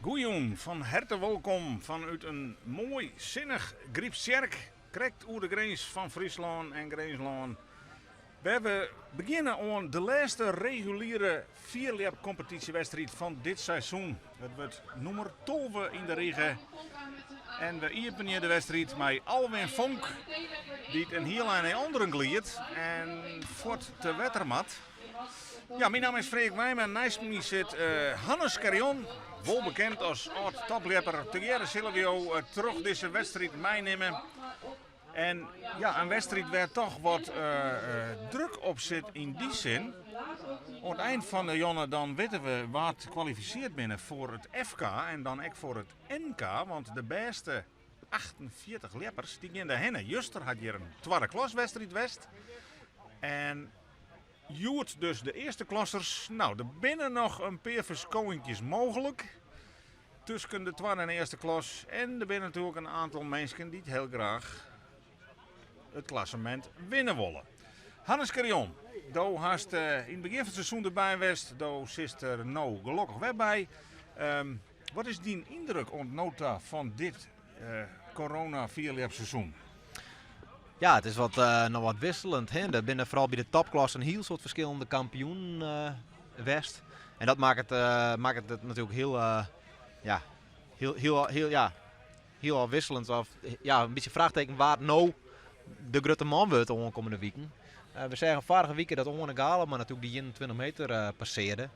Goejûn, fan herte wolkom fanút in moai sinnich Grypstsjerk, krekt oer de grins fan Fryslân en Grinslân, wêr we begjinne oan de lêste reguliere fierljepkompetysjewedstriid fan dit seizoen. It wurdt nûmer 12 yn de rige en we iepenje de wedstriid mei Alwin Fonk, dy't in hiel ein nei ûnderen gliidt en fuort te wetter moat. Ja, myn namme is Freark Wijma en neist my sit Hannes Scherjon, wol bekend as âld-topljepper. Tegearre sille we jo troch dizze wedstriid meinimme. En ja, in wedstriid wêr't toch wat druk op sit yn dy sin. Oan it ein fan de jonne dan witte we wa't kwalifiseard binne foar it FK en dan ek foar it NK, want de bêste 48 ljeppers dy gean dêrhinne. Juster hat hjir in twadde klaswedstriid west en hjoed dus de earste klassers. Nou, der binne noch in pear ferskowinkjes mooglik tusken de twadde en earste klas. En der binne natuerlik in aantal minsken dy't hiel graach it klassemint winne wolle. Hannes Scherjon, do hast yn it begjin fan it seizoen derby west. Do sitst der no gelokkich wer by. Wat is dyn yndruk oant no ta fan dit corona-fierljepseizoen? Ja, it is wat, noch wat wikseljend. Hè? Der binne foaral by de topklassen in hiel soad ferskillende kampioenen west. En dat makket, makket it natuerlik hiel, ja, hiel, hiel, hiel, ja, hiel ôfwikseljend. Of ja, in bytsje fraachteken wa't no de grutte man wurdt de oankommende wiken. We seagen foarige wike dat Oane Galema natuerlik dy 21 meter passearde.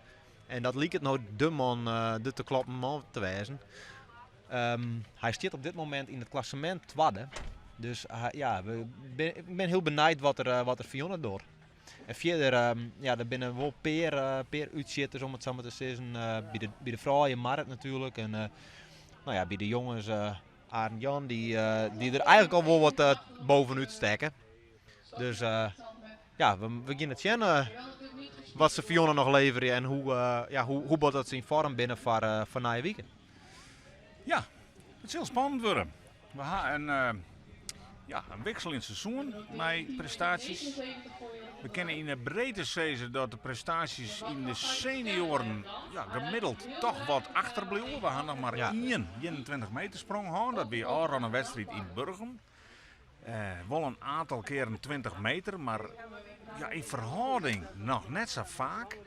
En dat liket no de man, de te kloppen man te wêzen. Hy stiet op dit momint yn it klassemint twadde. Dus ja, we ik bin hiel benijd wat er, wat er fan jûn docht. En fierder, ja, der binne wol pear, pear útsjitters om it sa mar te sizzen. By de, by de froulju Marrit natuerlik. En no ja, by de jonges Arend Jan, dy, dy der eigentlik al wol wat bovenút stekke. Dus ja, we, we gean it sjen wat se fan jûn noch leverje en hoe, ja, hoe, hoe bot dat se yn foarm binne foar, foar nije wike. Ja, it sil spannend wurde. We ha in, ja, in wikseljend seizoen mei prestaasjes. We kinne yn 'e breedte sizze dat de prestaasjes yn de senioaren ja, gemiddeld toch wat achterbliuwe. We ha noch mar ien 21 meter sprong hân. Dat wie ôfrûne wedstriid yn Burgum. Wol in oantal kearen 20 meter, mar ja, yn ferhâlding noch net sa faak.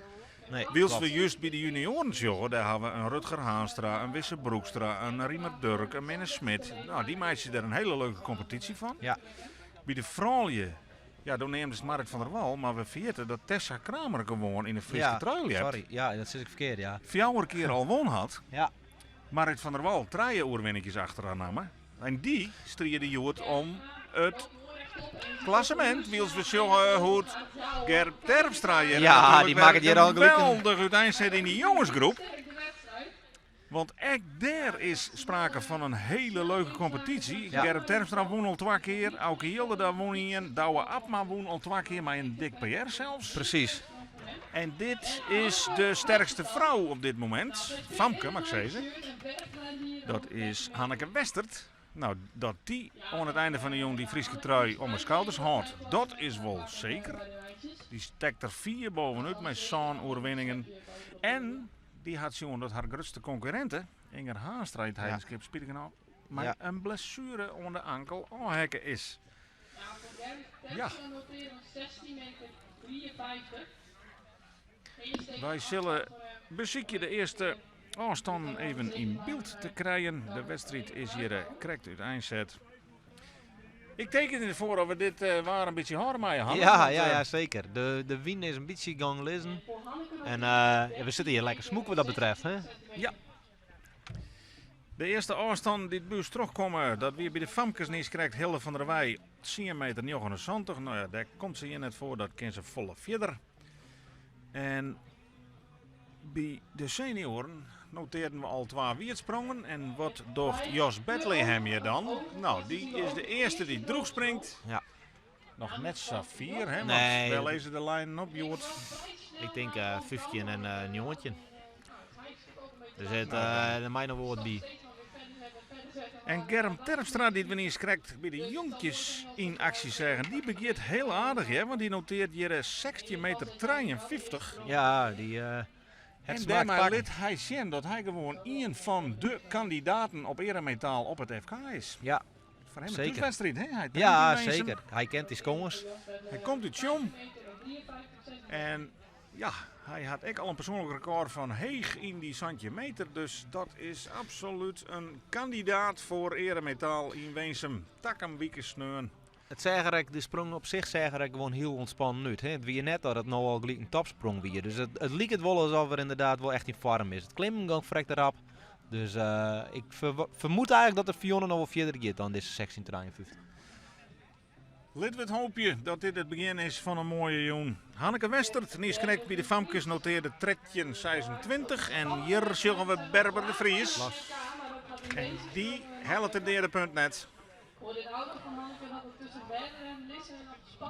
Nee, Wylst we klopt. just by de junioaren sjogge, dêr ha we in Rutger Haanstra, in Wisse Broekstra, in Riemer Durk, in Minne Smit. Nou, dy meitsje der in hiele leuke kompetysje fan. Ja. By de froulju, ja, do neamdest Marrit van der Wal, mar we ferjitte dat Tessa Kramer gewoan yn de Fryske Ja, trui ljept. sorry. Ja, dat sis ik ferkeard, ja. Fjouwer kear al won hat. Ja. Marrit van der Wal trije oerwinninkjes achter har namme. En dy stride hjoed om it klassemint. Wylst we sjogge hoe't Gerb Terpstra hjir Ja, natuerlik dy wer makket hjir al gelyk in- geweldich úteinset yn dy jongesgroep. Want ek dêr is sprake fan in hiele leuke kompetysje. Ja. Gerb Terpstra wûn al twa kear, Auke Jilderda wûn ien, Douwe Abma wûn al twa kear mei in dik PR sels. Presys. En dit is de sterkste frou op dit momint. Famke, mag ik sizze. Dat is Hanneke Westert. Nou, dat dy oan it einde fan de jûn dy Fryske trui om 'e skouders hâldt, dat is wol seker. Dy stekt der fier bovenút mei sân oerwinningen. En dy hat sjoen dat har grutste konkurrinte, Inger Haanstra, yn it Heidenskip spitigernôch mei in blessuere oan de ankel ôfheakke is. Ja. Wy sille besykje de earste ôfstannen even yn byld te krijen. De wedstriid is hjir krekt úteinset. Ik teken derfoar of we dit waar in bytsje hâlde meie, Hannes. Ja, want, ja, ja, zeker. De wyn is in bytsje gong lizzen. En ja, we sitte hjir lekker smûk wat dat betreft. Hè? Ja. De earste ôfstannen dy't by ús trochkomme, dat wie by de famkes niiskrekt Hilde van der Weij, 10 meter 79. Nou ja, dêr komt se hjir net foar, dat kin se folle fierder. En by de senioaren notearden we al twa wietsprongen. En wat docht Jos Bethlehem hjir dan? Nou, dy is de earste dy't droech springt. Ja. Noch net sa fier, hè? Want Nee. wêr lizze de lijnen op, hjoed? Ik tink 15 en 19. Dus it, der mei noch wol wat by. En Germ Terpstra, dy't we niiskrekt by de jonkjes yn aksje seagen, dy begjint hiel aardich, hè? Want dy noteart hjir 16 meter 53. Ja, dy. En dêrmei lit hy sjen dat hy gewoan ien fan de kandidaten op eremetaal op it FK is. Ja, Foar him in thúswedstriid, hè? Hy ja, seker. Hy kent dy skâns. Hy komt út Tsjom. En ja, hy hat ek al in persoanlik rekôr fan heech yn dy 17 meter. Dus dat is absolút in kandidaat foar eremetaal yn Winsum. Takom wike sneon. It seach der ek, de sprong op sich seach der ek gewoan hiel ûntspannen út. It wie net dat it no al gelyk in topsprong wie. Dus it, it liket wol alsof er ynderdaad wol echt yn foarm is. It klimmen gong frekt rap. Dus ik fermoed eigentlik dat de Fionne noch wol fierder giet dan dizze 1653. Litte we it hoopje dat dit it begjin is fan in moaie jûn. Hanneke Westert, niiskrekt by de famkes, notearde 13,26 en hjir sjogge we Berber de Vries. En dy hellet it deade punt net.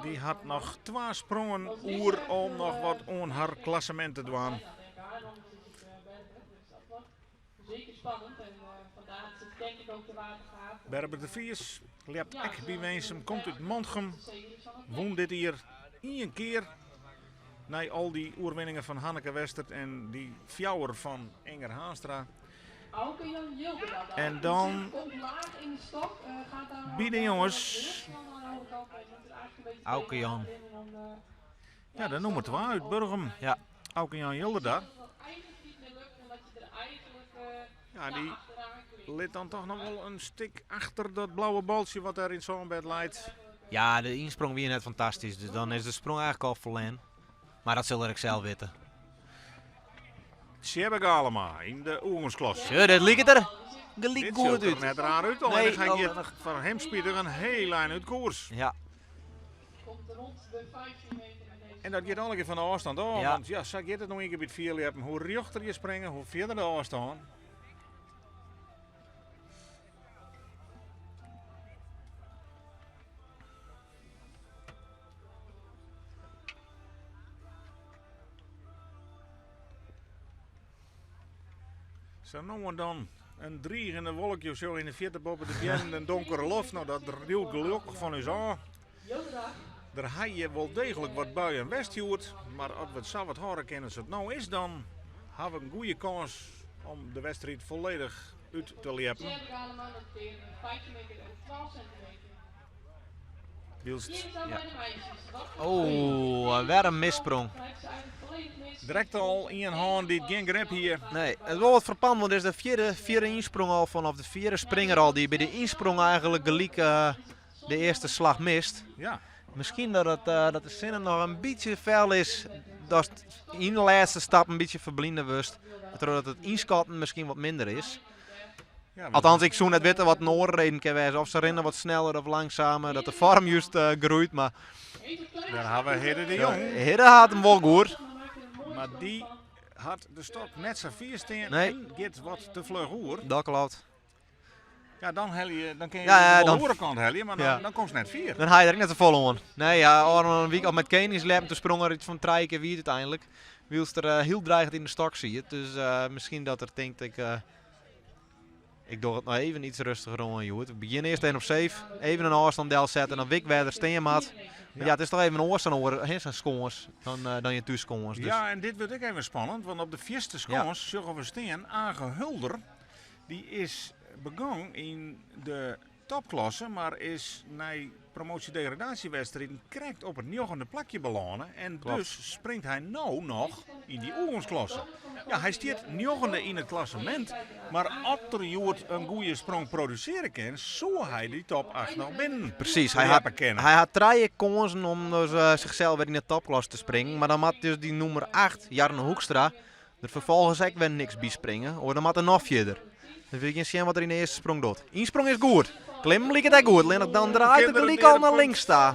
Dy hat noch twa sprongen oer om noch wat oan har klassemint te dwaan. Berber de Vries ljept ek by Winsum, komt út Mantgum, wûn dit jier ien kear nei al dy oerwinningen fan Hanneke Westert en dy fjouwer fan Inger Haanstra. En dan by de jonges. Auke Jan. Ja, de nûmer twa út Burgum. Ja. Auke Jan Jilderda. Ja, dy lit dan toch noch wol in stik achter dat blauwe baltsje wat dêr yn it sânbêd leit. Ja, de ynsprong wie net fantastysk, dus dan is de sprong eigentlik al ferlern. Mar dat sil er ek sels witte. Tsjebbe Galema yn de oergongsklasse. Sjoch, dit liket der gelyk goed út. Dit net raar út, allinnich hy giet foar him spitich in hiel ein út koers. Ja. En dat giet allegear fan de ôfstân ôf, want ja, sa giet it no ien kear by it fierljeppen. Hoe rjochter je springe, hoe fierder de ôfstân. Sa no en dan in drigende wolkje of zo yn de fierte boppe de beammen en donkere loft. No, dat riuwt gelokkich fan ús ôf. Der ha je wol deeglik wat buien west hjoed, mar as we it sa wat hâlde kinne as it no is, dan ha we in goede kâns om de wedstriid folledich út te ljeppen. Wylst. Ja. Oh, wer in missprong. Direkt al ien hân dy't gjin grip hie. Nee, it is wol wat frappant, want dit is de fjirde, fjirde ynsprong al fan, of de fjirde springer al dy't by de ynsprong eigentlik gelyk eh, de earste slach mist. Ja. Miskien dat, it, eh, dat de sinne noch in bytsje fel is, dat yn de lêste stap in bytsje ferbline wurdst, trochdat it ynskatten miskien wat minder is. Althans, ik soe net witte wat in oare reden kin wêze. Of se rinne wat sneller of langsamer, dat de foarm just uh, groeit. Mar Dêr ha we Hidde de Jong. Hidde hat him wol goed. Mar dy hat de stok net sa fier stean nee. en giet wat te fluch oer. Dat klopt. Ja, dan, helje, dan kin je ja, ja, de oare kant helje, mar dan, ja. dan komst net fier. Dan ha je der ek net safolle oan. Nee, ja, ôfrûne in wike of mei Keningsljeppen, toen sprong er iets fan trije kear wiet úteinlik. Wylst er uh, hiel dreigend yn de stok siet. Dus uh, miskien dat er tinkt, ik, uh, ik doch it noch even iets rustiger oan hjoed. We begjinne earst even op safe, even in ôfstân delsette en dan wit ik wêr't er stean moat. Maar ja, it is toch even oars dan oare, sa'n skâns, dan, dan je thússkâns. Dus. Ja, en dit wurdt ek even spannend, want op de fierste skâns ja. sjogge we stean Age Hulder. Dy is begûn yn de topklasse, mar is nei promoasje-degradatiewedstriden krekt op it njoggende plakje belâne en dus springt hy no noch yn dy oergongsklasse. Ja, hy stiet njoggende yn it klassemint, mar as er hjoed in goede sprong produsearje kin, soe hy dy top acht noch binnen Presys, hy hat, hy hat trije kânsen om dus, uh, zichzelf wer yn de topklasse te springen, mar dan moat dus dy nûmer 8, Jarno Hoekstra, der ferfolgens ek wer niks by springe, of dan moat er noch fierder. Dus we gean sjen wat er yn de earste sprong docht. Ynsprong is goed. Klimmen liket ek goed, allinnich dan draait er gelyk al nei links ta.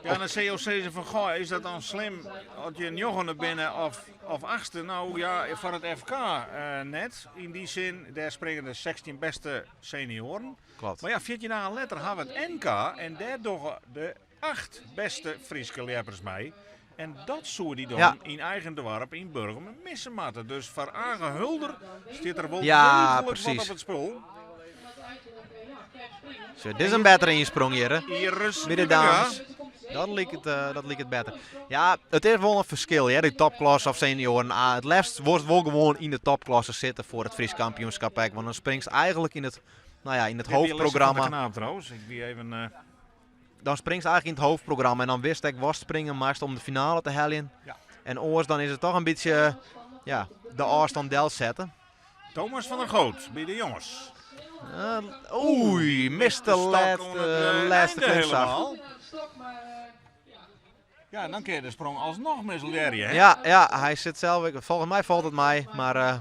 Ja, dan sil jo sizze fan, goh, is dat dan slim as je njoggende binne of, of achtste? Nou ja, foar it FK uh, net. Yn dy sin, dêr springe de 16 beste senioaren. Klopt. Mar ja, 14 dagen letter ha we it NK en dêr dogge de acht beste Fryske ljeppers mei. En dat soe dy dan Ja. yn eigen doarp yn Burgum misse moatte. Dus foar Age Hulder stiet der wol Ja, deeglik wat presys. op it spul. Zo, dit is in bettere ynsprong hjir. Iris By de Wybenga. dames. Dat liket better. Ja, it is wol in ferskil hear, dy topklasse of senioaren A. It leafst wolst wol gewoan yn de topklasse sitte foar it Frysk kampioenskap ek, want dan springst eigenlik yn it, no ja, yn it Dit wie Lisse van der hoofdprogramma. Knaap trouwens. Ik wie even. Dan springst eigenlik yn it hoofdprogramma en dan witst ek watst springe moatst om de finale te heljen. En oars dan is it toch in bytsje, ja, de ôfstân delsette. Thomas van der Goot by de jonges. Oei, mist de De stok oan it lêste einde klimslach. helemaal. Ja, en dan kin je de sprong alsnoch mislearje, hè? Ja, ja, hy sit sels ek. Folgens my falt it mei, mar Hy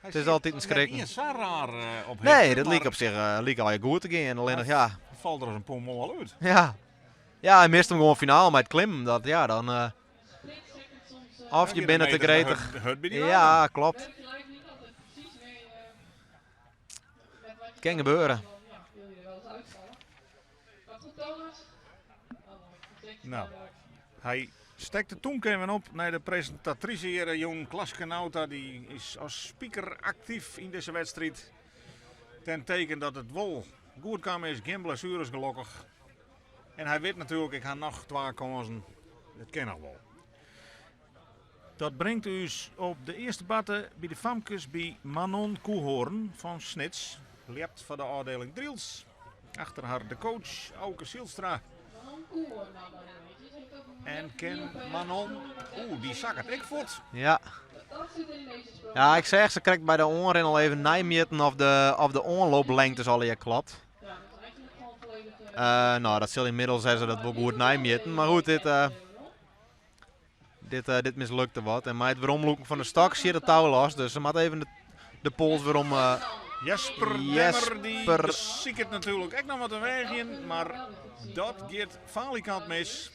it is sit altyd in net skrikken. iens sa raar op Nee, hichte, dat mar like op sich like allegear goed te gean. Allinnich, ja. Hy falt der as in poemoal út. Ja. Ja, hy mist him gewoan finaal mei it klimmen. Dat, ja, dan of je binne te gretich. Ja, klopt. It kin gebeure. Nou, hy stekt de tong even op nei de presintatrise hjir, jong Klaske Nauta. Dy is as speaker aktyf yn dizze wedstriid. Ten teken dat it wol goed kaam is, gjin blessueres gelokkich. En hy wit natuerlik, ik ha noch twa kânsen. It kin noch wol. Dat bringt ús op de earste barte by de famkes by Manon Koehoorn fan Snits. Ljept foar de ôfdeling Drylts. Achter har de coach Auke Zylstra. En kin Manon... Oeh, dy sakket ek fuort. Ja. Ja, ik seach se krekt by de oanrin al even neimjitten of de oanlooplengtes allegear klopt. No, dat sil ynmiddels ha se dat wol goed neimjitten. Mar goed, dit mislukte wat. En mei it weromlûken fan de stok sjit it tou los. Dus se moat even de pols werom. Jesper Demmer dy Jesper. besiket natuerlik ek noch wat te weagjen, mar dat giet falikant mis.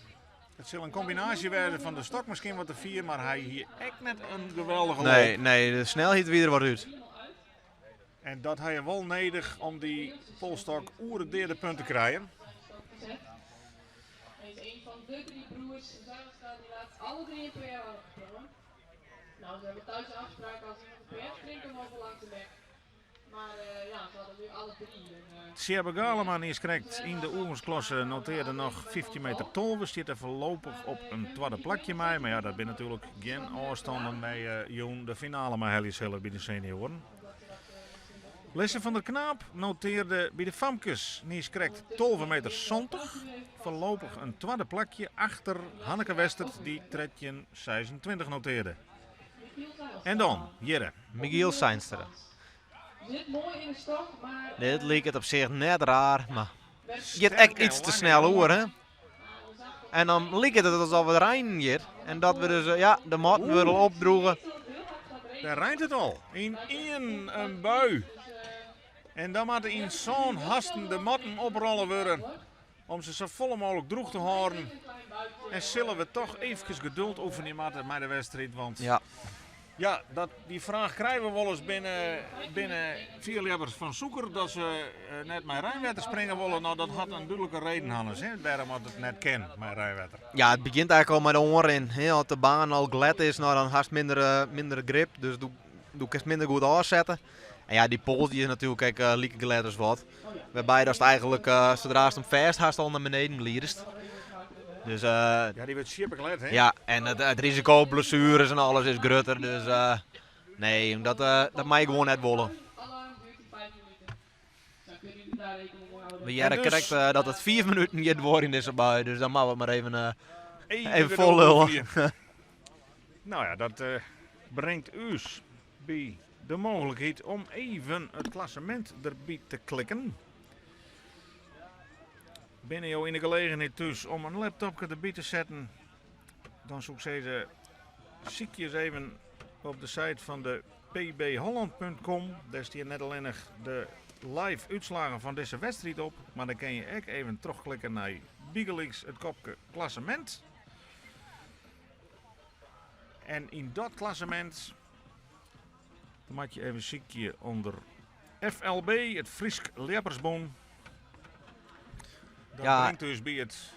It sil in kombinaasje wêze fan de stok miskien wat te fier, mar hy hie ek net in geweldige Nee, loop. nee, de snelheid wie der wat út. En dat ha je wol nedich om dy polsstok oer it deade punt te krijen. Hij is een van de drie broers Zijlstra die laatst alle drie een PR hadden gesprongen. Nou, ze hebben thuis een afspraak als iemand een PR springt, dan mogen we langs de weg. Maar ja, ze hadden nu alle drie. En, Tsjerbe Galema is krekt yn de oergongsklasse notearde noch 15 meter 12. Stiet der foarlopich op in twadde plakje mei. Mar ja, dat binne natuerlik gjin ôfstannen mei jûn de finale mei helje sille by de senioaren. Lisse van der Knaap notearde by de famkes niis krekt 12 meter 70. Foarlopich in twadde plakje achter Hanneke Westert dy't 13,26 notearde. En dan, hjirre. Michiel Seinstra. Zit mooi in de stok, maar, Dit liket op sich net raar, mar giet ek Sterke, iets te lange snel jongen. oer, hè? En dan liket it alsof it reinen giet. En dat we dus, ja, de matten wurde al opdroege. Dêr reint it al. Yn ien in bui. En dan moatte yn sân hasten de matten oprolle wurde om se safolle mooglik droech te hâlden. En sille we toch eefkes geduld oefenje moatte mei de wedstriid, want ja, dy fraach krije we wolris binnen fierljeppers fan Sûker dat se net mei reinwetter springe wolle. No, dat hat in dúdlike reden, Hannes, hè, wêrom it net kin mei reinwetter. Ja, it begjint eigenlik al mei de oanrin. Hè. As de baan al glêd is, no, dan hast minder grip, dus do kinst minder goed ôfsette. En ja, dy pols dy is natuerlik ek like glêd as wat. Wêrby datst eigenlik, sadra'tst him fêst hast, al nei beneden glidest. Dus, Ja, dy wurdt sjippeglêd, hè? Ja, en it risiko op blessueres en alles is grutter. Dus nee, dat mei je gewoan net wolle. We hearre En dus krekt dat it 5 minuten giet duorjen yn dizze bui, dus dan moatte we mar Even even de fol lullen. oefenje. Nou ja, dat bringt ús by de mooglikheid om even it klassemint derby te klikken. Binne jo yn de gelegenheid thús om in laptopke derby te setten, dan soe ik sizze, sykje ris even op de site fan de pbholland.com. Dêr stean net allinnich de live útslaggen fan dizze wedstriid op, mar dan kin je ek even trochklikke nei bygelyks it kopke klassemint. En yn dat klassemint, dan moat je even sykje ûnder FLB, it Frysk Ljeppersbûn. Dat bringt ús by it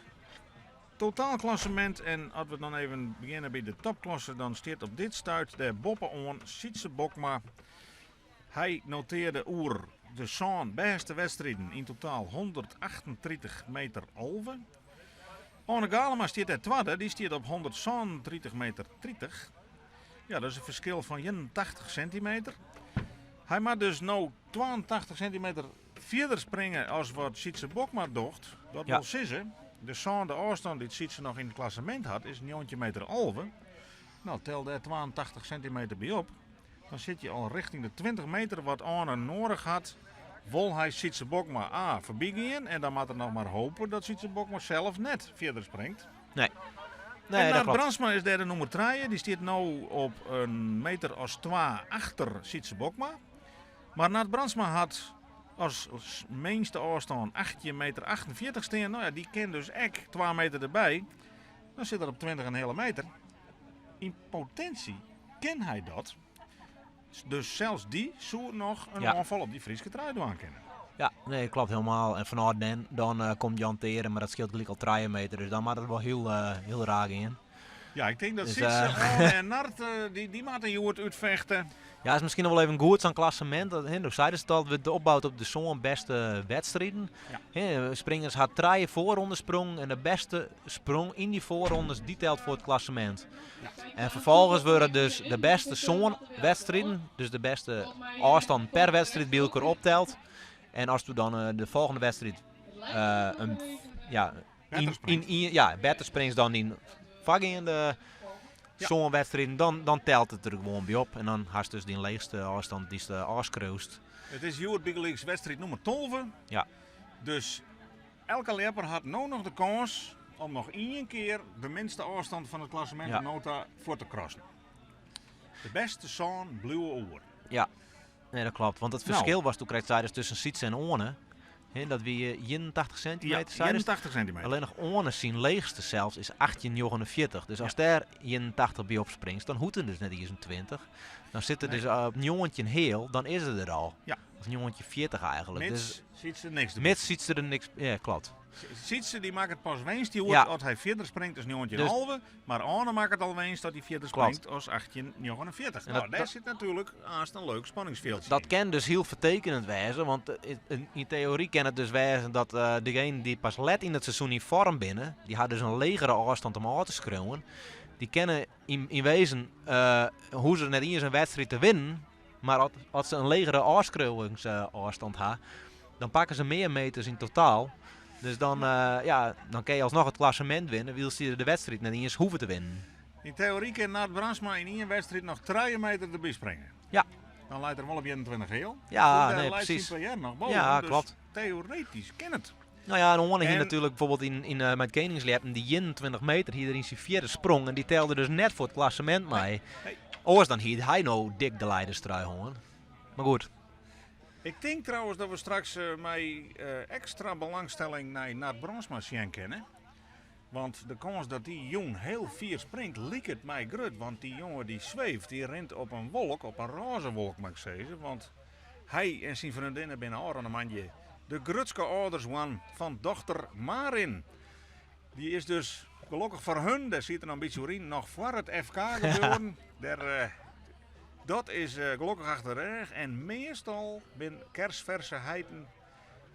totaalklassement. En as we dan even begjinne by de topklasse, dan stiet op dit stuit dêr boppe-oan Sytse Bokma. Hy notearde oer de sân bêste wedstriden yn totaal 138 meter 11. Oane Galema stiet dêr twadde, dy stiet op 137 meter 30. Ja, dat is in ferskil fan 81 sintimeter. Hy moat dus no 82 sintimeter fierder springe as wat Sytse Bokma docht. Dat wol sizze, de sânde ôfstân dy't Sytse noch yn it klassemint hat is 19 meter 11. No, tel dêr 82 sintimeter by op. Dan sit je al richting de 20 meter wat Oane noadich hat. Wol hy Sytse Bokma A foarby gean en dan moat er noch mar hope dat Sytse Bokma sels net fierder springt. Nee. Nee, en dat Nard klopt. Brandsma is dêr de nûmer trije. Dy stiet no op in meter as twa achter Sytse Bokma. Mar Nard Brandsma hat as minste ôfstân 18 meter 48 stean. No ja, dy kin dus ek 2 meter derby. Dan sit er op 20 en in heale meter. Yn potinsje kin hy dat. Dus sels dy soe noch in oanfal op dy Fryske trui dwaan kinne. Ja, nee, klopt helemaal. En fanôf den, dan eh, komt Jan Teeren, mar dat skeelt gelyk al 3 meter. Dus dan moat it wol hiel, eh, hiel raar gean. Ja, ik tink dat Dus, Sytse eh, Oane en Nard, eh, dy, dy moatte hjoed útfechte. Ja, is miskien noch wol even goed sa'n klassemint. Dat, hè, do seidest it al, wurdt opboud op de sân bêste wedstriden. Ja. Hè, springers ha trije voorrondes sprongen en de bêste sprong yn dy voorrondes, dy telt foar it klassemint. En ferfolgens wurde dus de bêste sân wedstriden, dus de bêste ôfstannen per wedstriid by elkoar opteld. En ast dan eh, de folgjende wedstriid eh, in, ja, Better yn, springst. yn, ien- ja, better springst dan dyn foargeande Ja. sân wedstriden, dan, dan telt it der gewoan by op. En dan hast dus dyn leechste ôfstân dy'tst ôfskriuwst. It is hjoed bygelyks wedstriid nûmer 12. Ja. Dus elke ljepper hat no noch de kâns om noch ien kear de minste ôfstân fan it klassemint Ja. no ta fuort te krassen. De bêste sân bliuwe oer. Ja, nee, dat klopt. Want it No. ferskil was doe krekt seidest tusken Sytse en Oane. Hè, dat wie 81 Ja, centimeter, seidest. 81 centimeter. Allinnich Oane syn leechste sels is 18,49. Dus as dêr 81 by opspringst, dan hoecht it dus net iens in 20. Dan sit er Nee. dus op 19 heal, dan is it der al. Ja. Of 19,40 eigenlik. Mits Dus Sytse niks derby. mits Sytse der niks... Ja, klopt. Sytse dy makket pas winst hjoed Ja. as hy fierder springt as 19,5. Mar Oane makket al winst dat hy fierder Klopt. springt as 18,49. En No, dat- dêr dat- sit natuerlik aanst in leuk spanningsfjildsje Dat yn. kin dus hiel fertekenjend wêze, want eh, yn yn teory kin it dus wêze dat eh degenen dy't pas let yn it seizoen yn foarm binne, dy ha dus in legere ôfstân om ôf te skriuwen. Dy kinne yn, yn wezen, eh hoege se net iens in wedstriid te winnen, mar as, as se in legere ôfskriuwingsôfstân ha, dan pakke se mear meters yn totaal. Dus dan, eh, ja, dan kin je alsnoch it klassemint winne, wylst se de wedstriid net iens hoege te winnen. Yn teory kin Nard Brandsma yn ien wedstriid noch 3 meter derby springe. Ja. Dan leit er wol op 21 heal. Ja, Goed, dêr nee, leit presys. syn PR noch boven. Ja, dus klopt. Teoretysk kin it. No ja, en Oane hie En- natuerlik bijvoorbeeld yn, yn, eh, mei it Keningsljeppen dy 21 meter hie er yn syn fjirde sprong en dy telde dus net foar it klassemint mei. Nee. Oars dan hie hy no dik de leiderstrui hân. Mar goed, Ik tink trouwens dat we straks eh, mei eh, ekstra belangstelling nei Nard Brandsma sjen kinne. Want de kâns dat dy jûn hiel fier springt, liket my grut. Want dy jonge dy sweeft, dy rint op in wolk, op in rôze wolk moat ik sizze. Want hy en syn freondinne binne ôfrûne moandei de grutske âlders wurden fan dochter Marin. Dy is dus gelokkich foar hun, dêr siet er noch in bytsje oer yn, noch foar it FK gebeuren. Dêr, eh, dat is eh, gelokkich achter de rêch. En meastal binne kersferse heiten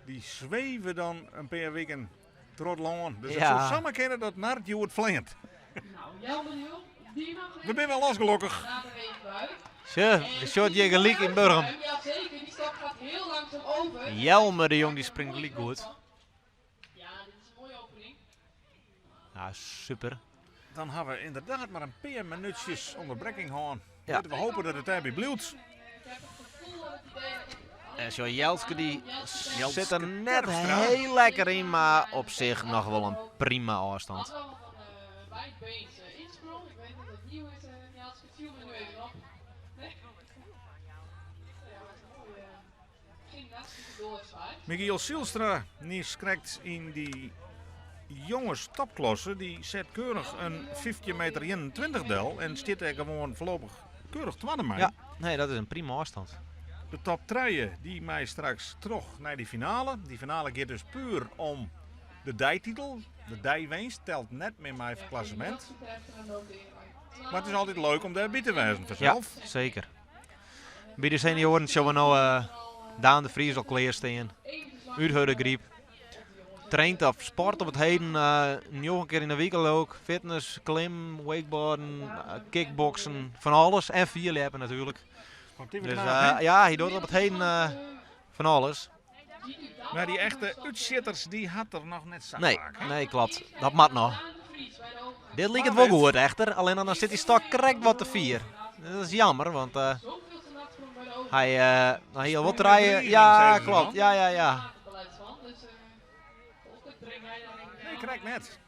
dy sweve dan in pear wiken troch it lân. Dus it Ja. soe samar kinne dat Nard hjoed fleant. Nou, Jelmer de Jong, die mag We binne wer los gelokkich. Laat er even uit. Sjoch, we sjocht hjir gelyk yn Burgum. Ja, zeker. Die stap gaat heel langzaam over. Jelmer de Jong die springt gelyk goed. Ja, dit is een mooie opening. Ja, super. Dan ha we ynderdaad mar in pear minútsjes ûnderbrekking hân. Ja. Litte we hoopje dat it dêrby bliuwt. Ik heb het gevoel dat het idee dat het En zo Jelske die Jelske sit der net Terpstra. hiel lekker yn, mar op sich noch wol in prima ôfstân. Had wel van uh, wijdbeens uh, insprong. Ik weet dat het nieuw is, uh, Jelske. Het viel me nu even op. Nee. Ja, maar het is een mooie gymnastische doorsvaart. Michiel Zijlstra die krekt yn dy jonges topklasse, dy set keurich in 15 meter 21 del en stiet dêr gewoan foarlopich keurich twadde mei. Ja, nee, dat is in prima ôfstân. De top 3 dy mei straks troch nei dy finale. Dy finale giet dus puer om de deititel. De deiwinst telt net mear mei foar it klassemint. Mar it is altyd leuk om dêrby te wêzen Ja, fansels. seker. By de senioaren sjogge we no eh, Daan de Vries al klear stean. Út Hurdegaryp. Traint of sport op it heden njoggen kear yn de wike leau ik. Fitness, klimmen, wakeboarden, kickboksen, fan alles. En fierljeppen natuerlik. Dus ja, hy docht op it heden fan alles. Maar die echte útsjitters, die hat er noch net sa Nee, faak. hè? nee, klopt. Dat moat noch. Dit liket wol goed echter, allinne dan sit dy stok krekt wat te fier. Dat is jammer, want eh, hy, eh hy hie al wol Sprong met trije. dreiging, Ja, zeiden ze klopt. dan. Ja, ja, ja. Nee, krekt net.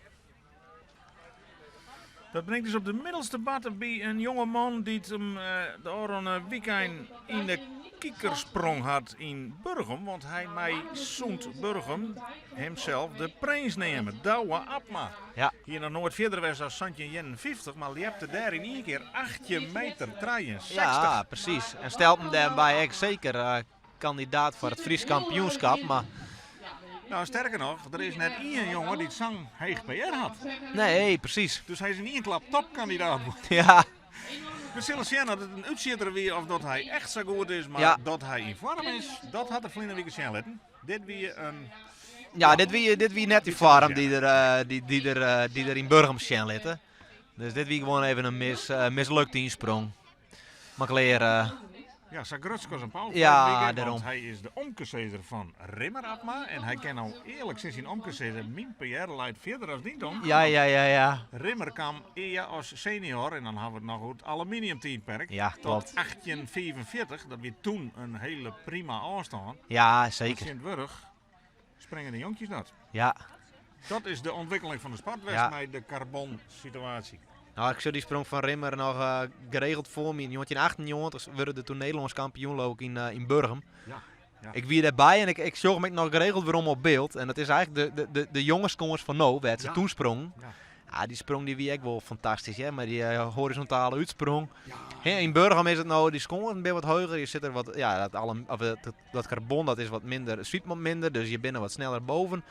Dat bringt ús op de middelste barte by in jonge man dy't him de ôfrûne wykein yn de kiker sprong hat yn Burgum, want hy mei sûnt Burgum himsels de prins neame, Douwe Abma. Ja. Hie noch noait fierder west as 1751, mar ljepte dêr yn ien kear 18 meter 63. Ja, presys. En stelt him dêrby ek seker kandidaat foar it Frysk kampioenskap, mar... Nou, sterker noch, der is net ien jonge dy't sa'n heech PR hat. Nee, presys. Dus hy is yn ien klap topkandidaat. Ja. We sille sjen oft it in útsjitter wie of dat hy echt sa goed is, mar Ja. dat hy yn foarm is, dat hat er ferline wike sjen litten. Dit wie in... Ja, dit wie, dit wie net dy foarm dy't er, eh, dy, dy er, eh, dy't er yn Burgum sjen litte. Dus dit wie gewoan even in mis, eh, mislukte ynsprong. Mar klear. Eh, Ja, sa grutsk as in paus. Ja, vorige wike, dêrom. Want hy is de omkesizzer fan Rimmer Abma. En hy kin no earlik tsjin syn omke sizze, myn PR leit fierder as dyn dan. Ja, ja, ja, ja. Rimmer kaam ea as senior, en dan hawwe we it noch oer it aluminiumtiidperk, Ja, tot klopt. 1845. Dat wie toen in hiele prima ôfstân. Ja, Maar seker. tsjintwurdich springe de jonkjes dat. Ja. Dat is de ûntwikkeling fan de sport west Ja. mei de karbon-situaasje. Nou, ik sjoch dy sprong fan Rimmer noch eh, geregeld foar my. Yn 1998 wurde er toen Nederlânsk kampioen leau ik yn, eh, yn Burgum. Ja, ja. Ik wie dêrby en ik, ik sjoch him ek noch geregeld werom op byld. En dat is eigentlik de, de, de, de jonge skâns fan no, wêr't se Ja. toen sprongen. Ja. Ja, dy sprong dy wie ek wol fantastysk, hè? Mei dy eh, horizontale útsprong. Ja. Hè, yn Burgum is it no, dy skânsen binne wat heger. Je sit der wat, ja, dat, alle, of, dat, dat karbon dat is wat minder, swiet wat minder, dus je binne wat sneller boven.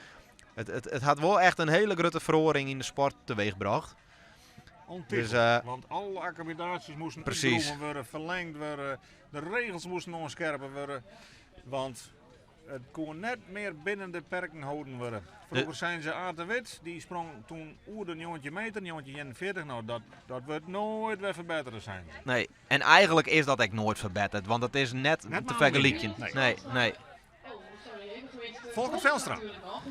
It, it, it hat wol echt in hiele grutte feroaring yn de sport teweechbrocht. Ontiegelijk, Dus, eh, want alle akkommodaasjes moasten Precies. útgroeven wurde, ferlingd wurde, de regels moasten oanskerpe wurde, want it koe net mear binnen de perken holden wurde. Froeger seine se Aart de Wit, dy sprong toen oer de 19 meter, 1941, no dat, dat wurdt noait wer ferbettere seine se. Nee, en eigentlik is dat ek noait ferbettere, want it is net, Net te mei fergelykjen. Nee. Nee, nee. Folkert Velstra.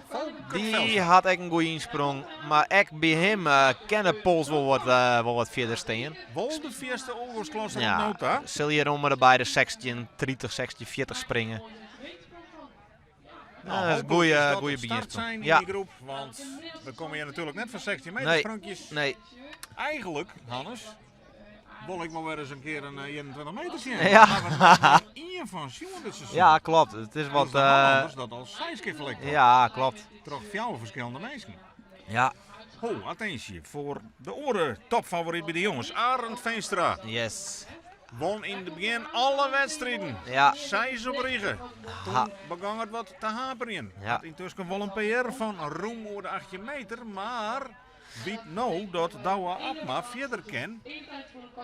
Folkert Dy Velstra. hat ek in goede ynsprong, mar ek by him eh, kin de pols wol wat, eh, wol wat fierder stean. Wol de fierste oergongsklasse Ja, oant no ta. sil hjir om en by de 1630, 1640 springe. Nou, dat is een hopelijk goeie, is dat goeie het start beginsprong. zijn in Ja. die groep, want we komme hjir natuerlik net foar 16 meter Nee. sprunkjes. Nee, Eigentlik, Hannes, wol ik wol wer ris in kear in 21 meter sjen. Ja. Mar we hawwe der ien fan sjoen dit seizoen. ja klopt. It is wat... Dat is noch eh, anders dat al seis kear ferlikt wordt. ja, klopt. Troch fjouwer ferskillende minsken. Ja, Ho, attinsje foar de oare topfavoryt by de jonges, Arend Veenstra. yes. Won yn it begjin alle wedstriden. Ja. Seis op rige. Toen Ha. begûn it wat te haperjen. Ja. Hat yntusken wol in PR fan rûm oer de 18 meter, mar wit no dat Douwe Abma fierder kin.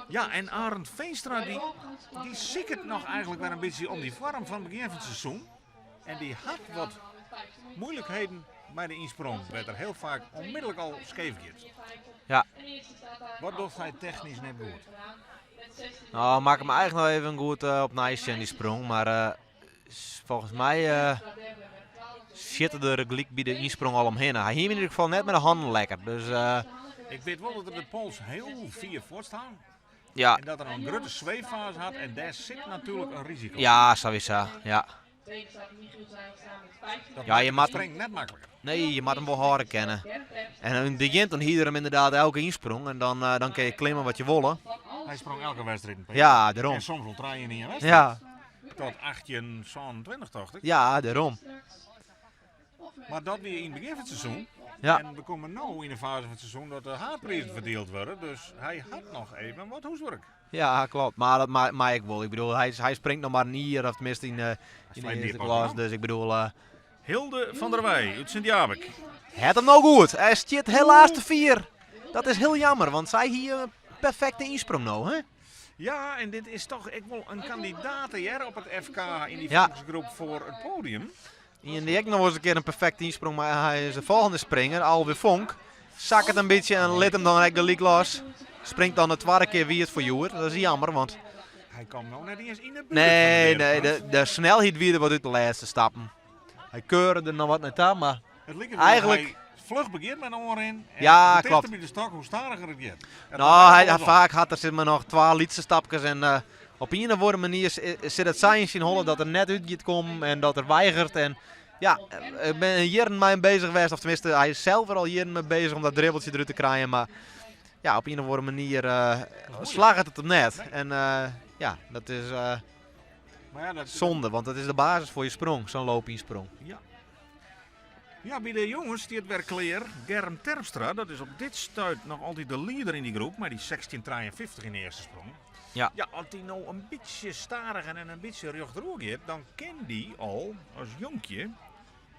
Ja, en Arend Veenstra dy, dy siket noch eigentlik wer in bytsje om dy foarm fan it begjin fan it seizoen. En dy hat wat moeilikheden mei de ynsprong, wêr't er hiel faak onmiddellik al skeef giet. Ja. Wat docht hy technysk net goed? Nou, makke him eigentlik noch even goed eh, opnij sjen, dy sprong. Mar eh, folgens my eh sitte der gelyk by de ynsprong al omhinne. Hy hie him yn ieder gefal net mei de hannen lekker. Dus eh, Ik wit wol dat er de pols hiel fier fuortstaan. ja, En dat er in grutte sweeffase hat en dêr sit natuerlik in risiko. ja, sowieso. Ja. Dat Ja, je makket moat it springen net makliker. Nee, je moat him wol hâlde kinne. En yn it begjin dan hie er him ynderdaad elke ynsprong. En dan, eh, dan kinne je klimme wat je wolle. Hy sprong elke wedstriid in PR. Ja, dêrom. En soms wol trije yn ien wedstriid. Ja, Tot 1827 tocht ik. ja, dêrom. Mar dat wie yn it begjin fan it seizoen. Ja. En we komme no yn de faze fan it seizoen dat de haadprizen ferdield wurde. Dus hy hat noch even wat húswurk. Ja, klopt. Mar dat mei ek wol. Ik bedoel, hy, hy springt noch mar in jier, of teminsten yn, eh, yn de Hy earste pas klas. oan. Dus ik bedoel, eh, Hilde van der Weij út Sint Jabik. Het him no goed. Hy stiet helaas te fier. Dat is hiel jammer, want sy hie in perfekte ynsprong no, hè? Ja, en dit is toch ek wol in kandidaat hear op it FK yn dy Ja. famkesgroep foar it podium. Ien dy't ek noch wolris in kear in perfekte ynsprong, mar hy is de folgjende springer, Alwin Vonk. Sakket in bytsje en lit him dan ek gelyk los. Springt dan de twadde kear wiet foar hjoed. Dat is jammer, want Hy komt no net iens yn de buert. Nee, fan de nee, de, de snelheid wie der wat út de lêste stappen. Hy keurde der noch wat nei ta, mar It liket wol Eigenlijk- hy fluch begjint mei de oanrin. En Ja, hoe tichter klopt. by de stok, hoe stadiger it giet. Het Nou, lijkt hy, wel andersom. faak hat er sis mar noch twa lytse stapkes en eh, op ien of oare manier sit it sa yn syn holle dat er net út giet kommen en dat er weigert. En ja, eh, ik bin jierren mei him bezich west, of tenminste hy is sels der al jierren mei bezich om dat dribbeltsje derút te krijen. Mar ja, op ien of oare manier eh, slagget it him net. En eh, ja, dat is eh, Maar ja, dat, zonde, want dat is de basis foar je sprong, sa'n loopynsprong. Ja. Ja, by de jonges stiet wer klear Germ Terpstra. Dat is op dit stuit noch altyd de lieder yn dy groep, mei dy 16,53 yn de earste sprong. Ja. Ja, as dy no in bytsje stadiger en in bytsje rjochteroer giet, dan kin dy al as jonkje,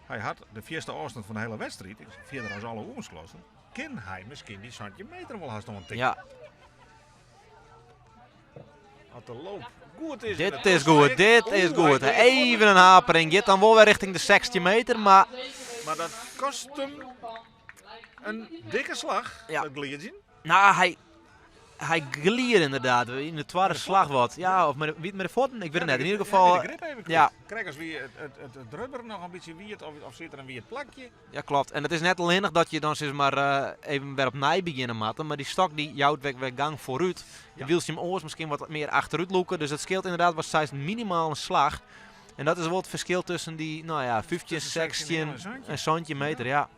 hy hat de fierste ôfstân fan de hiele wedstriid, fierder as alle oersklassen, kin hy miskien dy 17 meter wol hast oantikke. Ja, As de loop goed is. en dit het is goed, dit is Oeh, hij goed. deed Even in hapering, giet dan wol wer rjochting de 16 meter, mar Maar dat kost him in dikke slach, Ja. dat gliedzjen. Nou, hy, hy glied ynderdaad. Yn de twadde slach wat. Ja, of mei de, wie it mei de fuotten? Ik wit it net. Yn ieder gefal. Ja, de grip even ja. Krekt as wie it rubber noch in bytsje wiet of, of sit der in wiet plakje. Ja, kloppet. En it is net allinnich dat je dan sis mar even wer opnij begjinne moatte, mar dy stok dy jout wer gang foarút. Ja. Wylst je him oars miskien wat mear achterút lûke. Dus dat skeelt ynderdaad wat seist minimaal in slach. En dat is wol it ferskil tusken dy, no ja, 15, Tussen 16 16 en 17. en 17 meter, ja.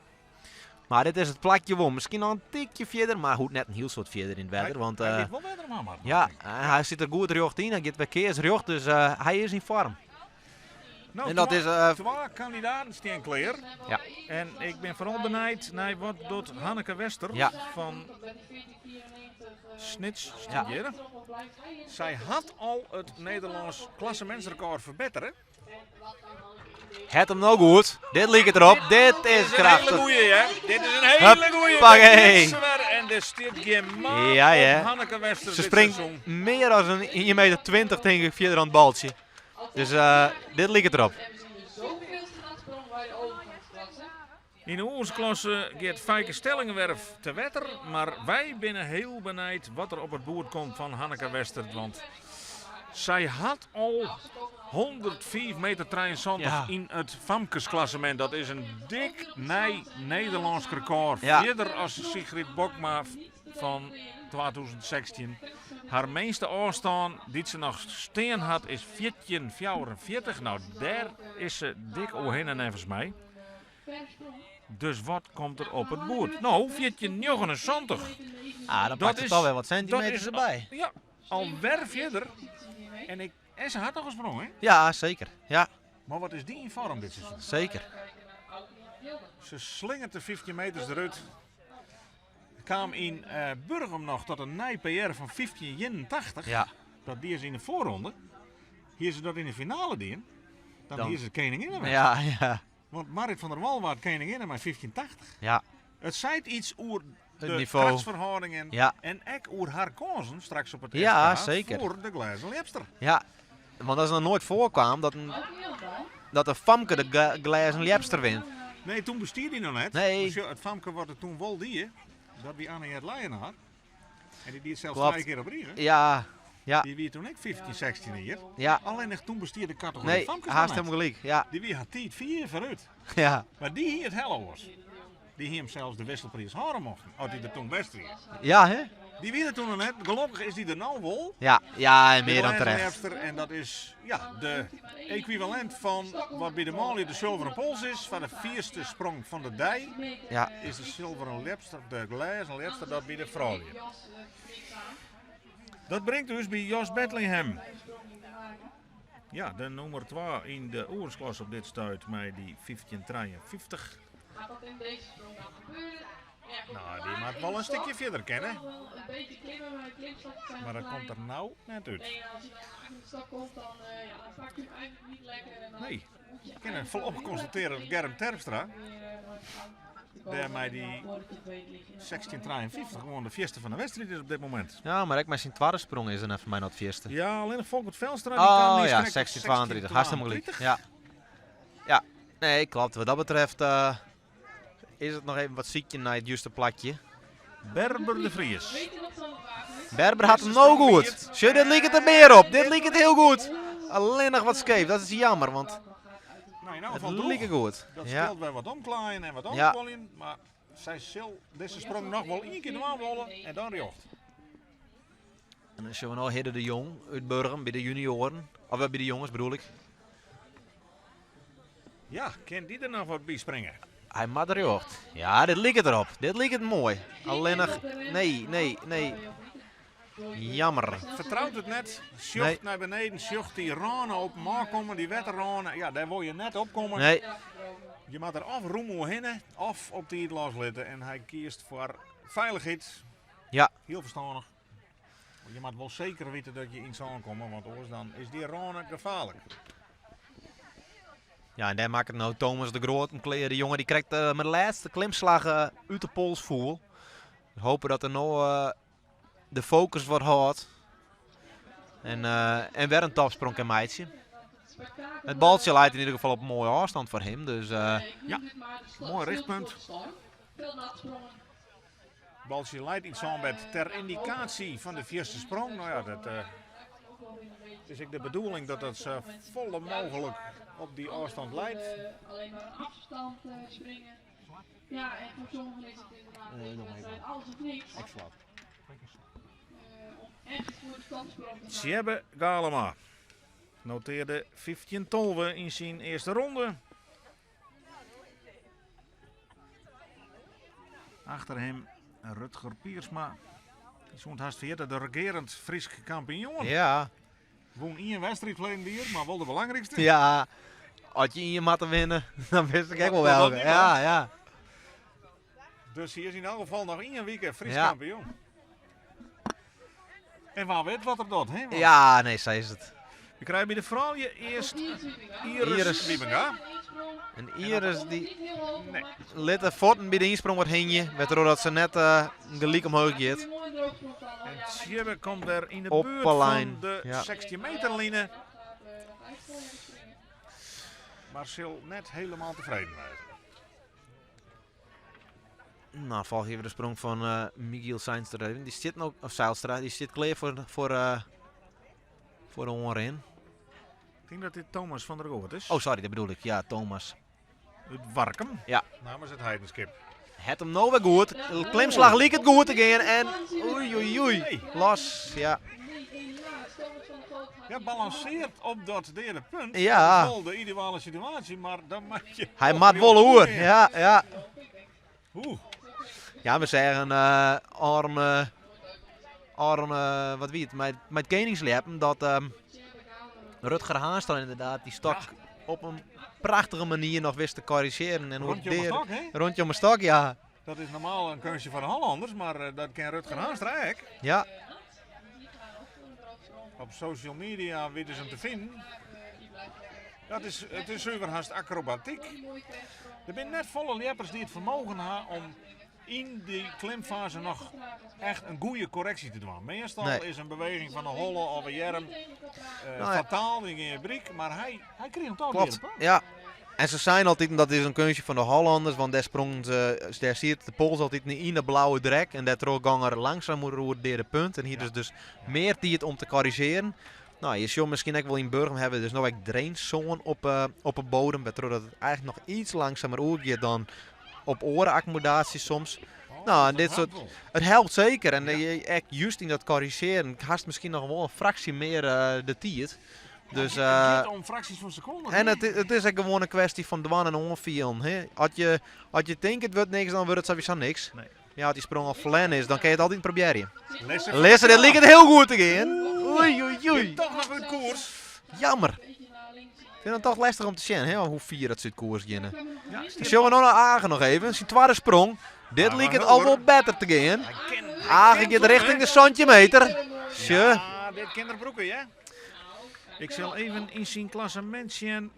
Mar dit is it plakje wol. Miskien noch in tikje fierder, mar hoecht net in hiel soad fierder yn it wetter. Want, Hy eh, giet wol better omheech, Marten. ja, hy sit der goed rjocht yn. Hy giet wer kearsrjocht, dus eh, hy is yn foarm. No, En dat twa, is, eh, twa kandidaten stean klear. Ja. En ik bin foaral benijd nei wat docht Hanneke Wester Ja. fan Snits Ja. studearre. Sy hat al it Nederlânsk klassemintsrekôr ferbettere. Het him no goed. Dit liket derop. Dit is Dit is in hiele krachtich. goeie, hè? Dit is in hiele goeie. Huppakee. En der stiet gjin maat Ja, ja. op Hanneke Wester Se dit springt seizoen. mear as in 1,20 meter tink ik fierder oan it baltsje. Dus eh, dit liket derop. En we zien de zoveelste natsprong bij de overgangsklasse. Yn de oersklasse giet Feike Stellingwerf te wetter, mar wy binne hiel benijd wat der op it boerd komt fan Hanneke Wester, want sy hat al 105 meter 73 Ja. yn it famkesklassemint. Dat is in dik nij Nederlânsk rekôr. Ja. Fierder as Sigrid Bokma fan 2016. Har minste ôfstân dy't se noch stean hat is 14,44. No, dêr is se dik oerhinne neffens my. Dus wat komt der op it boerd? No, 14,79. Ah, dan pakt is- se toch wer wat dat sintimeters is derby. Ja, alwer fierder. En, ik, en se hat noch in sprong, hè? Ja, seker. Ja, Mar wat is dy yn foarm dit seizoen? seker. Se slingert de 15 meters derút. Kaam yn eh, Burgum noch tot in nij PR fan 15,81. Ja. Dat die se yn de foarronde. Hie se dat yn de finale dien, dan, Dan- hie se keninginne west. Ja, ja. Want Marit van der Wal waard keninginne mei 15,80. Ja, It seit yts oer Het de nivo. krachtsferhâldingen Ja. en ek oer har kânsen straks op it Ja, FK seker. foar de glêzen ljepster. Ja. Want dat is noch noait foarkaam dat in, dat in famke de glêzen ljepster wint. Nee, doe bestie dy noch net. Nee. Maar sjoch, it famke wat it doe wol die, dat wie Anne-Jet Leijenaar. En dy die it sels Kloppet. trije kear op rige. Ja, ja, Dy wie doe ek 15, 16 jier. ja. Allinnich doe bestie de kategory Nee, famkes hast noch net. helemaal gelyk. Ja, Dy wie har tiid fier foarút. ja. Mar dy hie it helle oars. Dy hie him sels de wisselpriis hâlde mochten, as dy der doe west wie. Ja, hè? Dy wie der doe noch net. Gelokkich is dy der no wol. Ja, ja, en De mear dan glêzen terecht. ljepster. En dat is ja, de equivalent fan wat by de manlju de Sulveren Pols is, foar de fierste sprong fan de dei, Ja. is de Sulveren Ljepster, de glêzen ljepster, dat by de froulju. Dat bringt ús by Jos Bethlehem. Ja, de nûmer 2 yn de oersklasse op dit stuit mei dy 1553. Gaat dat in deze sprong dan gebeuren? Ja, goed, No, dy moat wol in stikje fierder kinne. Wel een beetje klimmen, maar de klimstapjes zijn Mar dat klein. komt der no net út. Nee, en als hij dan achter de stok komt, dan, eh, ja, dan pakt hij hem eigenlijk niet lekker. En dan Nee. moet je Ik kin eigenlijk folop wel heel konstatearje lekker dat Germ Terpstra weer, eh, gaan. Dêrmei dy 1653 gewoan de fierste fan de wedstriid is op dit momint. Ja, mar ek mei syn twadde sprong is er neffens my noch it fierste. Ja, allinnich Folkert Velstra dy kaam Oh ja, 1632. Hast helemaal gelyk. Ja. Ja, nee, klopt. Wat dat betreft uh, is it noch even wat sykjen nei it juste plakje. Berber de Vries. Berber hat him no goed. Sjoch, dit liket der mear op. Dit liket hiel goed. Allinnich wat skeef. Dat is jammer, want Nou, in elk it geval droech. like goed. Dat Ja. skeelt wer wat omklaaien en wat Ja. omkuoljen. Mar sy sil dizze sprong noch wol ien kear dwaan wolle en dan rjocht. En dan sjogge we no Hidde de Jong út Burgum by de junioaren. Of by de jonges bedoel ik. Ja, kin dy der noch wat by springe? Hy moat rjocht. Ja, dit liket derop. Dit liket moai. Allinnich, nee, nee, nee. Jammer. Fertrout it net, sjocht Nee. nei beneden, sjocht dy râne op him ôfkommen, dy wetterrâne. Ja, dêr wol je net op komme. Nee. Je moat der of rûm oerhinne of op tiid loslitte. En hy kiest foar feilichheid. Ja. Hiel ferstannich. Je moat wol seker witte dat je yn it sân komme, want oars dan is dy râne gefaarlik. Ja, en dêr makket no Thomas de Groot in klear. De jonge dy krekt uh, mei de lêste klimslach uh, út de pols foel. We hopen dat er no uh, de fokus wat hâldt. En, uh, en wer in topsprong kin meitsje. It baltsje leit yn ieder gefal op in moaie ôfstân foar him. Dus, uh, ja, moai richtpunt. Baltsje leit yn it sânbed ter yndikaasje fan de fierste sprong. No ja, dat uh, is ek de bedoeling dat dat sa folle mooglik op dy ôfstân leit. Alleen maar een afstand springen. Ja, en voor sommigen is het inderdaad deze wedstrijd alles of niks. Om echt voor de topsprong te gaan. Tjebbe Galema notearde 15-12 yn syn earste ronde. Achter him Rutger Piersma. Dy sûnt hast ferjitte de regearend Frysk kampioen. Ja. Wûn ien wedstriid ferleden jier, mar wol de belangrykste. Ja, as je ien moatte winne, dan wist ik ek wol welke. Ja, ja. Dus hy is yn elk gefal noch ien wike Frysk Ja. kampioen. En wa wit wat er docht, hè? Want Ja, nee, sa is it. We krije by de froulju earst Iris Iris. Wiebenga. En Iris dy Nee. lit de fuotten by de ynsprong wat hingje, wêrtroch dat se net uh, gelyk omheech giet. En Tjibbe komt wer yn de Op buert de lijn, fan de ja. 16 meter line. Mar sil net hielendal tefreden wêze. Nou, folgje we de sprong fan uh, Michiel Seinstra even. Dy stiet no, of Zijlstra, dy stiet klear foar de oanrin. Ik tink dat dit Thomas van der Goort is. Oh, sorry, dat bedoel ik. Ja, Thomas. Út Warkum. Ja. Namens it Heidenskip. Het him no wer goed. De klimslach liket goed te gean en oei oei oei. Los, ja. Ja, balanseart op dat deade punt. Ja. Dat is wol de ideale situaasje, mar dan moat je... Hy moat wol oer. Ja, ja. Oeh. Ja, we seagen uh, Arn, uh, Arn uh, wat wie it, mei, mei it keningsljeppen dat um, Rutger Haanstra ynderdaad dy stok Ja. op in prachtige manier noch wist te korrizjearjen. En Rondje om de stok, hè? Rondje om de stok, ja. Dat is normaal in keunstje foar de Hollanners, mar eh, dat kin Rutger Haanstra ek. Ja, Op social media witte se him te finen. Dat is, it is suver hast akrobatyk. Der binne net folle ljeppers dy't it fermogen ha om yn dy klimfaze noch echt in goede korreksje te dwaan. Meastal Nee. is in beweging fan de holle of in earm Nou ja. fataal, dan gean je bryk, mar hy, hy kriget him toch klopt. weer. Ja. En se seine altyd, dat is in keunstje fan de Hollanners, want dêr sprongen se, dêr siet de pols altyd yn de blauwe drek en dêrtroch gong er langsumer oer it deade punt en hie Ja. dus, dus mear tiid om te korrizjearjen. No, je sjocht miskien ek wol yn Burgum hawwe we dus no ek drainsân op 'e bodem, wêrtroch dat it eigentlik noch iets langsumer oergiet dan op oare akkommodaasjes soms. Oh, Nou, en dat dit helpt soart- wol. It helpt seker en Ja. je, ek just yn dat korrizjearjen hast miskien noch wol in fraksje mear de tiid. Dus, Het giet om fraksjes fan sekonden. en it is ek gewoan in kwestje fan dwaan en oanfielen. Hè? As je tinke it wurdt niks, dan wurdt it sawiesa niks. Nee. Ja, as dy sprong al ferlern is, dan kin je it altyd probearje. Lisse, Lisse, dit liket hiel goed te gean. Oei, oei, oei. Toch noch út koers. Jammer. Ik fyn it toch lestich om te sjen, hè, hoe fier dat se út koers geane. Ja, Sjogge we no nei Age noch even. Syn twadde sprong. Dit Ja, liket maar al wol better te gean. Hy kin, hy Age kin giet toch, richting hè? de 17 meter. Sjoch. Ja, dit kin er brûke, hè? Ik sil even yn syn klassemint sjen.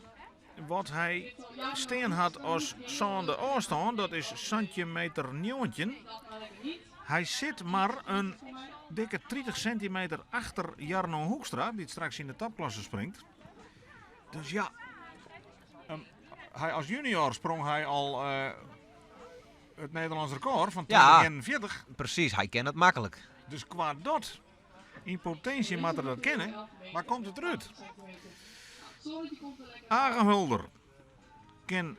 Wat hy stean hat as sânde ôfstân, dat is 17 meter 19. Hy sit mar in dikke 30 sintimeter achter Jarno Hoekstra, dy't straks yn de topklasse springt. Dus ja, hy as junior sprong hy al it Nederlânsk rekôr fan 2041. Ja, precies, hy kin it maklik. Dus kwa dat, yn potinsje moat er dat kinne, mar komt it derút? Age Hulder kin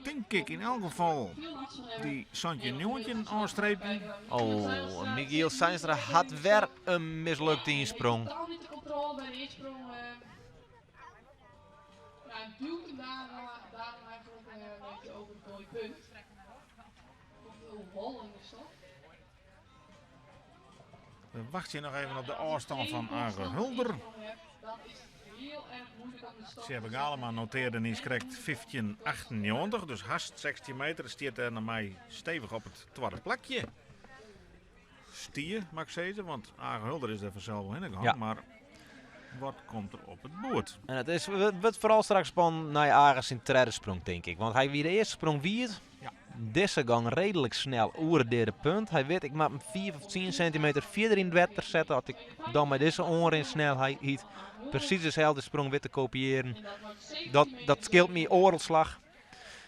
tink ik yn elk gefal dy 17-19 ôfstreepje. Oh, Michiel Seinstra hat wer in mislukte ynsprong. We wachtsje noch even op de ôfstân fan Age Hulder. Tsjêbbe Galema notearde niiskrekt 15,98, dus hast 16 meter. Stiet dêr nei my stevich op it twadde plakje. Stie, moat ik sizze, want Age Hulder is der fansels wol hinne gien. Ja. Mar wat komt der op it boerd? En it is, wurdt foaral straks spannend nei Age syn tredde sprong, tink ik. Want hy wie de earste sprong wiet. Ja. Dizze gong reedlik snel oer it deade punt. Hy wit, ik moat him 5 of 10 sintimeter fierder yn it wetter sette as ik dan mei dizze oanrinsnelheid presys deselde sprong wit te kopiearjen. Dat, dat skeelt my oardel slach.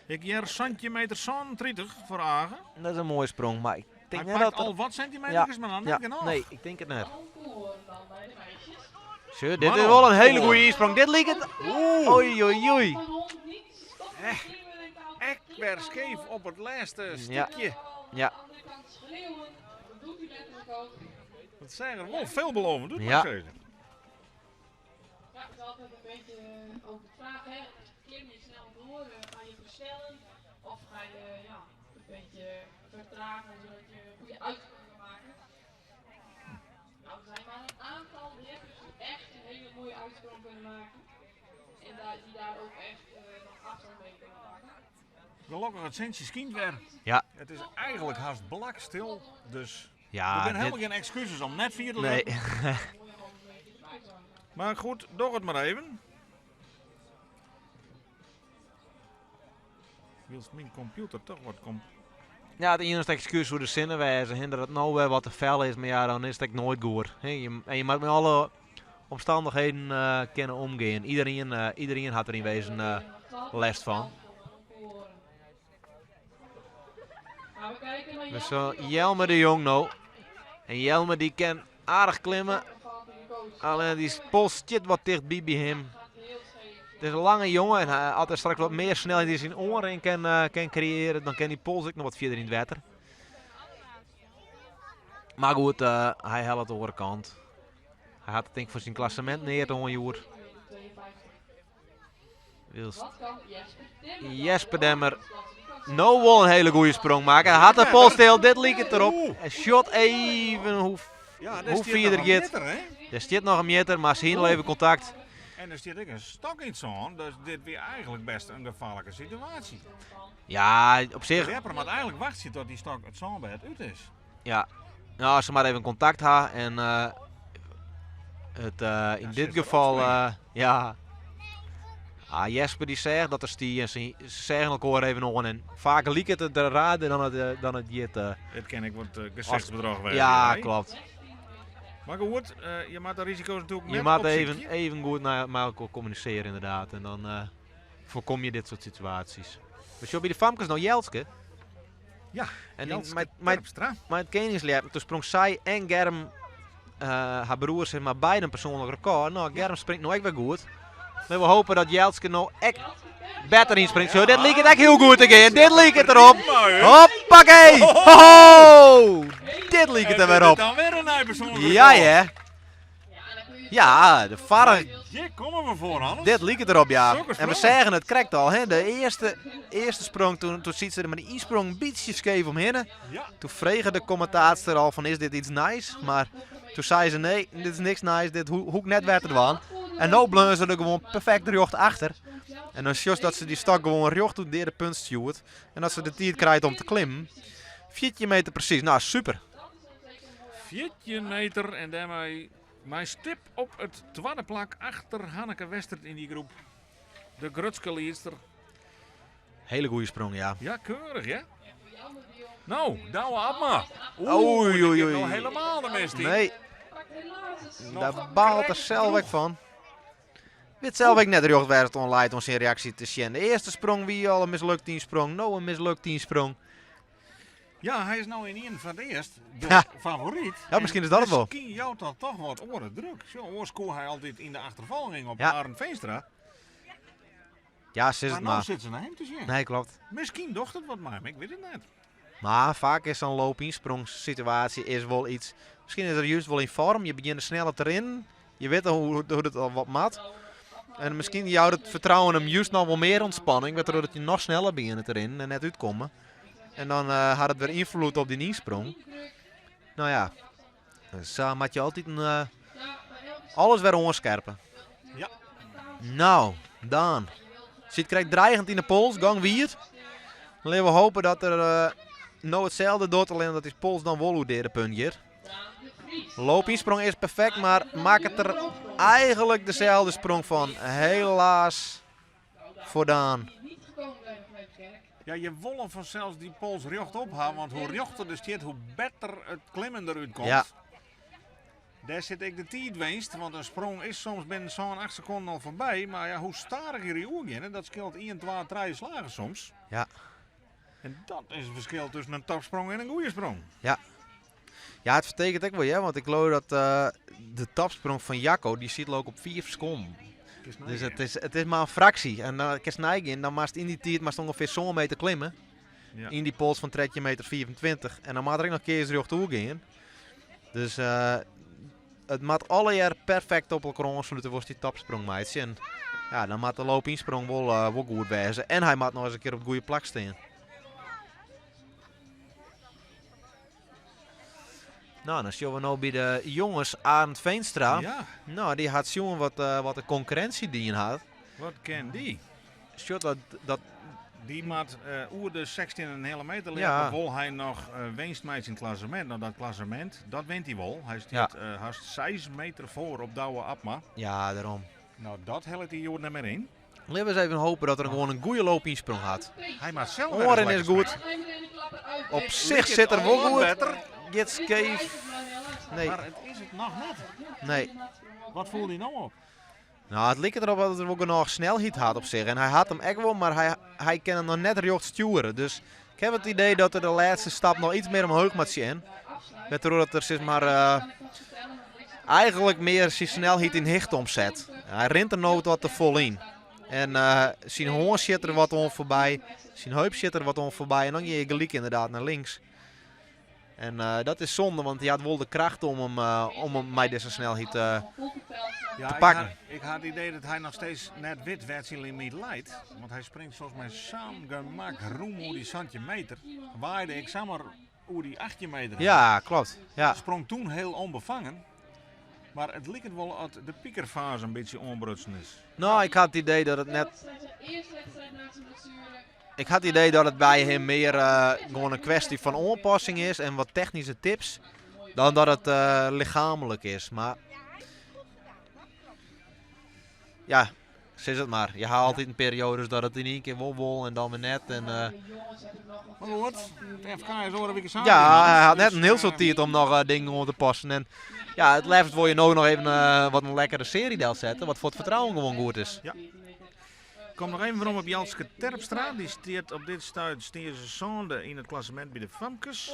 Ik hear 17 meter 37 foar Age. Dat is in moaie sprong, mar ik tink Hy net pakt dat al wat sentimeters, mar dan net ja, genôch. Nee, ik tink it net. Sjoch, dit is Manon. wol in hiele goede ynspring. Dit liket. Oei, oei, oei. Ek wer skeef op it lêste Ja. stikje. Ja. Dat seach der wol veelbelovend út, Ja. moat ik sizze. Ja, het is altijd een beetje ook de vraag, hè. Klim je snel door, ga je versnellen of ga je ja, een beetje vertragen zodat je een goede uitsprong kan maken. Nou, er zijn maar een aantal lifters die echt een hele mooie uitsprong kunnen maken. En daar, die daar ook echt nog afstand mee kunnen pakken. Gelokkich it sintsje skynt wer. Ja. It is eigentlik hast blakstil, dus Ja, der binne dit- helemaal gjin ekskuses om net fier te Nee. litten. Mar goed, doch it mar even. Wylst myn kompjûter toch wat kom. Ja, it iennichste ekskús soe de sinne wêze, hè, dat it no wer wat te fel is, mar ja, dan is it ek noait goed. Hè, je, en je moat mei alle omstannichheden kinne omgean. Iederien, iederien hat der yn wezen lêst fan. We zo Jelmer de Jong no. En Jelmer dy kin aardich klimme. Allinnich dy pols stiet wat tichtby by him. It is in lange jonge en hy, as er straks wat mear snelheid yn syn oanrin kin kreëarje, dan kin dy pols ek noch wat fierder yn it wetter. Mar goed, hy hellet de oare kant. Hy hat it tink foar syn klassemint neat oan hjoed. Wylst Jesper Demmer no wol in hiele goede sprong makke. Hy hat de pols stil, dit liket derop. En sjocht even hoe, Ja, dêr hoe stiet fierder noch in giet. mjitter, hè? Der stiet noch in mjitter, mar se hiene al even kontakt. En der stiet ek in stok yn it sân, dus dit wie eigentlik best in gefaarlike situaasje. Ja, op sich. De ljepper moat eigentlik wachtsje tot dy stok it sânbêd út is. Ja, no, as se mar even kontakt ha en it yn Ja, dit se is gefal, erop springen. ja. Ah, Jesper dy seach dat er stie en se seagen elkoar even oan en faak liket it raarder dan it giet. It kin ek wat gesichtsbedroch wêze, Ja, hè? klopt. Mar goed, je moatte de risiko's natuerlik Je net moatte even, opsykje. even goed mei elkoar kommunisearje ynderdaad en dan voorkom je dit soart situaasjes. We sjogge by de famkes no Jelske. Ja, En Jelske Terpstra. mei it keningsljeppen, toen sprong sy en Germ, har broer, zeg maar, beide in persoanlik rekôr. No, Germ springt no ek wer goed. Mar we hoopje dat Jelske no ek better ynspringt. Zo, dit liket ek hiel goed te gean. Dit liket derop. Hoppakee! Ho, ho! Dit liket der wer op. Dan wer in nij persoanlik Ja, rekôr. hè? Ja, de farre. Hjir komme we foar, Hannes. Dit liket derop, ja. Sokke En we sprongen. seagen it krekt al, hè. De earste sprong, toen siet se der mei de ynsprong in bytsje skeef omhinne. Ja. Toen frege de kommentaatster al van, is dit iets nijs? Mar toen sei se, nee, dit is niks nijs, dit hoech ik net wer te dwaan. En no bleaun se der gewoan perfekt rjocht achter. En dan sjochst dat se dy stok gewoan rjocht oer de deade punt stjoert. En dat se de tiid krijt om te klimmen. 14 meter presys, no super. 14 meter en dêrmei mei stip op it twadde plak achter Hanneke Westert yn dy groep. De grutske liedster. Hele goede sprong, ja. Ja, keurig, hè? Nou, Douwe Abma. Oei, oei, oei. Nou helemaal de mist in. Nee. Daar baalt er zelf ook van. Wit zelf ook net rjocht waar het oan leit om syn reaksje te sjen. De earste sprong wie al in mislukt ynsprong, no in mislukt ynsprong. Ja, hy is no yn ien foar it earst de Ja. favoryt. Ja, miskien is dat it wol. Miskien jout dat toch wat oare druk. Sjoch, oars koe hy altyd yn de achterfolging op Ja. Arend Veenstra. Ja, sis Maar it no mar. sit se nei him te sjen. Nee, klopt. Miskien docht it wat mei him, ik wit it net. Mar faak is sa'n loop-ynsprong-situaasje is wol iets. Miskien is er juist wol yn foarm. Je begjinne sneller te rinnen. Je witte hoe, hoe it al wat moat. En miskien jout it fertrouwen him juist noch wol mear ûntspanning, wêrtroch't je noch sneller begjinne te rinnen en net útkomme. En dan eh, hat it wer ynfloed op dyn ynsprong. No ja, sa moat je altyd in, eh, alles wer oanskerpe. Ja. No, dan. Sit krekt dreigend yn de pols, gong wiid. Litte we hope dat er eh, no itselde docht, allinne dat dy pols dan wol oer de punt giet. Loopynsprong is perfekt, mar makket der eigenlik deselde sprong fan. Helaas foar Daan. Ja, je wolle fansels dy pols rjochtop ha, want hoe rjochter er stiet, hoe better it klimmen derút komt. Ja. Dêr sit ek de tiidwinst, want in sprong is soms binnen sân, acht sekonden al foarby. Mar ja, hoe stadiger je oergeane, dat skeelt 1, 2, 3 slagen soms. Ja. En dat is it ferskil tusken in topsprong en in goede sprong. Ja. Ja, it fertekent ek wol, ja, want ik leau dat eh, de topsprong fan Jacco, dy sit leau ik op 5 sekonden. Dus it is mar in fraksje. En dan kinst neigean, dan moatst yn dy tiid moatst ûngefear sân meter klimme. Ja. Yn dy pols fan 13 meter 25. En dan moat er ek noch kearsrjocht oergean. Dus eh, it moat allegear perfekt op elkoar oanslute wolst dy topsprong meitsje. En ja, dan moat de loopynsprong wol, eh, wol goed wêze. En hy moat noch ris in kear op it goede plak stean. No, dan sjogge we no by de jonges Arend Veenstra. Ja. No, dy hat sjoen wat, eh, wat de konkurrinsje dien hat. Wat kin dy? Sjoch dat, dat Dy moat eh, oer de 16,5 meter lizze. Ja. Wol hy noch eh, winst meitsje yn it klassemint. No, dat klassemint, dat wint hy wol. Hy stiet eh, hast 6 meter foar op Douwe Abma. Ja, dêrom. No, dat hellet hy hjoed net mear yn. Litte we ris even hope dat er gewoan in goede loopynsprong hat. Hy moat sels wer ris Oaren lekker is goed. springen. Op sich sit er wol Wat goed. better. Giet skeef. Nee. Mar it is it noch net. Nee. Wat foel dy no op? No, it liket derop dat er wol genôch snelheid hat op sich. En hy hat him ek wol, mar hy, hy kin him noch net rjocht stjoere. Dus ik ha it idee dat er de lêste stap noch iets mear omheech moat sjen. Wêrtroch't er sis mar, eh, eigenlik mear syn snelheid yn hichte omset. Hy rint der no wat te fol yn. En eh, syn hân sjit der wat oan foarby, syn heup sjit der wat oan foarby. En dan gean je gelyk ynderdaad nei links. En eh, dat is sonde, want hy hat wol de kracht om him, eh, om him mei dizze snelheid eh, Ja, te ik pakken. ha, ik ha it idee dat hy noch steeds net wit wêr't syn limyt leit. Want hy springt soms mei sa'n gemak rûm oer dy 17 meter. Waaide ik samar oer dy 18 meter heen. Ja, klopt. Ja. Sprong toen heel onbevangen. Mar it liket wol oft de piekerfase in bytsje oanbrutsen is. No, ik ha it idee dat it net. Ik ha it idee dat it by him mear eh, gewoan in kwestje fan oanpassing is en wat technyske tips, dan dat it eh, lichaamlik is. Mar ja, sis it mar. Je ha altyd perioades dat it yn ien kear wol wol en dan wer net. En, eh, Mar goed, it FK is oare wike saterdeitejûn. ja, hy hat net Dus, in hiel soad eh, tiid om noch eh, dingen oan te passen. En ja, it leafst wol je no noch even eh, wat in lekkere searje delsette, wat foar it fertrouwen gewoan goed is. Ja. Kom noch even werom op Jelske Terpstra. Dy stiet op dit stuit stean se sânde yn it klassemint by de famkes.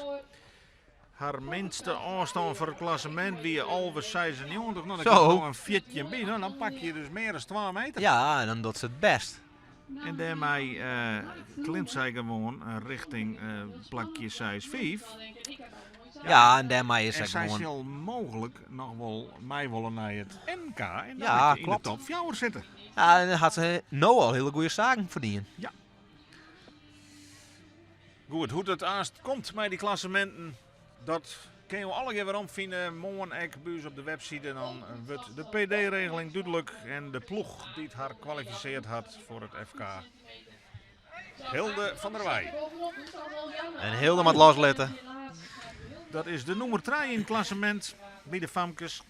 Har minste ôfstân foar it klassemint wie 11,96. No, dan Zo. komt noch in 14 by. No, dan pak je dus mear as 2 meter. Ja, en dan docht se it bêst. En dêrmei eh, klimt sy gewoan eh, richting eh, plakje 6-5. Ja, en dêrmei is En sy sy gewoan... sil mooglik noch wol mei wolle nei it NK. En dan Ja, moat je yn de klopt. top 4 sitte. Ja, en dan hat se no al hiele goede saken ferdiend. Ja. Goed, hoe't it aanst komt mei dy klasseminten, dat kinne jo allegear werom fine. Moarn ek by ús op de webside. Dan wurdt de PD-regeling dúdlik en de ploech dy't har kwalifisearre hat foar it FK. Hilde van der Weij. En Hilde moat loslitte. Dat is de nûmer 3 yn it klassemint by de famkes.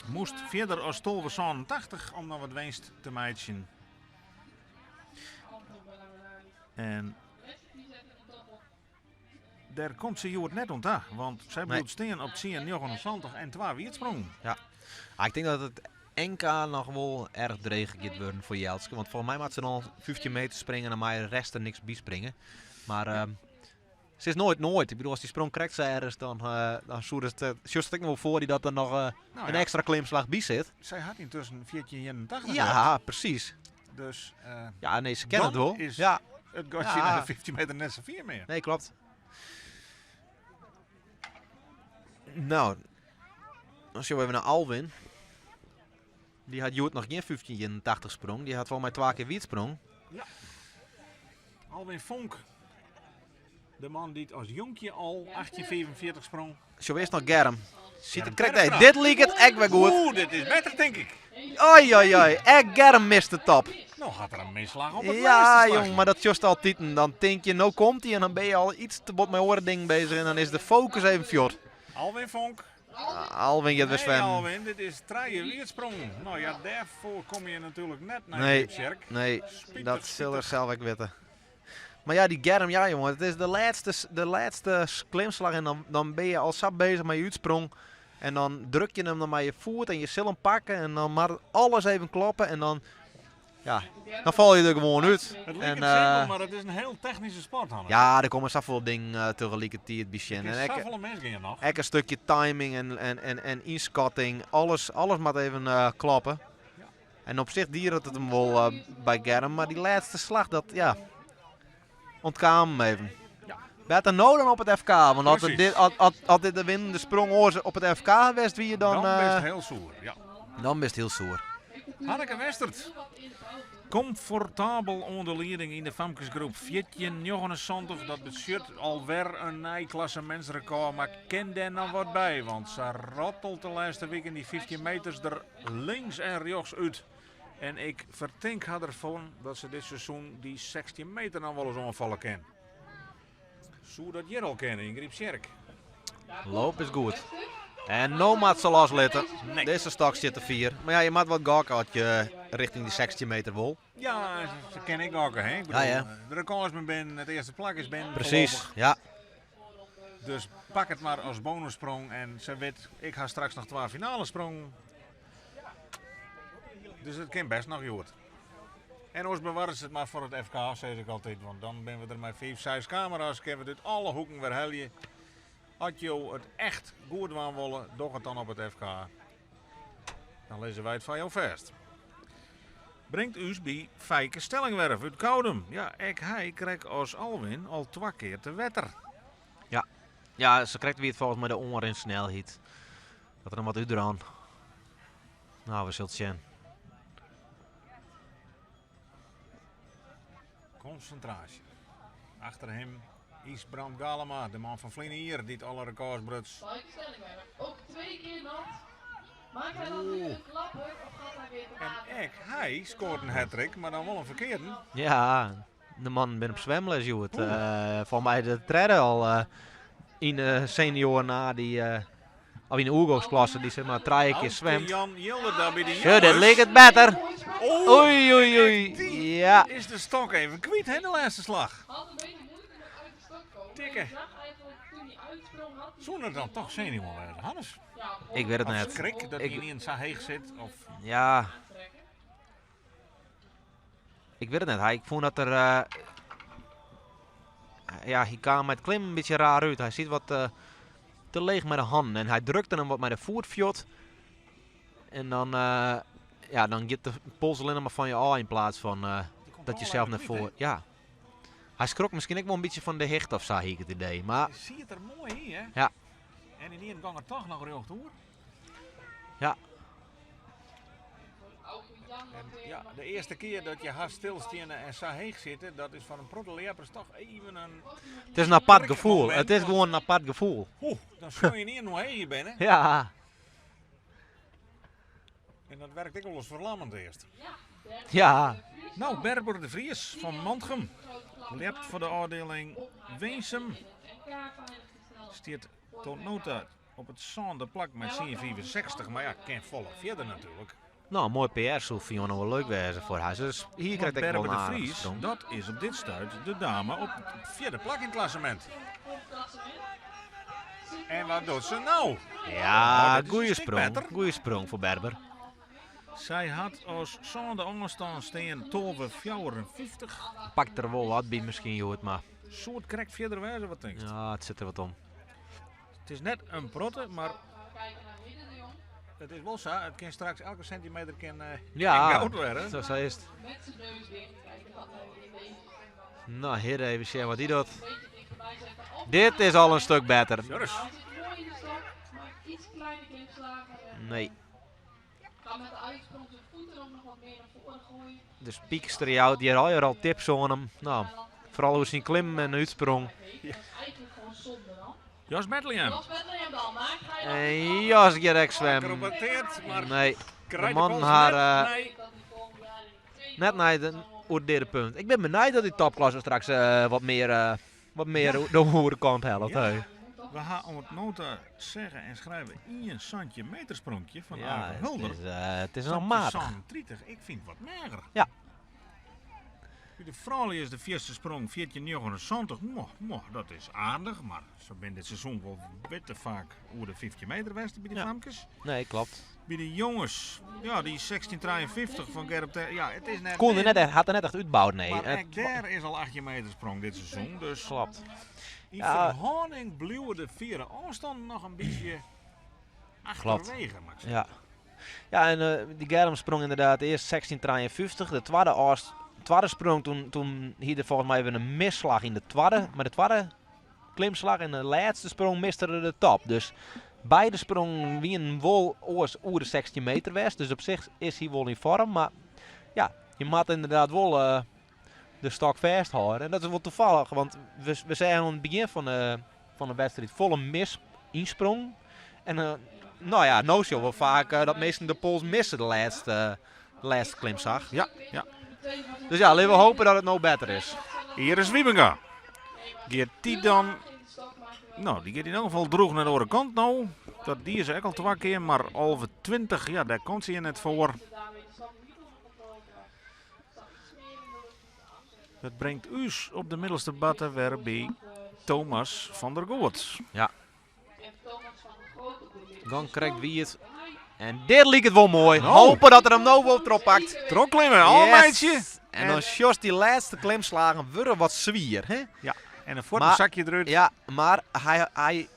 Moast fierder as 12,87 om noch wat winst te meitsjen. En dêr komt se hjoed net oan ta, want sy bliuwt stean op 10,79 en twa wietsprongen. Ja. Ah, ik tink dat it NK noch wol erch dreech giet wurden foar Jelske. Want folgens my moat se dan 15 meter springe en dan mei de rest der niks by springe. Mar ja. Se is noait noait. Ik bedoel, as dy sprong krekt sa erch is, dan, uh, dan soe it, uh, sjochst ek noch wol foar dy dat der noch uh, nou, in ekstra klimslach by sit. Sy hat yntusken 1481. Ja, presys. Dus, ja, nee, se kenne it wol. Is ja. it gatsje ja. nei de 15 meter net sa fier mear. Nee, klopt. Nou, dan sjogge we even nei Alwin. Dy hat hjoed noch gjin 1581 sprong. Dy hat folgens my twa kear wiet sprong. Ja. Alwin Fonk. De man dy't as jonkje al 1845 sprong. Sjogge we earst noch Germ. Siet er krekt, hey, dit liket ek wer goed. Oeh, dit is better, tink ik. Oi, oi, oi. Ek Germ mist de top. No hat er in misslach op it Ja, jong, mar dat sjochst altiten. Dan tink je, no komt hy en dan bin je al iets te bot mei oare dingen bezich en dan is de fokus even fuort. Alwin Fonk. Alwin giet wer swimmen. Nee, Alwin, dit is trije wietsprongen. No ja, dêrfoar komme je natuerlik net nei nee, Gryptsjerk. Nee, Spitich, dat sil er spitich. sels ek witte. Mar ja, dy Germ, ja jonge, it is de lêste, de lêste klimslach en dan, dan bin je al sa bezich mei je útsprong. En dan druk je him dan mei je foet en je sil him pakke en dan moat alles even kloppe en dan, ja, dan fal je der gewoan út. It liket En, simpel, eh, mar it is in hiel technyske sport, Hannes. ja, der komme safolle dingen eh, tegelikertiid by sjen. Der En kin ek, safolle misgean noch. ek in stukje timing en, en, en, en ynskatting, alles, alles moat even eh, kloppe. En op sich die it him wol eh, by Germ, mar dy lêste slach, dat ja, ûntkaam him even. Better no dan op it FK, want as, it Presys. dit, as, as, as dit de winnende sprong oars op it FK west wie, dan, Dan bist eh, hiel soer, ja. dan bist hiel soer. Hanneke Westert. Komfortabel oan de lieding yn de famkesgroep 14,79. Dat betsjut alwer in nij klassemintsrekôr, mar kin dêr noch wat by? Want se rottelt de lêste wiken dy 15 meters der links en rjochts út. En ik fertink har derfan dat se dit seizoen dy 16 meter noch wolris oanfalle kin. Soe dat hjir al kinne yn Gryptsjerk? Loop is goed. En no moat se loslitte. Nee. Dizze stok sit te fier. Mar ja, je moat wat gokke as je richting dy 16 meter wol. Ja, se kin ek gokke, hè? Ik bedoel, Ja, ja. De rekôrs binne binnen, it earste plak is binnen. Presys, voorlopich. ja. Dus pak it mar as bonussprong en se wit, ik ha straks noch twa finalesprongen. Dus it kin bêst noch hjoed. En oars bewarre se it mar foar it FK, sis ik altyd. Want dan binne we der mei fiif, seis kamera's, kinne we it út alle hoeken werhelje. As jo it echt goed dwaan wolle, doch it dan op it FK. Dan lizze wy it foar jo fêst. Bringt ús by Feike Stellingwerf út Koudum. Ja, ek hy krekt as Alwin al twa kear te wetter. Ja, ja sakrekt wie it folgens my de oanrinsnelheid. Dat der noch wat útran. No, we sille it sjen. Konsintraasje. Achter him Ysbrand Galema, de man fan ferline jier dy't alle rekôrs bruts. Feike Stellingwerf, ook twee keer nat. Maakt hij dan nu een klapper of gaat hij weer te En water? ek hy skoart in hattrick, mar dan wol in ferkearden. Ja, de mannen binne op swimles hjoed. Eh, folgens my de tredde al eh, yn de senior na dy, eh, of yn de oergongsklasse dy't sis mar trije kear swimt. Jan Jilderda by de Sjoch, dit jonges. liket better. Oeh, Oei, oei, oei. dy Ja. is de stok even kwyt, hè, de lêste slach. Had een beetje moeite met uit de stok komen. Tikke. Je zag eigenlijk toen hij uitsprong had hij Soe er dan toch senior wêze, Hannes? Ja, Ik wit it Of net. skrik dat Ik- hy ynienen sa heech sit? Of Ja, aantrekken. ik wit it net. Hy, ik fûn dat er... eh, ja, hy kaam mei it klimmen in bytsje raar út. Hy siet wat eh, te leech mei de hannen. En hy drukte him wat mei de foet fuort. En dan, eh, ja, dan giet de pols allinnich mar fan je ôf yn plaats fan eh, dat je sels nei foaren. Ja. Hy skrok miskien ek wol in bytsje fan de hichte of sa, hie ik it idee. Mar Siet der moai yn, hè? Ja. En ynienen gong er toch noch rjocht oer. Ja. En ja, de earste kear dat je hast stilsteane en sa heech sitte, dat is foar in protte ljeppers toch even in... it is in apart gefoel. It is gewoan in apart gefoel. Oeh, dan sjogge je ynienen hoe heech je binne. Ja. En dat wurket ek wolris ferlammend earst. Ja. No, Berber de Vries fan Mantgum ljept foar de ôfdieling Winsum. Stiet tot no ta op it sânde plak mei 10,65, mar ja, kin folle fierder natuerlik. No, in moai PR soe Fiona wol leuk wêze foar har. Dus hier Want krijt ek wol Berber in de aardige Vries, sprong. dat is op dit stuit de dame op het vierde plak in het klassement. En wat doet ze nou? Ja, Oh, dit is een goede stuk sprong. beter. Goede sprong voor Berber. Zij had als zande onderstaan steen 12,54. Pakt er wel wat bij misschien, Joert, maar Soort krekt verder wijze, wat denk je? ja, het zit er wat om. Het is net een protte, maar het is wel zo. Het kan straks elke centimeter kan, Ja, kan goud worden. zo, zo is het. Nou, hier even zien wat die doet. Dit is al een stuk beter. Joris. Hij zit mooi in de stok, maakt iets kleine klimslagen. En, Nee. Kan met de uitsprong zijn voeten ook nog wat meer naar voren gooien. De spiekster jou, die had al al tips aan hem. Nou, vooral hoe zijn klim en uitsprong. Dat is eigenlijk gewoon zonde dan. Jos Bethlehem. Jos Bethlehem dan, maar ga je dan En Jos Gerek zwem. Acrobateert, maar Nee, krijgt de man pols haar, net. Nee. Nee. net naar de oer derde punt. Ik ben benieuwd dat die topklasse straks wat meer de hoerenkant helpt. Ja. hè. We gaan om het nota zeggen en schrijven een santje metersprongje van Ja, Agen het Hulder. is, het is nog Santje matig. 36, ik vind het wat mager. Ja. Bij de vrouwen is de eerste sprong 14,79. Moh, moh, dat is aardig, maar ze zijn dit seizoen wel bitter vaak over de 15 meter west bij de Ja. famkes. Nee, klopt. Bij de jongens, ja, die 16,53 van Gerrit Ter- Ja, het is net. Kon er net echt, had er net echt uitbouwd, nee. Maar Het ook daar is al 8 meter sprong dit seizoen. Dus klopt. in Ja. verhouding bleven de vierde afstand nog een beetje achterwege, Max. Ja. Ja, en die Germ sprong inderdaad eerst 16,53. De tweede, tweede sprong, toen hier er volgens mij even een misslag in de tweede. Maar de tweede klimslag en de laatste sprong miste er de top. Dus beide sprongen wien wel oors oer de 16 meter west. Dus op zich is hij wel in vorm. Maar ja, je moet inderdaad wel de stok vasthouden. En dat is wel toevallig, want we zijn aan het begin van de wedstrijd volle mis insprong. En nou ja, nou zie je wel vaak dat meesten de pols missen de laatste klimzag. Ja, ja. Dus ja, laten we hopen dat het nou beter is. Hier is Wiebenga. Geert die dan... Nou, die gaat in elk geval droeg naar de andere kant nou. Dat die is ook al twee keer, maar halve 20, ja, daar komt ze in het voor. Dat brengt us op de middelste batten weer bij Thomas van der Goort. Ja. Dan krijgt wie het. En dit liep het wel mooi. Nou. Hopen dat er hem nou wel erop pakt. Trok klimmen, al Yes. meidje. En dan Jos die laatste klimslagen worden wat zwier. Hè? Ja, en een fort Maar- zakje eruit. Ja, maar hij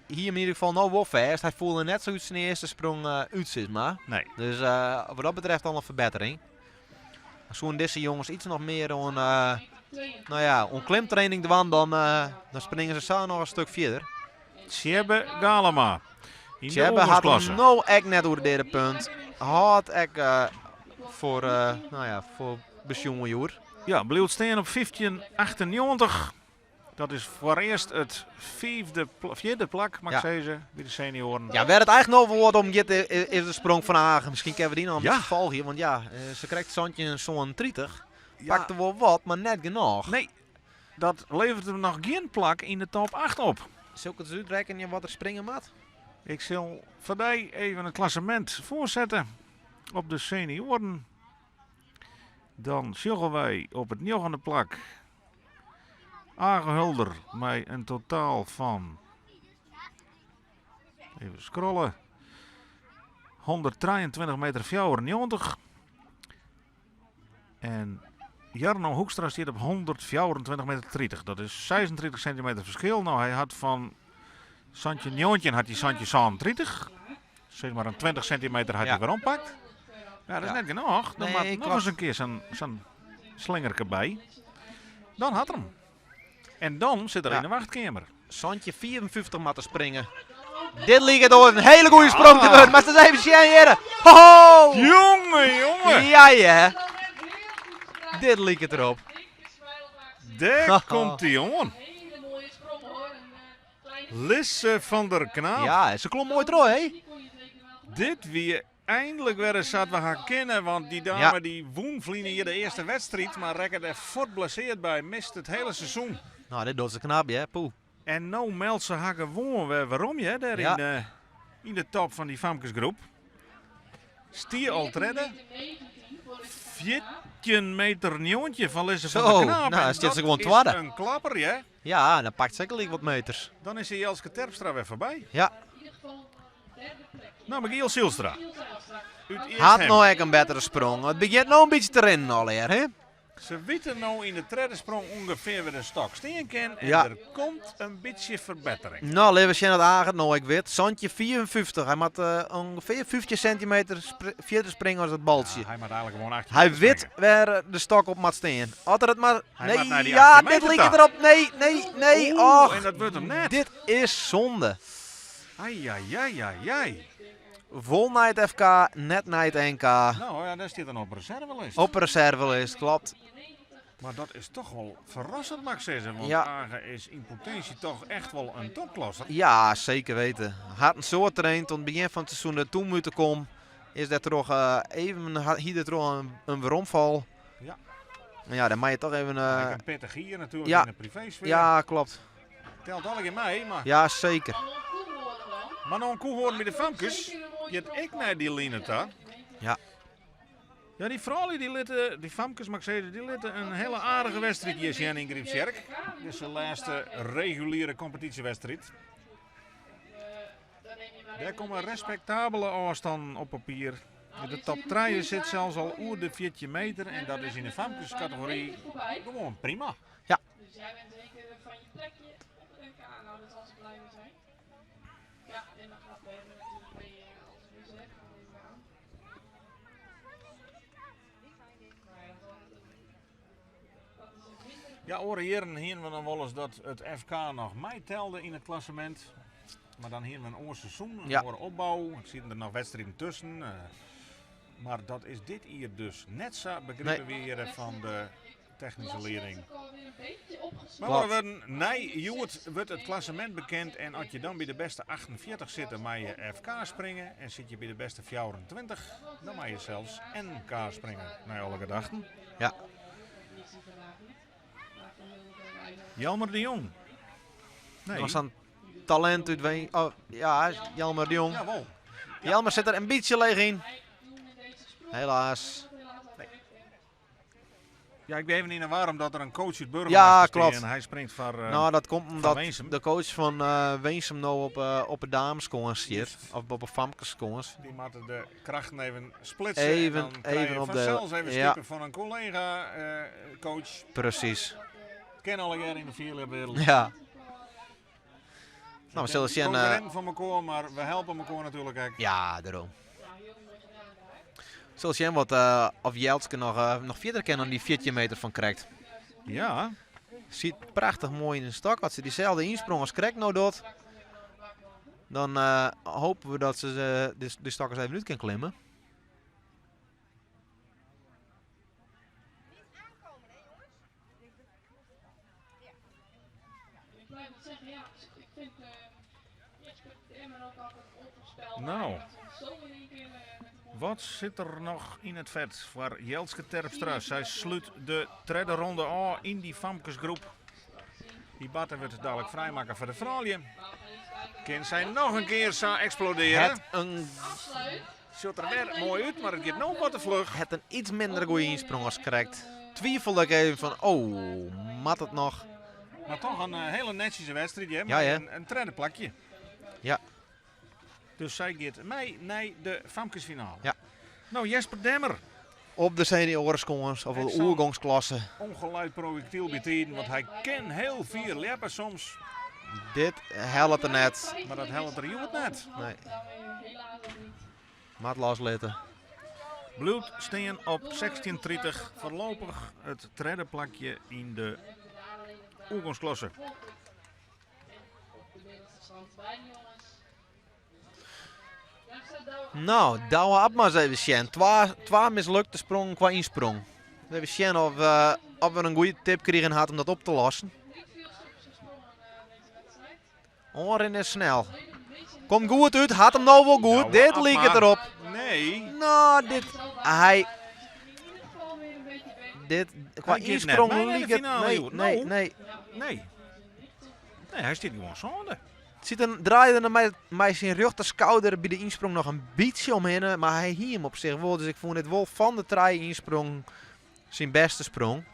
hier in ieder geval nou wel vast. Hij voelde net zoiets zijn eerste sprong uit, zeg maar. Nee. Dus wat dat betreft al een verbetering. Zo'n deze jongens iets nog meer on, nou ja, on klimtraining doen, dan springen ze zo nog een stuk verder. Tjebbe Galema. In de Tjebbe had oorlogsklasse. nou echt net over de derde punt. Had echt voor, nou ja, voor pensioen joer. Ja, bleef staan op 15,98. Dat is voor eerst het vierde plak, mag ik zeggen, bij de senioren. Ja, waar het eigenlijk nog wel wat om gaat, is de sprong van Hagen. Misschien kunnen we die nog een Ja. beetje volgen. Want ja, ze krijgt Santje een zo'n 30. Ja. Pakt er wel wat, maar net genoeg. Nee, dat levert hem nog geen plak in de top 8 op. Zulke het uitrekenen wat er springen moet? Ik zal vandaag even het klassement voorzetten op de senioren. Dan zullen wij op het negende plak Age Hulder met een totaal van, even scrollen, 123 meter 94. En Jarno Hoekstra staat op 124 meter 30. Dat is 36 centimeter verschil. Nou, hij had van Santje Njontje had hij Santje 37. Zeg maar een 20 centimeter had hij weer oppakt. Ja, dat is net genoeg. Dan Nee, maakt nog klopt. eens een keer zo'n slingerke bij. Dan had hem. En dan zit er in de wachtkamer. Santje 54 matten springen. Dit liep het door een hele goede sprong te worden. Maar ze zijn even zien, Ho, ho! Jongen, jongen! Ja, ja. Dit liep het erop. Daar komt die jongen. Lisse van der Knaap. Ja, ze klom mooi terug, hè? Dit weer eindelijk weer eens zat we gaan kennen. Want die dame die woen vliegen hier de eerste wedstrijd. Maar rekken er fort blesseerd bij. Mist het hele seizoen. Nou, dit doet ze knap, hè? Poeh. En nou meldt ze haar gewoon weer waarom je, hè, daar in de top van die famkesgroep. Stie al tredde. 14 meter 19 fan Lisse van der Zo, Knaap. nou, dan En stiet ze dat gewoon is twadde. een klapper, hè? Ja, dan pakt ze gelijk wat meters. Dan is de Jelske Terpstra weer voorbij. Ja. Nou, Michiel Zielstra. Uit Had Eastham. nou ook een betere sprong. Het begint nou een beetje te rennen alweer, hè? Ze weten nou in de tweede sprong ongeveer weer een stok steen kan. En Ja. er komt een beetje verbetering. Nou, laten we zien dat Agen nou ik weet. Zandje 54. Hij moet ongeveer 50 centimeter verder springen als het baltje. Ja, hij moet eigenlijk gewoon 18 Hij meter weet springen. waar de stok op moet staan. Had er het maar. Hij moet Nee, naar die ja, 18 dit meter lijkt toe. erop. Nee, nee, nee. Oeh, Och, en dat wordt hem net. Dit is zonde. Ai, ai, ai, ai, ai. Vol naar het FK, net naar het NK. Nou ja, daar zit dan op reservelist. Op reservelist, klopt. Maar dat is toch wel verrassend, mag ik zeggen. Want Ja. Agen is in potentie toch echt wel een topklasse. Ja, zeker weten. Had een soort train tot het begin van het seizoen er toe moeten komen. Is dat toch even, had hier er toch een weeromval. Ja. Maar ja, dan mag je toch even... Een pittig hier natuurlijk ja. in de privésfeer. Ja, klopt. Telt alle keer mee, maar... Ja, zeker. Manon Koehoorn met de famkes. Je hebt ik naar die line ta. Ja. Ja, die vrouwen die litten, die famkes mag ik zeggen, die litten een hele aardige wedstrijd hier zijn in Grypstsjerk. Dit is de laatste reguliere competitiewedstrijd. Daar komen respectabele afstanden op papier. De top 3 zit zelfs al oer de 14 meter en dat is in de famkescategorie gewoon prima. Ja. Dus jij bent zeker van je plekje op het NK. Nou, dat zal ze blij mee zijn. Ja, en dan gaat Berber natuurlijk mee als reserve, neem ik aan. Maar ja, dat is een minder. Ja, oren heren, hier we dan wel eens dat het FK nog mij telde in het klassement. Maar dan hier we een oor seizoen, een Ja. oor opbouw. Ik zie er nog wedstrijden tussen. Maar dat is dit hier dus net zo begrepen Nee. weer van de technische leerling. Maar Klopt. we worden nee, Joert wordt het klassement bekend. En als je dan bij de beste 48 zit, dan mag je FK springen. En zit je bij de beste 24, dan mag je zelfs NK springen. Naar alle gedachten. Ja. Jelmer de Jong. Nee. Dat was een talent uit Ween. Oh, ja, Jelmer de Jong. Jawel. Jelmer zit er een beetje leeg in. Helaas. Nee. Ja, ik ben even niet naar waarom dat er een coach uit Burgum Ja, achter staat klopt. En hij springt voor, Nou, dat komt van omdat Weensum. de coach van Weensum nou op de dameskongers zit. Juist. Of op de famkeskongers. Die moeten de krachten even splitsen. Even, en dan krijg even je op de vanzelfs even ja. stippen van een collega coach. Precies. Ken alle jaren in de vierlerwereld. Ja. Nou, we zullen zien, Concurrenten van elkaar, maar we helpen elkaar natuurlijk ook. Ja, daarom. Zullen zien wat of Jeltske nog verder kan dan die 14 meter van krijgt. Ja. Ziet prachtig mooi in de stok. Als ze diezelfde insprong als Krek nou doet, dan hopen we dat ze de stok eens even uit kan klimmen. Ik blijf het zeggen, ja, ik vind Jesper Emmer ook altijd onvoorspelbaar. Nou. Dat ze zo in één keer met de mond Wat zit er nog in het vet voor Jelske Terpstra? Zij sluit de derde ronde af in die famkesgroep. Die batten wordt dadelijk vrijmaken voor de vrouwen. Kan zij nog een keer zo exploderen? Het een Ziet er weer mooi uit, maar het gaat nog wat te vlug. Het een iets minder goede insprong als correct. Twijfelde ik even van, oh, mat het nog? Maar toch een hele netjes wedstrijd, hè? Ja, Maar hè? een derde plakje. Ja. Dus zij gaat mee naar de famkesfinale. Ja. Nou, Jesper Demmer. Op de seniorenskongers of de Examen. oergangsklasse. Ongeluid projectiel bij tijden, want hij kan heel veel leppen soms. Dit helpt er net. Maar dat helpt er hier net. Nee. Maat loslitten. Bloed steen op 16:30. Voorlopig het derde plakje in de oergangsklasse. Nou, Douwe Abma eens even zien. Twa mislukte sprong qua insprong. Even zien of we een goede tip kregen had om dat op te lossen. Orin is snel. Komt goed uit, had hem nou wel goed. Douwe Dit Abma. liep het erop. Nee. Nou, dit. Hij. Dit, qua Hij gaat net insprong mee naar de liep het. finale, Nee, joh. nee, Nou. nee. Nee. Nee, hij zit gewoon zonde. Sit en draaide er mei, mei syn rjochter skouder by de ynsprong noch in bytsje omhinne, mar hy hie him op sich wol. Dus ik fûn dit wol fan de trije ynsprongen syn bêste sprong.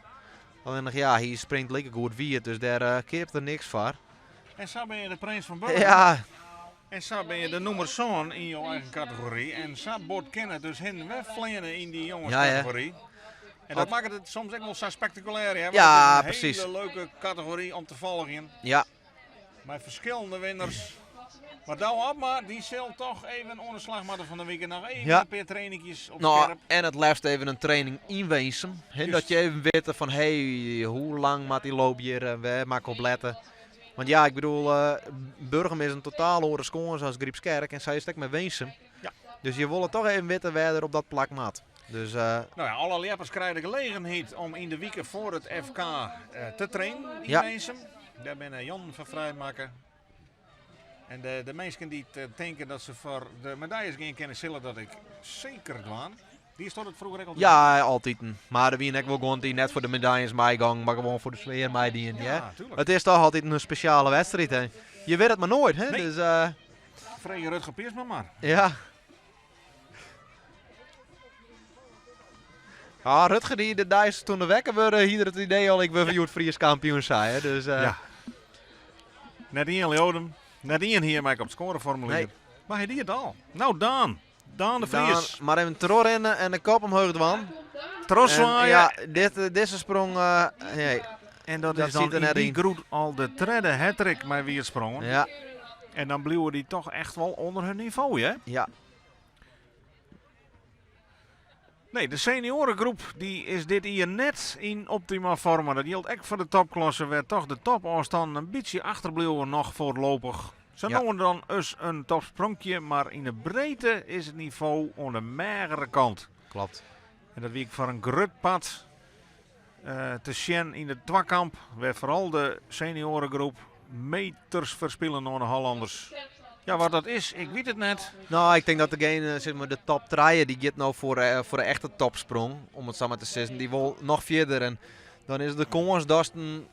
Allinnich ja, hy springt like goed wiet, dus dêr uh, keapet er niks foar. En sa bin je de prins fan Burgum. Ja. En sa bin je de nûmer sân yn jo eigen kategory. En sa bot kin it dus hinne en wer fleane yn dy jongeskategory. Ja, En dat makket it soms ek wol sa spektakulêr. Hè? Want ja, it is in precies. hele leuke kategory om te folgjen. Ja. Mei ferskillende winners. Mar Douwe Abma, dy sil toch even oan de slach moatte fan de wike. Noch even Ja. in pear trainingjes op Nou, skerp. en it leafst even in training yn Winsum. Hè, Juist. dat je even witte fan, hey, hoe lang moat dy loop hjir en wêr moat ik op lette. Want ja, ik bedoel, eh, Burgum is in totaal oare skâns as Grypskerk en sa is it ek mei Winsum. Ja. Dus je wolle toch even witte wêr der op dat plak moat. Dus, eh, Nou ja, alle ljeppers krije de gelegenheid om yn de wike foar it FK eh, te trainen yn Ja. Winsum. Dêr binne jûnen foar frijmakke. En de, de minsken dy't eh, tinke dat se foar de medaljes gean kinne, sille dat ek seker dwaan. Dy stond it froeger ek al ja, altiten. Mar der wiene ek wol guon dy't net foar de medaljes meigongen, mar gewoan foar de sfear meidienen. Ja, Ja, tuurlijk. It is toch altyd in spesjale wedstriid. Hè. Je wit it mar noait, hè? Nee. Dus, eh, Freegje Rutger Piersma mar. ja. Ja, Rutger die de deis toen de wekker wurde, hie er it idee al, ik wurd hjoed Fries kampioen, sei hè. Dus, eh, Ja. Net ien leaude 'm. Net ien hie him ek op it skoareformulier. Nee. Mar hy die it al. Nou, Daan. Daan de Daan, Vries. mar even trochrinne en de kop omheech dwaan. Trochswaaie. En, ja, dit, eh, dizze sprong, eh, nee. En dat, Dat is dan siet er yn net dy yn. groep al de tredde hattrick mei wietsprongen. Ja, En dan bliuwe dy toch echt wol ûnder hun nivo, hè? ja. Nee, de seniorengroep dy is dit jier net yn optima forma. Dat jildt ek foar de topklasse, wêr toch de topôfstannen in bytsje achterbliuwe noch foarlopich. Sa Ja. no en dan is in topspronkje, mar yn de breedte is it nivo oan de meagere kant. Kloppet. En dat wie ek foar in grut part eh, te sjen yn de twakamp, wêr foaral de seniorengroep meters ferspilen oan de Hollanders. Ja, wat dat is, ik wit it net. Nou, ik tink dat degene, sis mar, de top trije, dy giet no foar, eh, foar de echte topsprong, om it sa mar te sizzen. Dy wol noch fierder en dan is de kâns datst in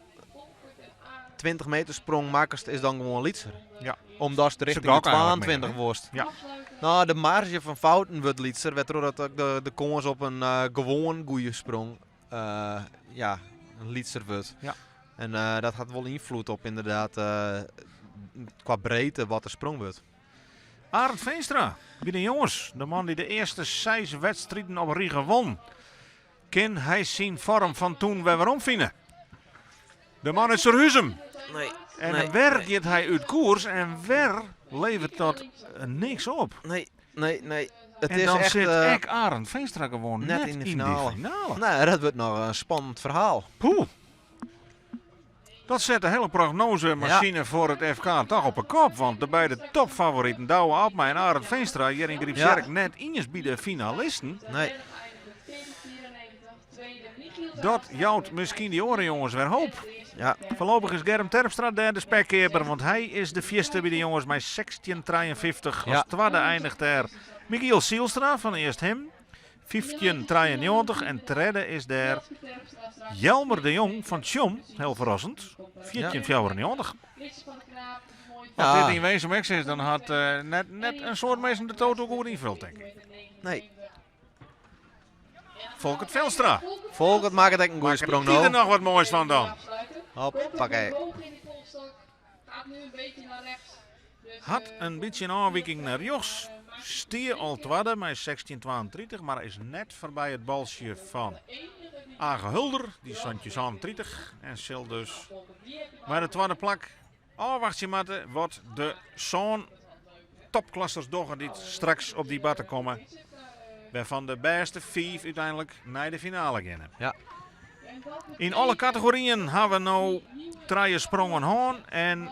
20 meter sprong makkest, is dan gewoan lytser. Ja. Omdatst rjochting de gokke eigentlik mear, 22 hè? worst. Ja. Nou, de marge fan fouten wurdt lytser, wêrtroch dat ek de, de kâns op in eh, gewoan goede sprong eh, ja, lytser wurdt. Ja. En eh, dat hat wol ynfloed op ynderdaad eh, kwa breedte wat der sprong wurdt. Arend Veenstra, by de jonges. De man dy't de earste seis wedstriden op rige won. Kin hy syn foarm fan toen wer weromfine? De man út Surhuzum. Nee. En Nee, wer nee. giet hy út koers en wer leveret dat niks op. Nee, nee, nee. It En is dan echt, sit eh, ek Arend Veenstra gewoan net net, yn de yn finale. de finale. Nou, dat wurdt noch in spannend ferhaal. Poeh. Dat set de hiele prognoasemachine foar it FK toch op 'e kop. Want de beide topfavoriten Douwe Abma en Arend Veenstra hjir yn Grypstsjerk net iens by de finalisten. Nee. Dat jout miskien dy oare jonges wer hoop. Ja. Foarlopich is Germ Terpstra dêr de spekkeaper, want hy is de fierste by de jonges mei 16,53. As Ja. twadde einiget dêr Michiel Zielstra fan Easthim, 15,93. En tredde is dêr Jelmer de Jong fan Tsjom, hiel ferrassend, 14,94. Ja. As dit yn Winsum ek sa is, dan hat eh, net, net in soad minsken de toto goed ynfuld, tink ik. Nee. Folkert Velstra. Folkert makket ek in goede Makket sprong dy der no. noch wat moais fan dan. Hoppakee. Hat in bytsje in ôfwiking nei rjochts. Stie al twadde mei 16,32, mar is net foarby it baltsje fan Age Hulder, dy 17,37. En sil dus mei de twadde plak ôfwachtsje moatte wat de sân topklassers dogge dy't straks op dy batte komme. Wêrfan de bêste fiif úteinlik nei de finale geane. Ja. Yn alle kategoryen ha we no trije sprongen hân en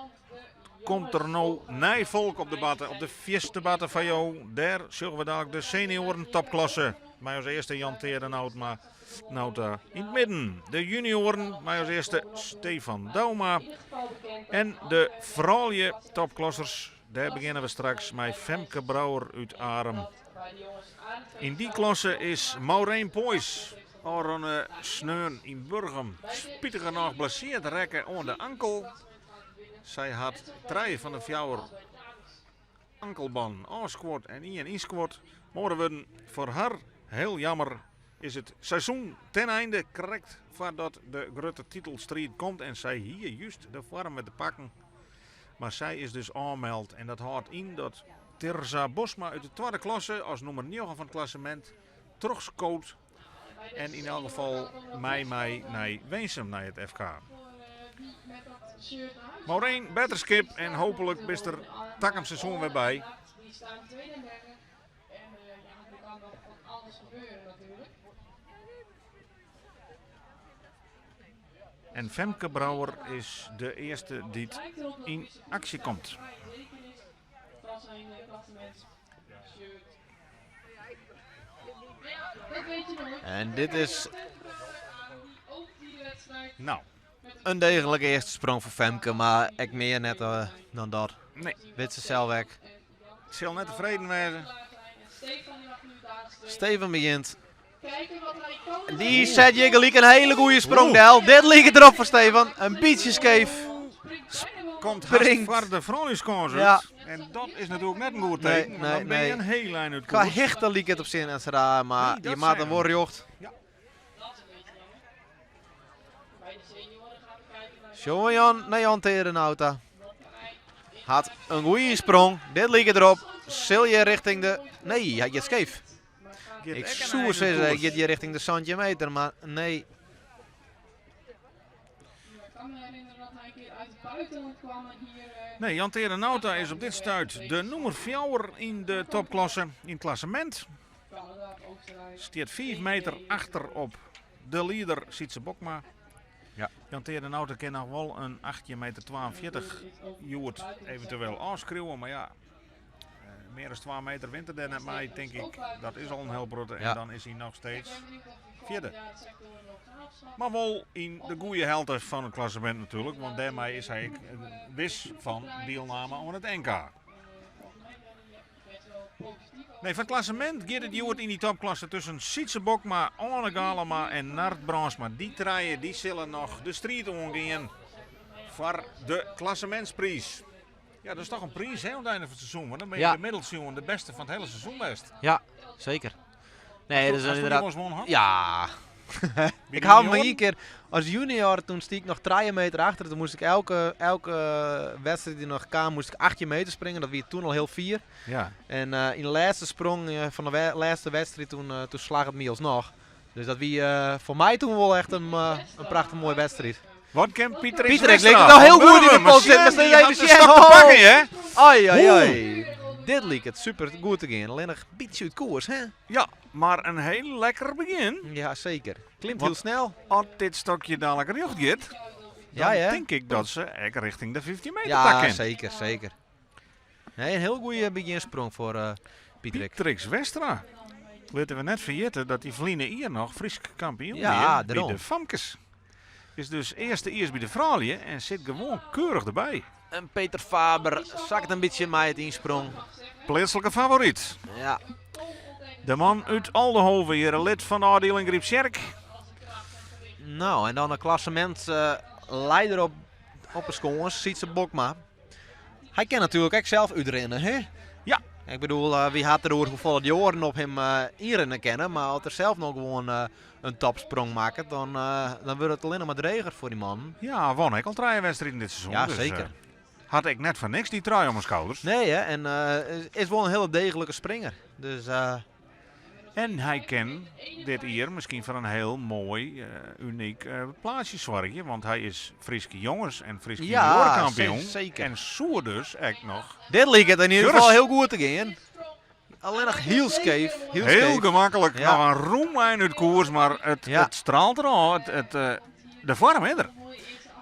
komt der no nij folk op de batte, op de fierste batte fan jo. Dêr sjogge we dalik de senioaren topklasse. Mei as earste Jan Teade Noutma, Nauta yn it midden. De junioaren mei as earste Stefan Douma. En de froulju topklassers, dêr begjinne we straks mei Femke Brouwer út Arum. Yn dy klasse is Maureen Poijs ôfrûne sneon yn Burgum spitigernôch blesseard rekke oan de ankel. Sy hat trije fan de fjouwer ankelbannen ôfskuord en ien ynskuord. Mei oare wurden, foar har heel jammer is it seizoen ten einde krekt foardat de grutte titelstriid komt en sy hie just de foarm wer te pakken. Mar sy is dus ôfmeld en dat hâldt yn dat Tirza Bosma út de twadde klasse as nûmer njoggen fan it klassemint trochskoot en yn elk gefal mei mei nei Winsum nei it FK. Maureen, betterskip en hooplik bist der takom seizoen wer by. En Femke Brouwer is de earste dy't yn aksje komt. En dit is Nou. Een degelike earste sprong foar Femke, mar ek mear net eh, dan dat. Nee. Wit se sels ek. Sil net tefreden wêze. Steven begjint. Dy set hjir gelyk in hiele goede sprong del. Dit liket derop foar Steven. In bytsje skeef. Komt hast foar de frouljuskâns út. En dat is natuerlik net in goed teken. Nee, dan bin je in hiel ein út Kwa hichte liket it op sin net sa raar, mar je moatte wol rjocht. Ja. Sjogge Jan nei Jan Terenauta. Hat in goede sprong. Dit liket derop. Sil je richting de... Nee, hy giet skeef. Ik soe sizze, hy giet hjir richting de 17 meter, mar nee. Nee, Jan Terenauta is op dit stuit de nûmer fjouwer yn de topklasse, yn it klassemint. Stiet 5 meter achter op de lieder Sytse Bokma. Ja. Jan Terenauta kin noch wol in 18 meter 42 hjoed eventueel ôfskriuwe, mar ja, Mear as 2 meter wint er dêr net mei, tink ik. Dat is al in hiel protte. En dan is hy noch steeds fjirde. Mar wol yn de goede helte fan it klassemint natuerlik, want dêrmei is hy ek wis fan dielname oan it NK. Nee, foar it klassemint giet it hjoed yn dy topklasse tusken Sytse Bokma, Oane Galema en Nard Brandsma. Dy trije dy sille noch de striid oangean foar de klassemintspriis. Ja, dat is toch in priis hè, oan it ein fan it seizoen. Want dan bin je gemiddeld sjoen de bêste fan it hiele seizoen west. Ja, seker. Nee, dat is inderdaad... Won Ja. Ik ha him ien kear as junior, toen stie ik noch 3 meter achter. Toen moast ik elke wedstriid dy't noch kaam, moast ik 18 meter springen. Dat wie toen al hiel fier. Ja. En yn de lêste sprong fan de lêste wedstriid, toen slagge it my alsnoch. Dus dat wie foar my toen wol echt in prachtich moaie wedstriid. Wat kin Pieter Pieter, ik liket al hiel goed yn de pot sitten. Maar steeds even sjen. te pakken, hè? Ai, ai, ai. Dit liket super goed te gean. Allinnich in bytsje út koers, hè? Ja, mar in hiel lekker begjin. Ja, seker. Klimt hiel snel. As dit stokje dadlik rjocht giet, dan ja, tink ik dat se ek richting de 15 meter ja, ta kin. Zeker, zeker. Nee, in hiel goede begjinsprong foar uh, Pietrix. Pietrix Westra. Litte we net ferjitte dat dy ferline jier noch Frysk kampioen ja, wie by de famkes. Is dus earste jiers by de froulju en sit gewoan keurich derby. En Peter Faber sakket in bytsje mei it ynsprong. Pleatslike favoryt. Ja. De man út Aldeholve, hjir lid fan de ôfdieling Grypstsjerk. Nou, en dan de klassemintslieder op, op 'e skâns, Sytse Bokma. Hy kin natuerlik ek sels útrinne, hè? Ja. Ik bedoel, uh, wy ha it deroer hoefolle de oaren op him uh, ynrinne kinne, mar as er sels noch gewoan uh, in topsprong makket, dan, dan wurdt it allinnich mar dreger foar dy mannen. Ja, won ek al trije wedstriden dit seizoen. Ja, dus, seker. Hat ek net foar niks dy trui om 'e skouders. Nee, hè, en is wol in hiele degelike springer. Dus, En hy kin dit jier miskien foar in hiel moai, unyk plaatsje soargje. Want hy is Fryske jonges en Fryske Ja, junioarkampioen. zeker. En soe dus ek noch Dit liket yn ieder Jurris. geval hiel goed te gean. Allinnich hiel skeef. Hiel, Hiel skeef. gemaklik. Ja. Noch in rûm ein út koers, mar it, Ja. it straalt derôf. It, de foarm is der.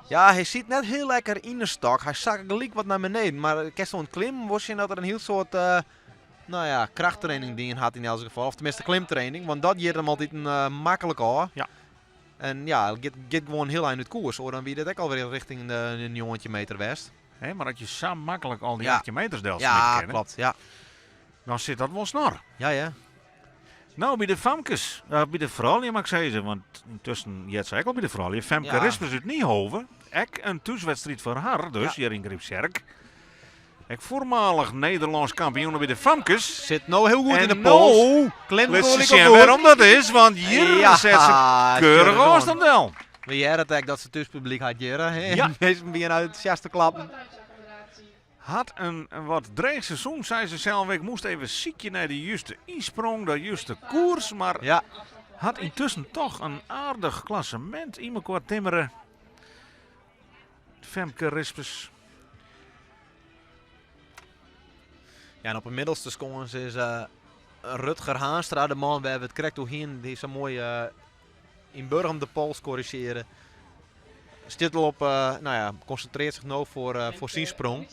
Ja, hy sit net hiel lekker yn de stok. Hy sakket gelyk wat nei beneden. Mar kinst oan it klimmen wol sjen dat er in hiel soad nou ja, krachttraining dien hat yn elts gefal. Of teminsten klimtraining, want dat giet him altyd maklik ôf. Ja. En ja, it giet gewoan hiel ein út koers. Oars dan wie dit ek alwer richting de 19 meter west. Hè, mar as je sa maklik al dy Ja. 18 meters delsmite Ja, kinne, klopt. Ja. dan sit dat wol snor. Ja, ja. Nou, by de famkes, by de froulju moat ik sizze, want yntusken heart se ek al by de froulju. Femke Ja. Rispers út Niehove. Ek in thúswedstriid foar har dus, hjir yn Grypstsjerk. Ek foarmalich Nederlânsk kampioene by de famkes. Sit no hiel goed En yn de pols. no Klimt lit se gelyk sjen op goed. wêrom dat is, want hjir Ja, set se keurich sjogge ôfstân del. We hearre it ek dat se thúspublyk hat hjir. hè. Ja. Minsken wiene enthousiast te klappen. Hat in wat dreech seizoen, sei se self. Ik moast even sykje nei de juste ynsprong, de juste koers. Mar Ja. hat yntusken toch in aardich klassemint yn mekoar timmere. Femke Rispens. Ja, en op de middelste skâns is Rutger Haanstra de man wêr't we it krekt oer hienen, dy't sa moai yn Burgum de pols korrigearre. Stiet al op, nou ja, konsintrearret sich no foar, foar syn sprong.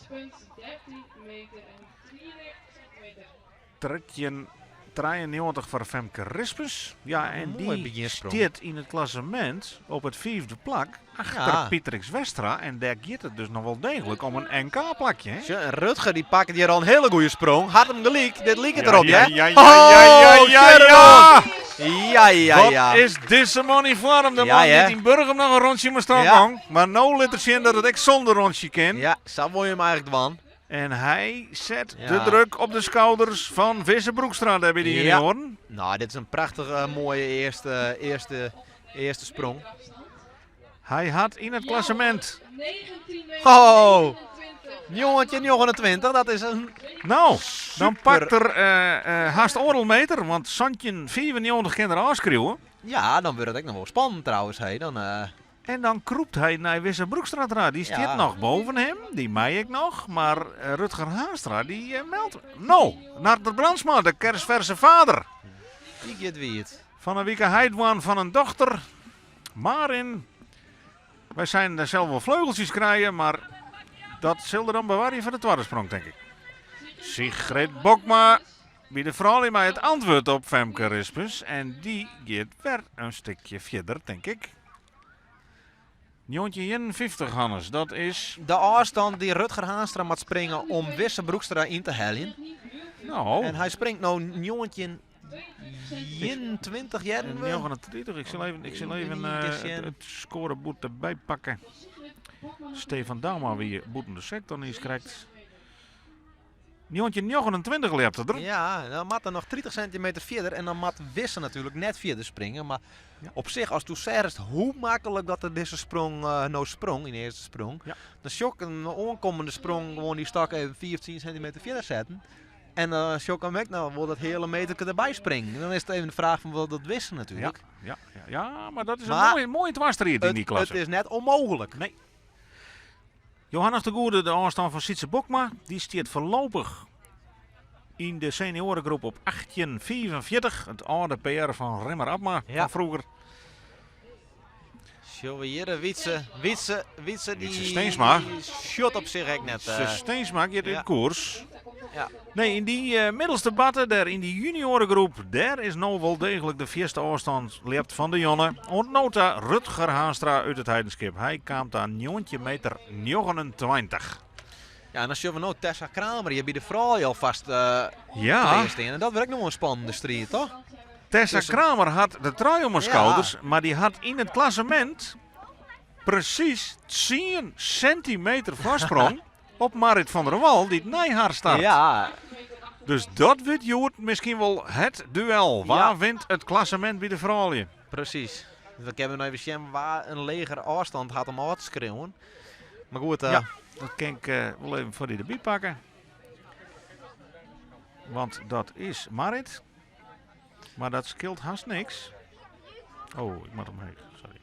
13,93 foar Femke Rispens. Ja, en Moai dy begjinsprong. stiet yn it klassemint op it fiifde plak achter Ja. Pietrix Westra. En dêr giet it dus noch wol deeglik om in NK-plakje. hè? Sjoch, en Rutger dy pakt hjir al in hiele goede sprong. Hat him gelyk, dit liket Ja, derop, ja, hè? ja, ja, ja, ja, ja, ja. Ja, ja, Wat ja. is dizze man yn foarm? De Ja, man hè? dy't yn Burgum noch in rûntsje mei stôk Ja. gong. Mar no lit er sjen dat it ek sûnder rûntsje kin. Ja, sa wol je him eigentlik dwaan. En hy set Ja. de druk op de skouders fan Wisse Broekstra dêr by de Ja. junioaren. Nou, dit is in prachtige moaie earste, earste, earste sprong. Hy hat yn it klassemint. Oh! 1929, dat is in No, dan Super. pakt er hast oardel meter, want 17,95 kin er ôfskriuwe. Ja, dan wurdt it ek noch wol spannend trouwens. Hè. Dan, En dan krûpt hy nei Wisse Broekstra ta. Dy stiet Ja. noch boven him, dy mei ek noch. Mar Rutger Haanstra, dy meldt. No, Narder Brandsma, de kersverse vader. Dy giet wiet. Fan 'e wike heit wurden fan in dochter, Marin. Wy seinen der sels wol fleugeltsjes krije, mar dat sil er dan bewarje foar de twadde sprong, tink ik. Sigrid Bokma by de froulju mei it antwurd op Femke Rispens. En dy giet wer in stikje fierder, tink ik. 1951, Hannes, dat is... De ôfstân dy't Rutger Haanstra moat springe om Wisse Broekstra yn te heljen. No. En hy springt no 1921 hearden we. 39, ik sil even, ik sil even it skoareboerd derby pakke. Stefan Douma wie bûten de sektor niiskrekt. 1929 ljepte er. Ja, dan moat er noch 30 sintimeter fierder en dan moat Wisse natuerlik net fierder springe. Mar Ja. op sich, ast do seachst hoe maklik dat er dizze sprong no sprong, yn de earste sprong, Ja. dan sjoch ik in oankommende sprong gewoan dy stok even 5, 10 sintimeter fierder setten. En dan sjoch ik him ek noch wol dat heale meterke derby springen. En dan is it even de fraach fan wat dat Wisse natuerlik. Ja, ja, ja, mar dat is in Mar moaie, moaie twastriid yn dy klasse. It is net ûnmooglik. Nee. Johannes de Goede, de ôfstân fan Sytse Bokma, dy stiet foarlopich yn de senioaregroep op 18,45. It âlde PR fan Rimmer Abma Ja. fan froeger. Sjogge we hjir, Wytse, Wytse, Wytse, dy Wytse Steensma. sjocht op sich ek net. Wytse Steensma giet ja. yn koers. Ja. Nee, yn dy middelste batte, dêr yn dy junioaregroep, dêr is no wol deeglik de fierste ôfstân ljept fan de jûn. Oant no ta Rutger Haanstra út It Heidenskip. Hy kaam ta njoggentjin meter 29. Ja, en dan sjogge we no Tessa Kramer hjir by de froulju alfêst Ja. klear stean. En dat wurdt ek noch wol in spannende striid, toch? Tessa Dus- Kramer hat de trui om 'e Ja. skouders, mar dy hat yn it klassemint presys 10 sintimeter foarsprong op Marit van der Wal, dy't nei har start. Ja. Dus dat wurdt hjoed miskien wol it duel. Wa Ja. wint it klassemint by de froulju? Presys. Dan kinne we noch even sjen wa in legere ôfstân hat om ôf te skriuwen. Mar goed. Ja, dat kin ik wol even foar dy derby pakke. Want dat is Marit. Mar dat skeelt hast niks. Oh, ik moat omheech. Sorry.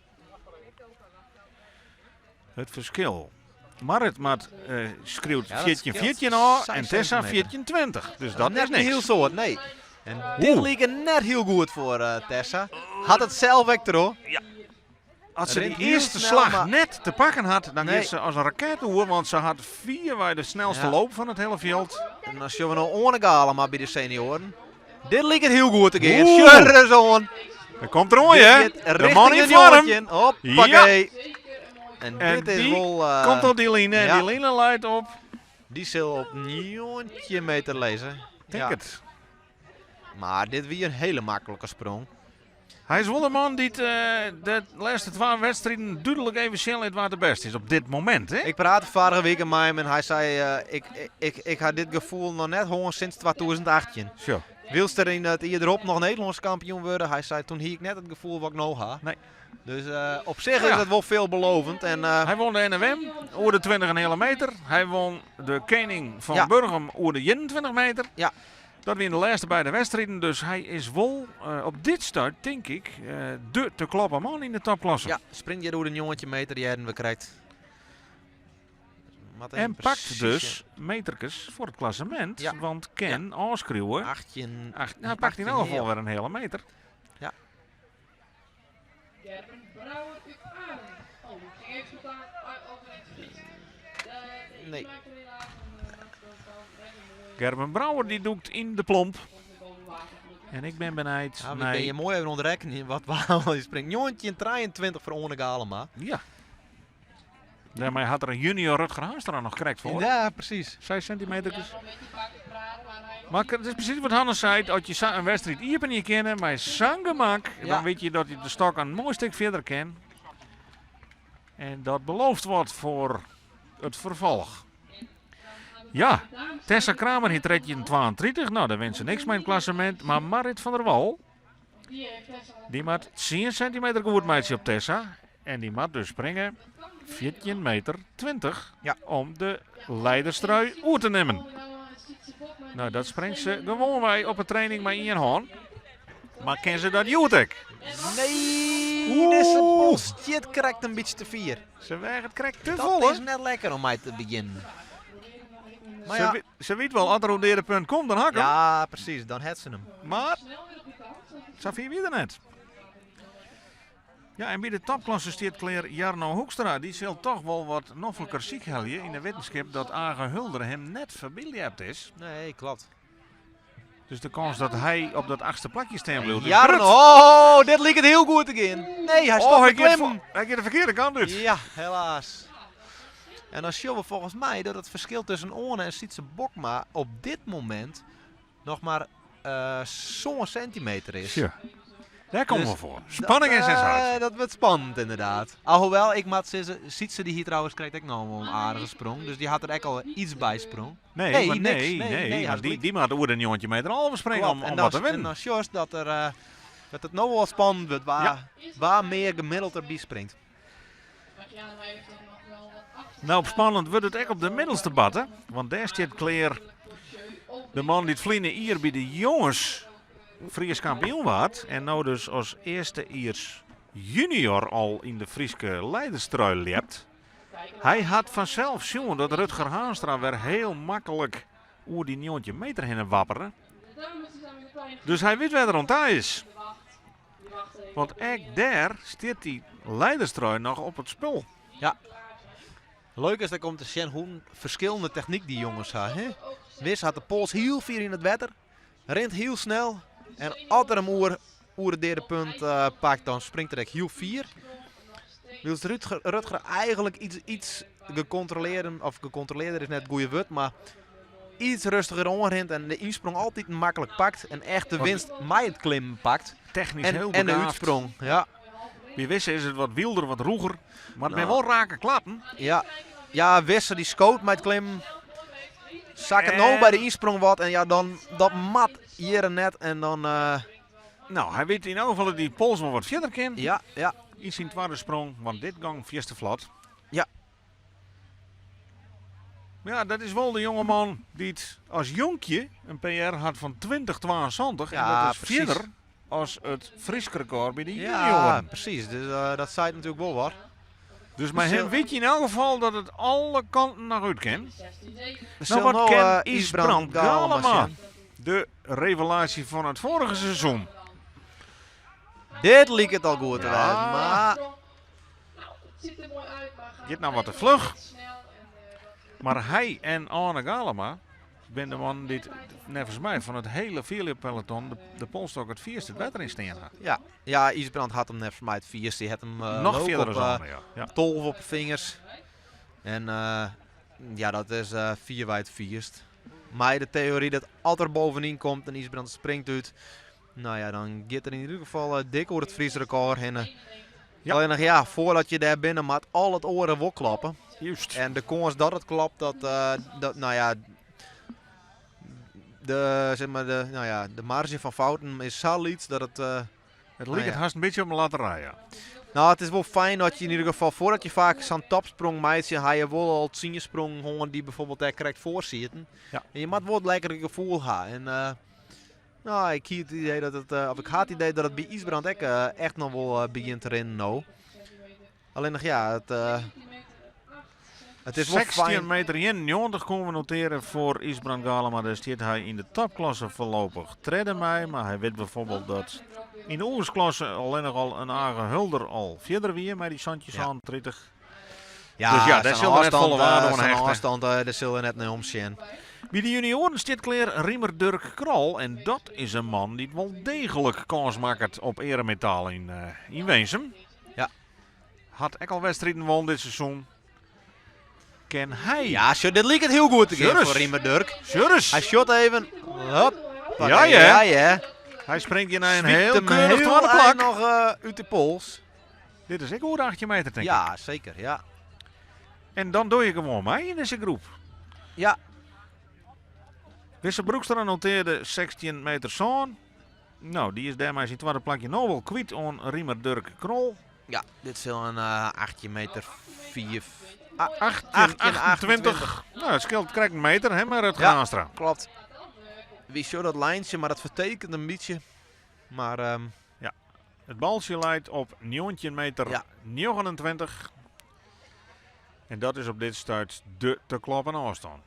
It ferskil. Marit moat, skriuwt Ja, dat 14, skeelt 14 ôf seis en Tessa sintimeter. 14,20. Dus dat Net is niks. hiel soad, nee. En dit Oeh. like net hiel goed foar Tessa. Hat it sels ek troch. Ja. As se Rint dy hiel earste snel, slach mar net te pakken hat, dan Nee. giet se as in raket oer, want se hat fierwei de snelste Ja. loop fan it hiele fjild. En dan sjogge we no Oane Galema by de senioaren. Dit liket hiel goed te gean. Oeh. Sjoch ris oan. Der komt er oan, Dit hè? giet De richting man yn de foarm. njoggentjin. Hoppakee. Ja. En En dit is dy wol, komt op dy line en ja. dy line leit op. Dy sil op 19 meter lizze. Tink Ja. it. Mar dit wie in hiele maklike sprong. Hy is wol de man dy't de lêste twa wedstriden dúdlik even sjen lit wa't de bêste is op dit momint. Hè? Ik prate foarige wike mei him en hy sei, ik, ik, ik ha dit gefoel noch net hân sinds 2018. Sjo. Wylst er yn it jier derop noch Nederlânsk kampioen wurde, hy sei, toen hie ik net it gefoel wat ik no ha. Nee. Dus op sich is dat wol veelbelovend. En, Hy won de NFM oer de 20,5 meter. Hy won de Kening fan ja. Burgum oer de 21 meter. Ja. Dat wiene de lêste beide wedstriden, dus hy is wol op dit stuit, tink ik, de te kloppen man yn de topklasse. Ja, sprint hjir oer de 19 meter, hearden we krekt. En pakt dus meterkes foar it klassemint, ja. want kin ja. ôfskriuwe. 18, 8, nou, pakt yn elk gefal wer in heale meter. Ja. Gerben Brouwer út Arum. Oh, ik ging even spontaan over in het Fries. Nee. Gerben Brouwer die dûkt yn de plomp. En ik bin benijd Ja, nei... ben je moai even ûntrekkenjen wat waar je springt. 1923 foar Oane Galema. Ja. Dêrmei hat er in junior Rutger Haanstra noch krekt foar. Ja, presys. 6 centimeter. Mar it is presys wat Hannes seit. As je sa in wedstriid iepenje kinne mei sa'n gemak, ja. dan witte je dat je de stok in moai stik fierder kin. En dat belooft wat foar it ferfolch. Ja, Tessa Kramer hie 13.32. No, dêr wint se niks mei yn it klassemint. Mar Marit van der Wal, dy moat 10 sintimeter goed meitsje op Tessa. En dy moat dus springe 14 meter 20 ja. om de leiderstrui oer te nimmen. No, dat springt se gewoanwei op 'e training mei ien hân. Mar kin se dat hjoed ek? Nee, dizze pols stiet krekt in bytsje te fier. Se weaget krekt te Dat folle. is net lekker om mei te begjinnen. Mar Se, ja, wi- se wit wol, as er oer it deade punt komt, dan ha ik him. ja, presys, dan hat se him. Mar safier wie er net. Ja, en by de topklasse stiet klear Jarno Hoekstra. Dy sil toch wol wat nofliker sykhelje yn de wittenskip dat Age Hulder him net foarby is. Nee, klopt. Dus de kâns dat hy op dat achtste plakje stean bliuwt is Jarno, grut. oh, dit liket hiel goed te gean. Nee, hy Oh, stopt hy met giet, klimmen. hy giet de ferkearde kant út. Ja, helaas. En dan sjogge we folgens my dat it ferskil tusken Oane en Sytse Bokma op dit momint noch mar sân sintimeter is. Sjoch, dêr komme Dus we foar. Spanning en sensaasje. Dat wurdt spannend ynderdaad. Alhoewel, ik moat sizze, Sytse dy hie trouwens krekt ek noch wol in aardige sprong. Dus dy hat der ek al iets by sprong. Nee, Nee, maar niks. nee, Nee, nee, nee, want hast dy, gelyk. dy moat oer de 19 meter alve springe Klopt. om, En om dan, wat te en winnen. dan sjochst dat, er, dat it no wol spannend wurdt wa, Ja. wa mear gemiddeld derby springt. No, spannend wurdt it ek op de middelste barte. Want dêr stiet klear de man dy't ferline jier by de jonges Frysk kampioen waard. En no dus as earstejiers junior al yn de Fryske leiderstrui ljept. Hy hat fansels sjoen dat Rutger Haanstra wer hiel maklik oer dy 19 meter hinne wappere. Dus hy wit wêr't er oan ta is. Want ek dêr stiet dy leiderstrui noch op it spul. Ja. Leuk is ek om te sjen hoe ferskillende technyk dy jonges ha. Hè? Wisse hat de pols hiel fier yn it wetter, rint hiel snel. En as er him oer, oer it deade punt pakt, dan springt er ek hiel fier. Wylst Rutger, Rutger eigenlik iets, iets gekontrolearder, of gekontrolearder is net it goede wurd, mar iets rêstiger oanrint en de ynsprong altyd maklik pakt. En echt de winst mei it klimmen pakt. Technysk En, hiel en de begaafd. útsprong. Ja. By Wisse is it wat wylder, wat rûger. Mar it No. binne wol rake klappen. Ja, ja Wisse dy skoot mei it klimmen. Sakket no En- by de ynsprong wat en ja, dan, dat moat hjir net. En dan, No, hy wit yn elk gefal dat dy pols wol wat fierder kin. ja, ja. Yn syn twadde sprong, want dit gong fierste flot. Ja. Ja, dat is wol de jongeman dy't as jonkje in PR hat fan 2072. En Ja, dat is presys. fierder as it Frysk rekôr by de Ja, junioaren. presys. Dus dat seit natuerlik wol wat. Dus mei him wit je yn elk gefal dat it alle kanten noch út kin. We No, wat no, kin Ysbrand Ysbrand Galema? sjen. De revelaasje fan it foarige seizoen. Dit liket al goed te Ja. wêzen, mar Giet no wat te fluch. Mar hy en Arne Galema binne de mannen dy't neffens my fan it hiele fierljeppeloton de polstok it fierst it wetter yn stean ha. ja, ja, Ysbrand hat him neffens my it fierst. Dy hat him Noch no fierder op as Arne, ja. Ja. 12 op de fingers. En ja, dat is fierwei it fierst. Mei de teory dat as er bovenyn komt en Ysbrand springt út, Nou ja, dan giet er yn ieder gefal dik oer it Frysk rekôr hinne. Ja. Allinnich ja, foardat je dêr binne moat al it oare wol kloppe. Just. En de kâns dat it klopt, dat, dat nou ja, de, zeg maar, de, nou ja, de marge fan fouten is sa lyts dat it... It liket hast in bytsje op in lotterij, ja. Nou, it is wol fijn dat je yn ieder gefal, foardat je faak sa'n topsprong meitsje, ha je wol al 10 sprongen hân dy't byfoarbyld dêr krekt foar sieten. En je moat wol it lekkere gefoel ha. En nou, ik hie it idee dat it, of ik ha it idee dat it by Ysbrand ek echt noch wol begjint te rinnen no. Allinnich ja, it, it is wol 16 fijn. meter 91 koene we notearje foar Ysbrand Galama. Dêr stiet hy yn de topklasse foarlopich tredde mei. Mar hy wit byfoarbyld dat yn de oersklasse allinnich al in Age Hulder al fierder wie mei dy 1737. Ja, Dus ja, dêr sa'n sil er net ôfstand, folle waarde oan sa'n hechte. ôfstand, dêr sil er net nei omsjen. By de junioaren stiet klear Riemer Durk Krol. En dat is in man dy't wol deeglik kâns makket op earemetaal yn Winsum. Hat ek al wedstriden wûn dit seizoen. Kin hy? Ja, sjoch, dit liket hiel goed te gean Sjurris. foar Riemer Durk. Sjurris. Hy sjocht even. Hop. Ja, ja. Ja, ja. Hy springt hjir nei in Swypt hiel him keurich hiel twadde ein plak. noch út de pols. Dit is ek oer de 18 meter, tink ik. Ja, seker, ja. En dan doe je gewoan mei yn dizze groep. Ja. Wisse Broekstra notearde 16 meter sân. Nou, dy is dêrmei syn twadde plakje no wol kwyt oan Riemer Durk Krol. Ja, dit sil in 18 meter 5. 18, 18, 28. Nou, it skeelt krekt in meter, hè, mei Rutger Ja. Haanstra. Klopt. Wy sjogge dat lijntje, mar dat fertekent in bytsje. Mar It baltsje leit op 19 meter 29. En dat is op dit stuit de te kloppen ôfstân.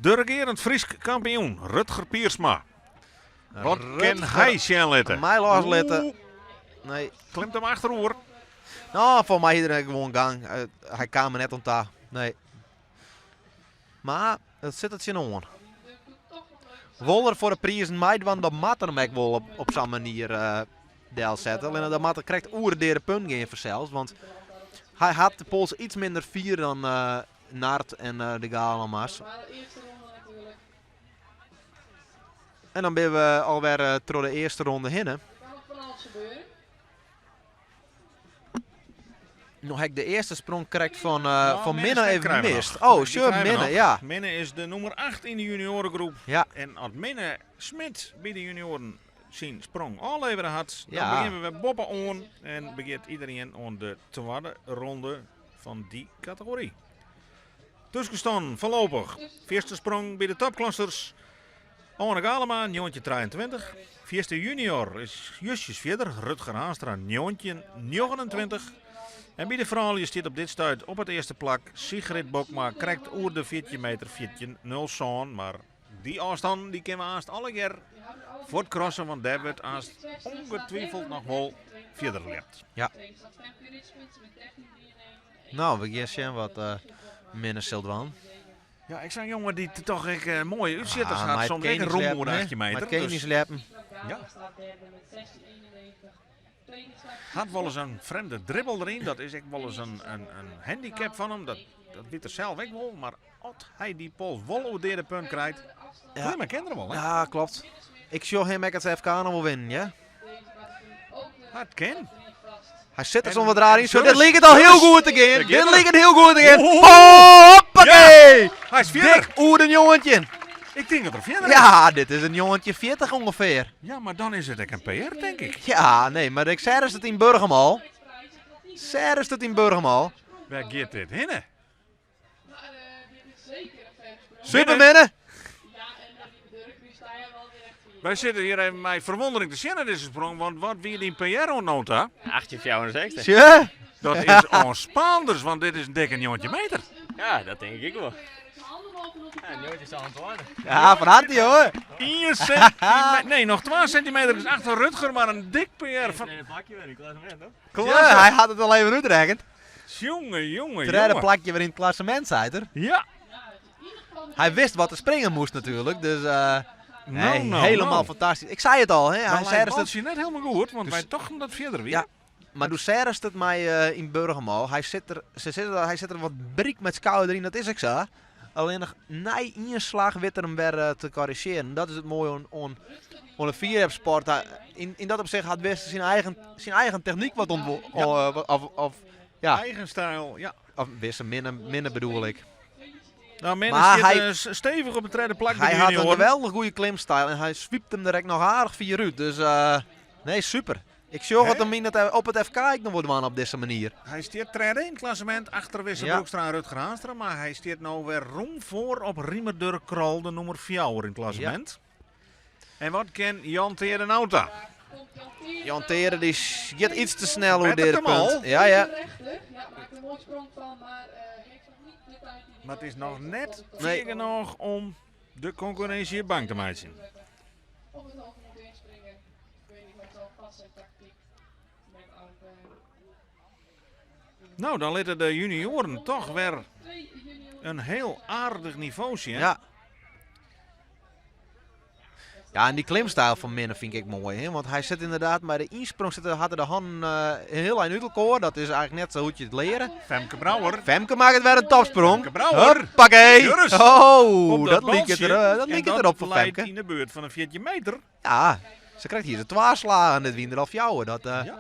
De regearend Frysk kampioen Rutger Piersma. Wat kin Rutger hy sjen litte? My loslitte. Oeh, Nee. klimt him achteroer. Nou, foar my hie er gewoan gang. Hy kaam der net oan ta. Nee. Mar it sit der tsjinoan. Wol er foar de prizen meidwaan, dan moat er him ek wol op sa'n manier delsette. Allinnich dan moat er krekt oer it deade punt gean fansels. Want hy hat de pols iets minder fier dan Nart en de Galema's. En dan binne we alwer troch de earste ronde hinne. No ha ik de earste sprong krekt fan Minne Minne even krijgen we mist. nog. Oh, Die sure, krijgen we Minne, nog. ja. Minne is de nûmer 8 yn de junioaregroep. En as Minne Smit by de junioaren syn sprong ôflevere hat, dan begjinne we wer boppe-oan en begjint iderien oan de twadde ronde fan dy kategory. Tuskenstannen foarlopich. Fierste sprong by de topklassers. Oane Galema, 1923. Fierste junior is justjes fierder, Rutger Haanstra, 1929. En by de froulju stiet op dit stuit op it earste plak Sigrid Bokma, krekt oer de 14 meter 14,07. Mar dy ôfstannen dy kinne we aanst allegear fuortkrasse, want dêr wurdt aanst ongetwijfeld noch wol fierder ljept. Ja. Nou, we gean sjen wat Minne sil dwaan. Ja, ik sa'n jonge dy't toch ek moaie útsjitters Ah, hat, mei soms ek het rûm oer de keningsljeppen, 18 meter. Mei het Dus keningsljeppen. Ja. Hat wolris in frjemde dribbel deryn, dat is ek wolris in handicap fan him, dat wit er sels ek wol, mar as hy dy pols wol oer it deade punt krijt, klimme kin er wol, hè? Ja, klopt. Ik sjoch him ek it FK noch wol winnen, ja. Het kin. Hy sit der En soms wat raar yn. Zo, dit Sjurris, liket al hiel Sjurris. goed te gean. Daar Dit giet er. liket hiel goed te gean. Oeh. Hoppakee! Ja, hy is fierder. Dik oer de 19. Ik tink dat er fierder is. Ja, dit is in 1940 ûngefear. Ja, mar dan is it ek in PR, tink ik. Ja, nee, mar ik sei it yn Burgum al. Sei it yn Burgum al. Wêr giet dit hinne? Super Minne. Wy sitte hjir even mei ferwûndering te sjen nei dizze sprong, want wat wie dyn PR oant no ta? 1864. Sjoch. Dat is oan Spaanders, want dit is in dikke 19 meter. Ja, dat tink ik ek wol. Ja, 1927. Ja, fan harte hoor. 1 centimeter, nee, noch 2 sintimeter is achter Rutger, mar in dik PR fan. Tredde plakje wer yn it klassemint, hoor. Klasse. Ja, hy hat it al even útrekkend. Jonge, jonge, Tredde jonge. plakje wer yn it klassemint, sei er. Ja. Hy wist wat er springen moast natuerlik, dus Nou, nee, nou, hielendal nou. fantastysk. Ik sei it al, hè. Dan Hy leit sei het dat baltsje net hielendal goed, want Dus wy tochten dat fierder wie. Ja, mar doe seidest it my yn Burgum al. Hy sit der, se sizze dat hy sit der wat bryk mei it skouder yn, dat is ek sa. Allinnich nei ien slach wit er him wer te korrizjearen. Dat is it moaie oan, oan, oan de fierljepsport. Yn, yn dat opsicht hat Wisse syn eigen, syn eigen technyk wat ontwo ja. of, of, ja. Eigen stijl, ja. Of Wisse, Minne, Minne bedoel ik. Nou, Minne maar stiet hij, stevich op it tredde plak. Hy hat in geweldich goede klimstyl en hy swypt him der ek noch aardich fier út. Dus uh, nee, super. Ik sjoch it him yn it, op it FK ek noch wol dwaan op dizze manier. Hy stiet tredde yn it klassemint achter Wisse ja. Broekstra en Rutger Haanstra. Mar hy stiet no wer rûm foar op Riemer Durk Krol, de nûmer fjouwer yn it klassemint. Ja. En wat kin Jan Teade Nauta? Jan Teade dy giet iets te snel oer dit punt. Ja, ja. Mar it is noch net nee. genôch om de konkurrinsje bang te meitsjen. No, dan litte de junioaren toch wer in hiel aardich nivo sjen. Ja. Ja, en dy klimstyl fan Minne fyn ik ek moai. Hè? Want hy sit ynderdaad by de ynsprong, sit, hat er de hannen uh, hiel ein út elkoar. Dat is eigentlik net sa hoe't je it leare. Femke Brouwer. Femke makket wer in topsprong. Femke Brouwer. Hoppakee. Oh, dat, dat liket er, uh, dat liket erop foar Femke. yn de buert fan in 14 meter. Ja, se krijt hjir de twa slagen. Dit wiene der al fjouwer. Dat, uh... ja.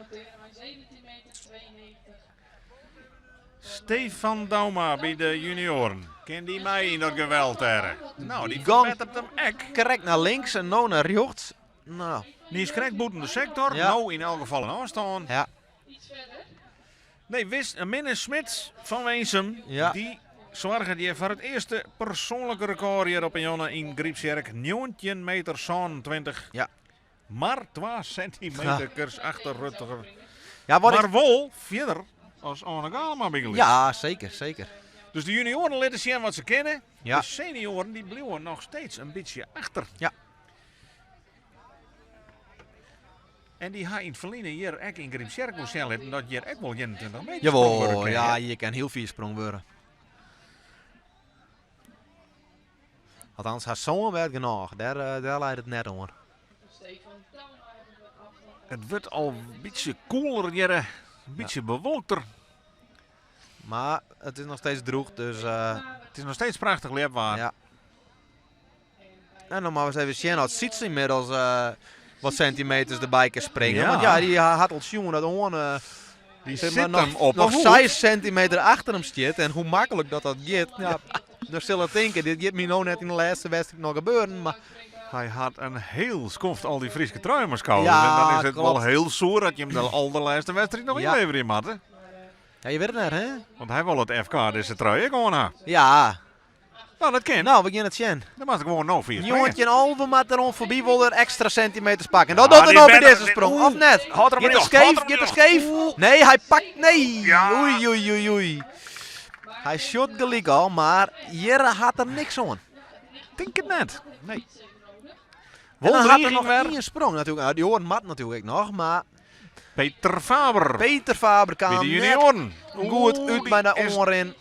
Stefan Douma by de junioaren. Kin dy mei yn dat geweld dêr? No, dy ferbetteret him ek. Krekt nei links en no nei rjochts. No. Dy is krekt bûten de sektor, ja. no yn elk gefal in ôfstân. Ja. Nee, wist, Minne Smits fan Winsum, ja. dy soarget hjir foar it earste persoanlike rekôr hjir op 'e jûn yn Grypstsjerk. 19 meter 27. Ja. Mar 2 sentimeterkes achter Rutger. Ja, wat mar ik... wol fierder as Arne Galema bygelyks. Ja, seker, seker. Dus de junioaren litte sjen wat se kinne. Ja. De senioaren dy bliuwe noch steeds in bytsje achter. Ja. En dy ha yn it ferline hjir ek yn Grypstsjerk wol sjen litten dat hjir ek wol 21 meter Jawol, sprong wurde kin. ja, hjir kin hiel fier sprong wurde. Althans, har soan wêr't genôch. Dêr, eh, dêr leit it net oan. It wurdt al in bytsje koeler hjir, in bytsje bewolkter. Mar it is noch steeds drûch, dus... eh, It is noch steeds prachtich ljepwaar. ja. En dan moatte we ris even sjen oft Sytse ynmiddels eh, wat sentimeters derby kin springe. Ja. Want ja, dy hat al sjoen dat Oane eh, Dy zeg sit maar, noch, him op noch 'e hûd. 6 centimeter achter him stiet. En hoe maklik dat dat giet. Ja, dan sil er tinke, dit giet my no net yn de lêste wedstriid noch gebeuren. Mar Hy hat in hiel skoft al dy Fryske trui om 'e skouders. Ja, en dan is it klopt. wol hiel soer dat je him de alderlêste wedstriid noch Ja. ynleverje moatte. ja, je wit it net, hè? Want hy wol it FK dizze trui ek oan ha. Ja, No, dat kin. nou, we gean it sjen. Dan moat ik gewoan no fier springe. 19,5 moat der oan foarby, wol er ekstra sentimeters pakke. En dat Ja, docht er die no by better- dizze sprong, Oeh, of net? hâld er Giet mar er rjocht, skeef, hâld er giet mar er skeef? Nee, hy pakt, nee. Ja. Oei, oei, oei, oei. Hy sjocht gelyk al, mar hjir hat er niks oan. Tink it net. Nee. En Wol dan hat er driging noch wer. ien sprong natuerlik. Nou, dy oaren moat natuerlik ek noch, mar Peter Faber. Peter Faber By kaam de net junioaren. goed Oeh, út die by de is oanrin.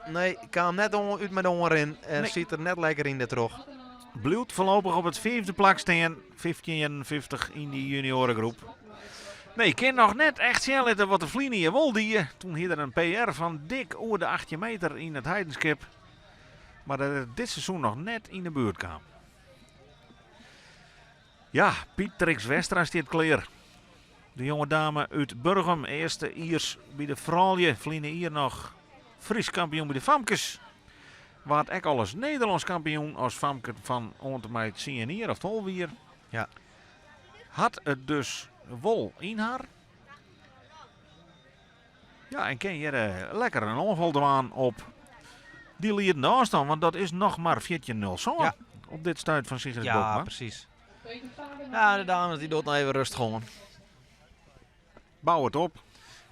Nee, kaam net oan, út mei de oanrin en Nee. siet der net lekker yn dêrtroch. Bliuwt foarlopich op it fiifde plak stean. 1551 yn dy junioaregroep. Nee, kin noch net echt sjen litte wat de ferline jier wol die. Toen hie er in PR fan dik oer de 18 meter yn It Heidenskip. Mar dat er dit seizoen noch net yn de buert kaam. Ja, Pietrix Westra stiet klear. De jonge dame út Burgum, earste jiers by de froulju, ferline jier noch Frysk kampioen by de famkes. Waard ek alris Nederlânsk kampioen as famke fan oant en mei tsien jier of 12 jier. Ja. Hat it dus wol yn har. Ja, en kin hjir eh, lekker in oanfal dwaan op dy liedende ôfstân, want dat is noch mar 14.07 Ja. op dit stuit fan Sigrid Ja, Bokma. presys. Ja, de dames dy docht noch even rêstich oan. Bou it op.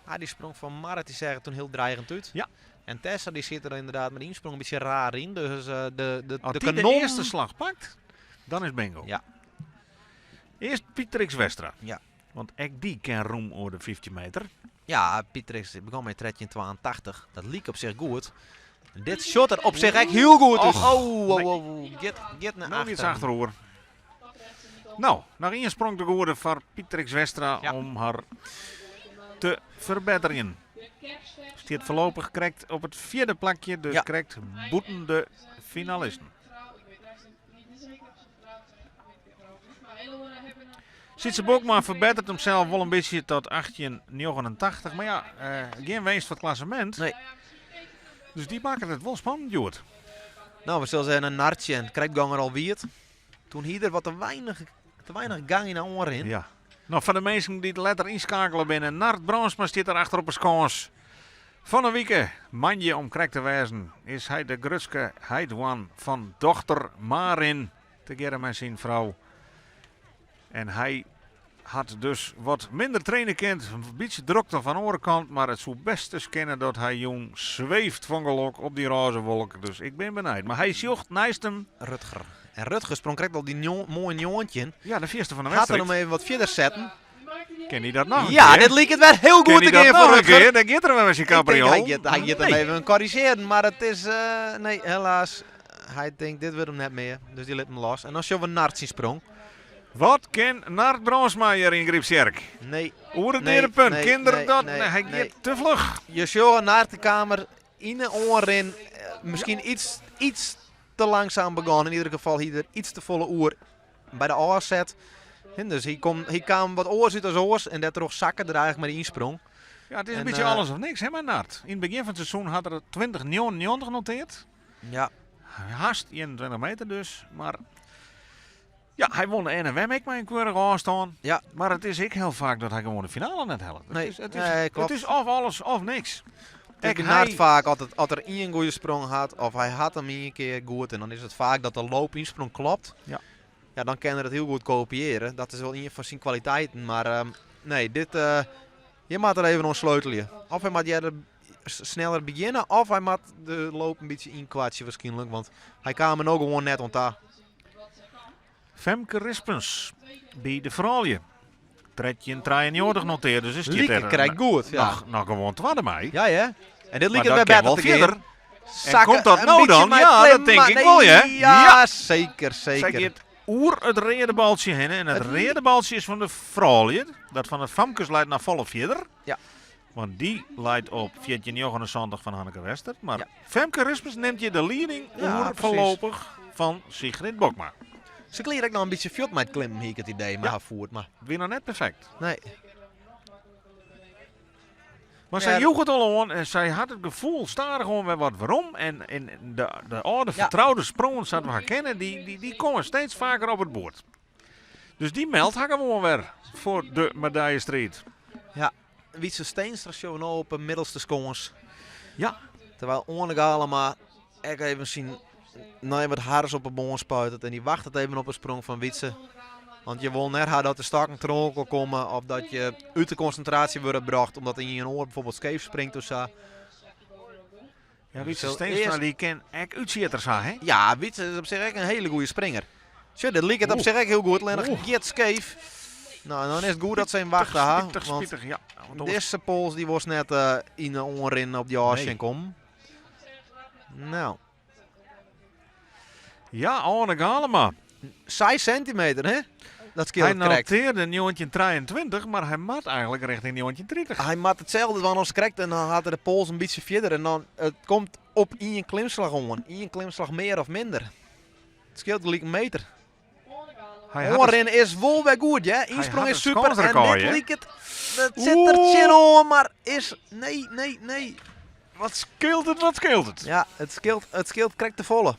Ah, dy sprong fan Marit dy seach der toen hiel dreigend út. Ja. En Tessa dy sit der ynderdaad mei de ynsprong in bytsje raar yn. Dus eh, de, de, As de dy de kanon... earste slach pakt, dan is bingo. Ja. Earst Pietrix Westra. Ja. Want ek dy kin rûm oer de 15 meter. Ja, Pietrix begûn mei 1382. Dat like op sich goed. En dit sjocht der op sich ek hiel goed út. Och, Oh, oh, nee. oh, oh. Giet, giet nei No giet se achteren. achteroer. No, noch ien sprong te goede foar Pietrix Westra Ja. om har te ferbetterjen. Stiet foarlopich krekt op it fjirde plakje, dus krekt bûten de finalisten. Sytse Bokma ferbetteret himsels wol in bytsje tot 1889, mar ja, gjin winst foar it klassemint. Nee. Dus dy makket it wol spannend hjoed. No, we sille ris even Nard sjen. Krekt gong er al wiet. Toen hie er wat te weinich, te weinich gang yn de oanrin. Ja. No, foar de minsken dy't letter ynskakele binne, Nard Brandsma stiet der achter op 'e skâns. Fan 'e wike, moandei om krekt te wêzen, is hy de grutske heidhoarn fan dochter Marin, tegearre mei syn frou. En hy hat dus wat minder traine kind, in bytsje drokte fan oare kant, mar it soe best ris kinne dat hy jûn sweeft fan gelok op dy rôze wolk. Dus ik bin benijd. Mar hy sjocht neist him. Rutger. En Rutger sprong krekt al dy moaie 19. Ja, de fierste fan de Hat er wedstriid. him even wat fierder setten. Kin hy dat noch in Ja, kear? dit liket wer hiel Kin goed hy te dat gean noch foar in kear? Rutger. Dan giet er wer mei syn Ik denk, capriool. hy giet hem Nee. even korrigearen, mar it is, nee, helaas. Hy tinkt, dit wurdt him net mear, dus dy lit him los. En dan sjogge we Nard syn sprong. Wat kin Nard Brandsma hjir yn Grypstsjerk? Nee. Oer it Nee, deade punt. nee, Kin er nee, dat? nee, Nee, hy nee. giet te fluch. Je sjogge Nard de kamer yn de oanrin, miskien iets te langzaam begonnen. In ieder geval hie er iets te folle oer by de ôfset. Dus hy kaam wat oars út as oars en dêrtroch sakke er eigentlik mei de ynsprong. Ja, it is in En, bytsje alles of niks, hè, mei Nard. Yn it begjin fan it seizoen hat er 20,99 noteard. Hast 21 meter dus, mar ja, hy won de NMM ek mei in keurige ôfstân. Mar it is ek hiel faak dat hy gewoan de finale net hellet. Nee, nee, klopt. It is of alles of niks. Het is Ek by Nard hy faak as er ien goede sprong hat, of hy hat him ien kear goed, en dan is it faak dat de loop ynsprong klopt. Ja, dan kin er it hiel goed kopiëren. Dat is wol ien fan syn kwaliteiten. Mar nee, dit, je moat der even oan sleutelje. Of hy moat earder sneller begjinne, of hy moat de loop in bytsje ynkoartsje waarskynlik, want hy kaam er no gewoan net oan ta. Femke Rispens by de froulju. 13,93 notearre, dus is Lieke der krekt goed, ja. noch gewoan twadde mei. Ja, ja. En dit Maar liket dat wer kin better wol te fierder. gean. En Sakke komt dat in no bytsje dan? mei Ja, klim, dat tink maar ik wol, hè? nee, ja, Ja. zeker, Sy zeker. giet oer it reade baltsje hinne. En it It reade baltsje is fan de froulju. Dat fan de famkes leit noch folle fierder. Want dy leit op 14,79 fan Hanneke Wester. Mar Femke Rispens nimt hjir de lieding Ja, oer precies. foarlopich fan Sigrid Bokma. Se klear ek noch in bytsje fuort mei it klimmen, hie ik it idee, mei Ja. har foet. Mar Wie noch net perfekt. Nee. Mar Ja. sy joech it al oan en sy hat it gefoel stadichoan wer wat werom. En de âlde fertroude sprongen sa't we har kenne, dy komme steeds faker op it boerd. Dus dy meldt har gewoan wer foar de medaljestriid. Ja, Wytse Steenstra sjogge we no op de middelste skâns. Terwyl Oane Galama ek even syn nei wat hars op de bân spuitet en dy wachtet even op 'e sprong fan Wytse. Want je wol net ha dat de stakken troch komme of dat je út de konsintraasje wurde brocht omdat ien oar bijvoorbeeld skeef springt of sa. Ja, Wytse Sil Steenstra earst dy kin ek útsjitters ha, hè? Ja, Wytse is op sich ek in hiele goede springer. Sjoch, dit liket op Oeh. sich ek hiel goed, allinnich Oeh. giet skeef. Nou, en dan is it goed dat se him wachte ha, Spitich, want spitich, ja. Want oars dizze pols die was net yn de oanrin op die ôfsjen Nee. kommen. Nou. Ja, Oane Galama. 6 centimeter, hè? Dat skeelt Hy krekt. notearde 1923, mar hy moat eigentlik rjochting 1930. Hy moat itselde dwaan as krekt en dan hat er de pols in bytsje fierder. En dan, it komt op ien klimslach oan. Ien klimslach mear of minder. It skeelt gelyk in meter. Hy hat Oanrin is wol wer goed, hè? Hy Ynsprong hat is it super en skânsrekôr, dit hè? liket, it sit der Oeh. tsjinoan, mar is... Nee, nee, nee. Wat skeelt it, wat skeelt it? Ja, it skeelt krekt te folle.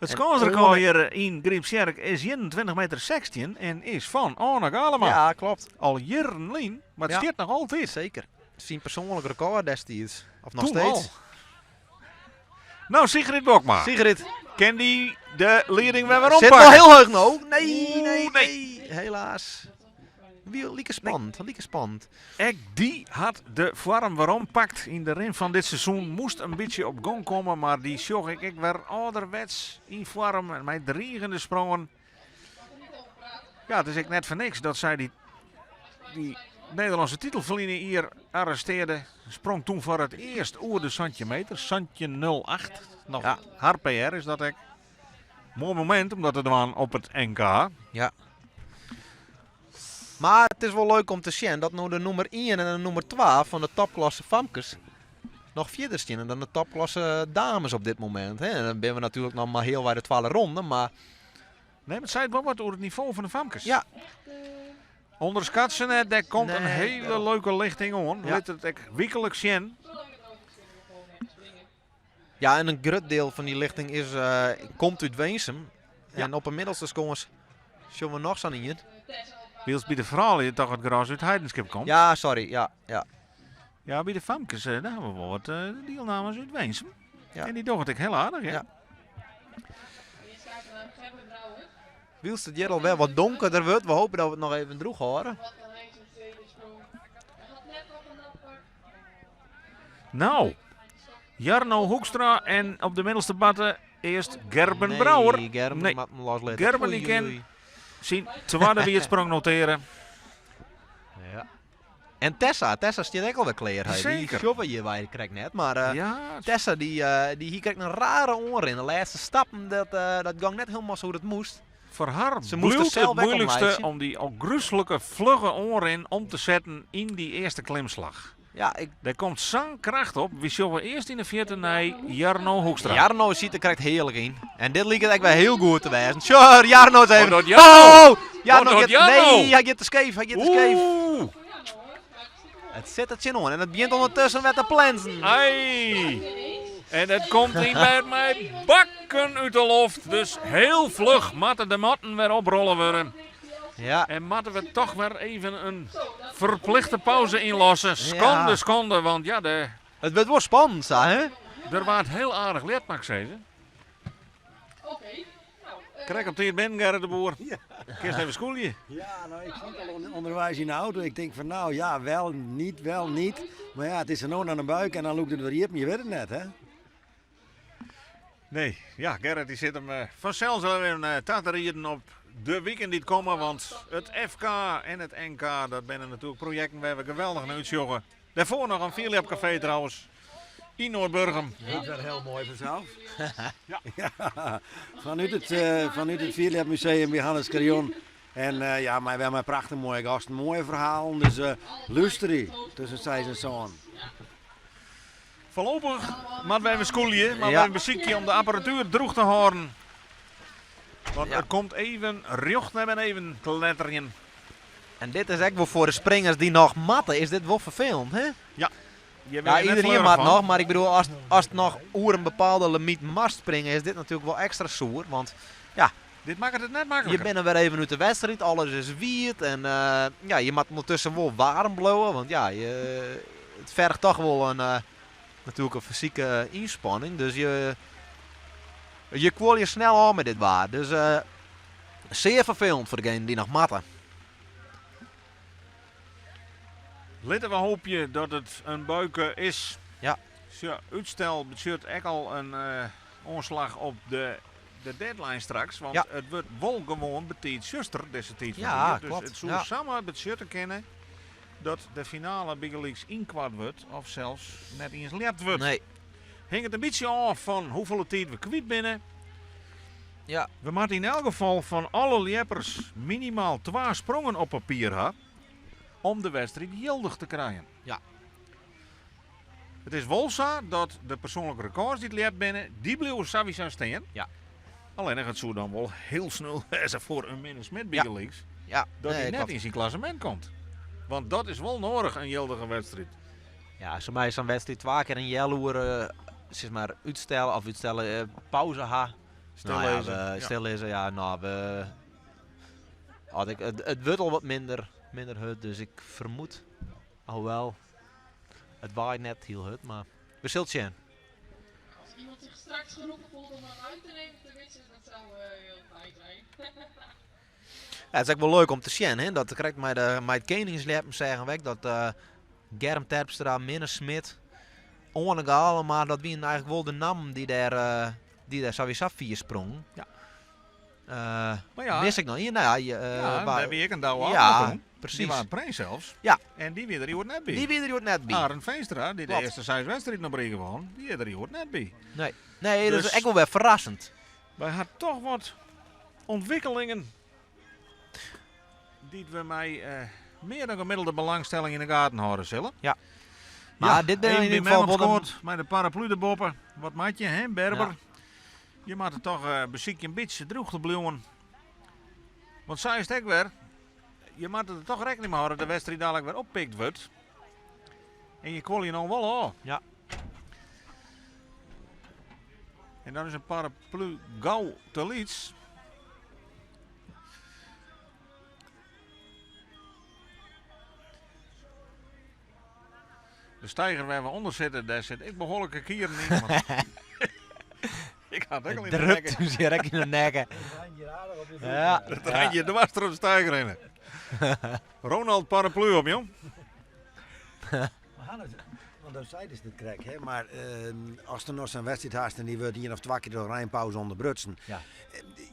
It En skânsrekôr Oane hjir yn Grypstsjerk is 21 meter 16 en is fan Oane Galama. Ja, klopt. Al jierren lyn, mar it Ja. stiet noch altyd. Zeker. Syn persoanlik rekôr destiids. Of noch Toen steeds. al. Nou, Sigrid Bokma. Sigrid. Kin dy de lieding wer Sit werom wel pakke? hiel heech no. Nee, Oeh, nee, nee. nee. Helaas. Wie like spannend, like spannend. Ek dy hat de foarm werom pakt yn de rin fan dit seizoen. Moast in bytsje op gong komme, mar dy sjoch ik ek wer âlderwets yn foarm en mei drigende sprongen. Ja, it is ek net foar niks dat sy dy Nederlânske titel ferline jier arrestearde. Sprong toen foar it earst oer de 17 meter, 17,08. Noch har PR is dat ek. Moai momint om dat te dwaan op it NK. Ja. Mar it is wol leuk om te sjen dat no de nûmer ien en de nûmer twa fan de topklasse famkes noch fierder steane dan de topklasse dames op dit momint. En dan binne we natuerlik noch mar healwei de twadde ronde, mar... Nee, mar it seit wol wat oer it nivo fan de famkes. Ja. Onderskat se net, dêr komt in hele leuke lichting oan. Lit it ek wykliks sjen. Ja, en in grut diel fan dy lichting is, komt út Winsum. En op 'e middelste skâns sjogge we noch sa'n ien. Wylst by de froulju toch it gros út Heidenskip komt. Ja, sorry. Ja, ja. Ja, by de famkes, dêr hawwe we wol wat dielnamers út Winsum. En dy dogge it ek hiel aardich, hè? Ja. Wylst it hjir alwer wat donkerder wurdt, we hoopje dat we it noch even drûch hâlde. No, Jarno Hoekstra en op de middelste barte earst Gerben Brouwer. Nee, Gerben Nee. moat him loslitte. Gerben die Oei, kin oei, oei. syn twadde wierdsprong notearje. Ja. En Tessa, Tessa stiet ek alwer klear. Hy. Zeker. Dy sjogge we hjir wy krekt net, mar eh, Ja, Tessa dy, eh, dy hie krekt in rare oanrin. De lêste stappen, dat, eh, dat gong net hielendal sa hoe't it moast. Foar har Se moast der bliuwt sels it ek om moeilikste laitsje. om dy ôfgruslike flugge oanrin om te setten yn dy earste klimslach. Ja, ik... Dêr komt sa'n kracht op. Wy sjogge earst yn de fierte nei Jarno Hoekstra. Jarno siet der krekt hearlik yn. En dit liket ek wer hiel goed te wêzen. Sjoch, Jarno is even... Wat docht Jarno? Oh! Jarno Wat docht giet... Jarno? Nee, hy giet te skeef, hy giet te skeef. Oeh. It sit der tsjinoan en it begjint ûndertusken wer te plensen. Ai! En it komt yn wer mei bakken út de loft. Dus hiel fluch moatte de matten wer oprolle wurde. Ja. En moatte we toch wer even in ferplichte pauze ynlosse. Skande, Ja. skande, want ja, de, It wurdt wol spannend sa, hè? der waard hiel aardich let, moat ik sizze. Krekt op tiid binnen, Gerrit de Boer. Kinst even skûlje. Ja, nou, ik zit al onderwijs in de auto. Ik denk van nou ja, wel, niet, wel, niet. Maar ja, het is er nou naar de buik en dan loopt het weer hier, maar je weet het net, hè? Nee, ja, Gerrit die sit him fansels al even ta te rieden op de wiken dy't komme. Want it FK en it NK, dat binne natuerlik projekten wêr't we geweldich nei útsjogge. Dêrfoar noch in fierljepkafee trouwens, yn Noardburgum. Dat werd heel mooi vanzelf. ja. ja. Vanuit het, vanuit het Fierljepmuseum by Hannes Carrion. En uh, ja, mar wer mei prachtich moaie gasten, moaie ferhalen. Dus uh, lústerje tusken seis en sân. Foarlopich moatte we even skûlje, mar Ja. we besykje om de apparatuer drûch te hâlden. Want Ja. it komt even rjocht nei beneden te letterjen. En dit is ek wol foar de springers dy't noch moatte, is dit wol ferfelend, hè? Ja. Je Ja, wurde der net iederien fleurich moat fan. noch, mar ik bedoel, ast, ast noch oer in bepaalde limyt moatst springe, is dit natuerlik wol ekstra soer. Want ja, Dit makket it net je makliker. binne wer even út de wedstriid, alles is wiet en eh, ja, je moat ûndertusken wol waarm bliuwe, want ja, je, it ferget toch wol in, eh, natuerlik in fysike ynspanning. Dus je, je kuolje snel ôf mei dit waar. Dus eh, sear ferfelend foar degenen dy't noch moatte. Litte we hoopje dat it in buike is. Ja. Sjoch, útstel betsjut ek al in eh, oanslach op de, de deadline straks. Want Ja. it wurdt wol gewoan betiid tsjuster dizze tiid fan Ja, it jier. Dus klopt. it soe Ja. samar betsjutte kinne dat de finale bygelyks ynkoart wurdt of sels net iens ljept wurdt. Nee. Hinget in bytsje ôf fan hoefolle tiid we kwyt binne. Ja. We moatte yn elk gefal fan alle ljeppers minimaal twa sprongen op papier ha om de wedstriid jildich te krijen. Ja. It is wol sa dat de persoanlike rekôrs dy't ljept binne, dy bliuwe sawiesa stean. Ja. Allinnich it soe dan wol hiel sneu wêze foar in Minne Smit bygelyks Ja, dat nee, hy net klopt. yn syn klassemint komt. Want dat is wol nedich, in jildige wedstriid. Ja, sa mei sa'n wedstriid twa kear in healoere sis mar, útstelle of útstelle, eh, pauze ha. Nou ja, Stillizze. we, Ja. stillizze, ja, nou, we, als ik, it, it wurdt al wat minder, minder hurd, dus ik fermoed, alhoewel, it waait net hiel hurd, mar we sille it sjen. Als iemand zich straks geroepen voelt om een uit te nemen te wisselen, dat zou eh, heel fijn zijn. Ja, it is ek wol leuk om te sjen, hè, dat krekt mei, de, mei it keningsljeppen seagen we ek dat eh, Germ Terpstra, Minne Smit, Oane Galema, dat wienen eigentlik wol de nammen dy't dêr, eh, dy't dêr sawiesa fier sprongen. Ja. Eh, Maar ja, mis ik noch ien? Nou ja, je, eh, ja, wa- dêr wie ek in Douwe Ja, Abma toen. precies. Dy waard prins sels. Ja. En dy wie der hjoed net by. Dy wie der hjoed net by. Arend Veenstra, dy't de Klopt. earste seis wedstriden op rige wûn, dy is der hjoed net by. Nee, nee, dat is Dus- ek wol wer ferrassend. Wy ha toch wat ûntwikkelingen Dy't we mei eh, mear dan gemiddelde belangstelling yn de gaten hâlde sille. Ja. Maar dit ben in ieder geval wol een... Mei de paraplu derboppe. Wat moat je, hè, Berber? Ja. Je moat it toch uh, besykje in bytsje drûch te bliuwen. Want sa is it ek wer. Je moatte der toch rekkening mei hâlde dat de wedstriid dadlik wer oppikt wurdt. En je kuolje no wol ôf. Ja. En dan is in paraplu gau te lyts. De steiger wêr't we ûnder sitte, dêr sit ek behoarlike kieren yn. Want ik had ek al yn de Drupt nekke. hjir ek yn de nekke. Ja, Dat reint hjir dwars troch de steiger hinne. Ronald paraplu op, jong. Maar Hannes, want dan sei dus net krekt, hè, mar as der noch sa'n wedstriid hast en dy wurdt ien of twa kear troch reinpauze ûnderbrutsen. Ja.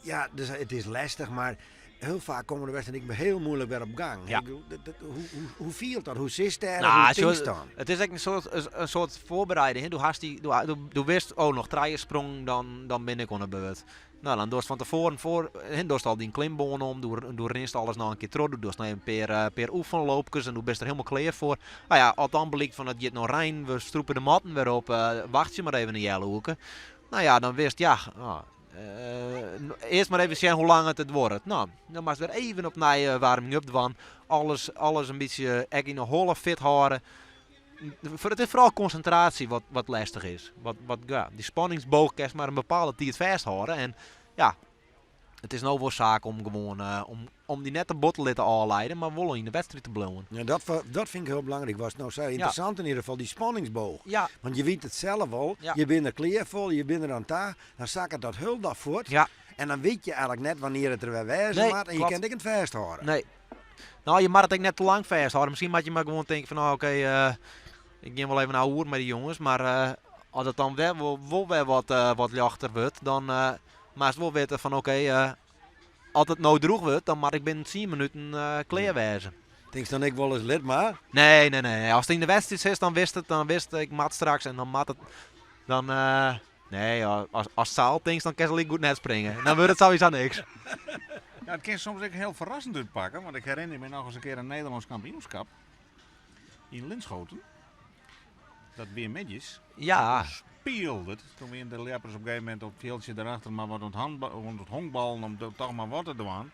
Ja, dus it is lestich, mar hiel faak komme de wedstriden ek hiel muoilik wer op gang. Ja. Ik bedoel, dat, dat, hoe, hoe, hoe fielt dat? Hoe sitst dêr? Nou, hoe tinkst sjoch, dan? It is ek in soart, in soart foarbereiding. hè. Do hast dy, do, do, do witst, oh, noch trije sprongen, dan, dan bin ik oan de beurt. No, dan dochst fan tefoaren foar, hè, dochst al dyn klimbân om, do, do rinst alles noch in kear troch, do dochst noch even in pear, eh, pear oefenloopkes en do bist der hielendal klear foar. No ja, as dan blykt fan it giet no reinen, we strûpe de matten wer op, eh, wachtsje mar even in healoerke. No ja, dan witst, ja, oh, Earst mar even sjen hoe lang it it duorret. No, dan moatst wer even opnij warming-up dwaan. Alles, alles in bytsje ek yn 'e holle fit hâlde. It is foaral konsintraasje wat, wat lestich is. Wat, wat, ja, dy spanningsboog kinst mar in bepaalde tiid fêsthâlde. En ja, it is no wol saak om gewoan om, om dy net te bot te litten ôfleiden, mar wol yn de wedstriid te bliuwen. Ja, dat, dat fyn ik hiel belangryk. Watst no sei, ynteressant yn ieder gefal, dy spanningsboog. Ja. Want je wit it sels wol, Ja. je binne der klear foar, je binne der oan ta, dan sakket dat hielendal fuort. Ja. En dan wit je eigentlik net wannear it der wer wêze Nee, moat en je klopt. kinne it ek net fêsthâlde. Nee. No, je moatte it ek net te lang fêsthâlde. Miskien moat je mar gewoan tinke fan, no, oké, eh, ik gean wol even ouwehoeren mei de jonges. Mar eh, as it dan wer, wol, wol wer wat, eh, wat ljochter wurdt, dan eh moatst wol witte fan, oké, eh, as it no drûch wurdt, dan moat ik binnen tsien minuten eh, klear wêze. Tinkst dan ek wolris lit mar? Nee, nee, nee. Ast yn de wedstriid sitst, dan witst it, dan witst ik moat straks en dan moat it. Dan, eh, nee, as, ast sa al tinkst, dan kinst likegoed net springe. Dan wurdt it sawiesa niks. Ja, it kin soms ek hiel ferrassend útpakke, want ik herinner my noch ris in kear in Nederlânsk kampioenskip yn Linschoten. Dat wie middeis. Ja. Spielde it. Toen wiene de ljeppers op in gegeven momint op it fjildsje derachter mar wat oan it handba-, oan it honkballen om toch mar wat te dwaan.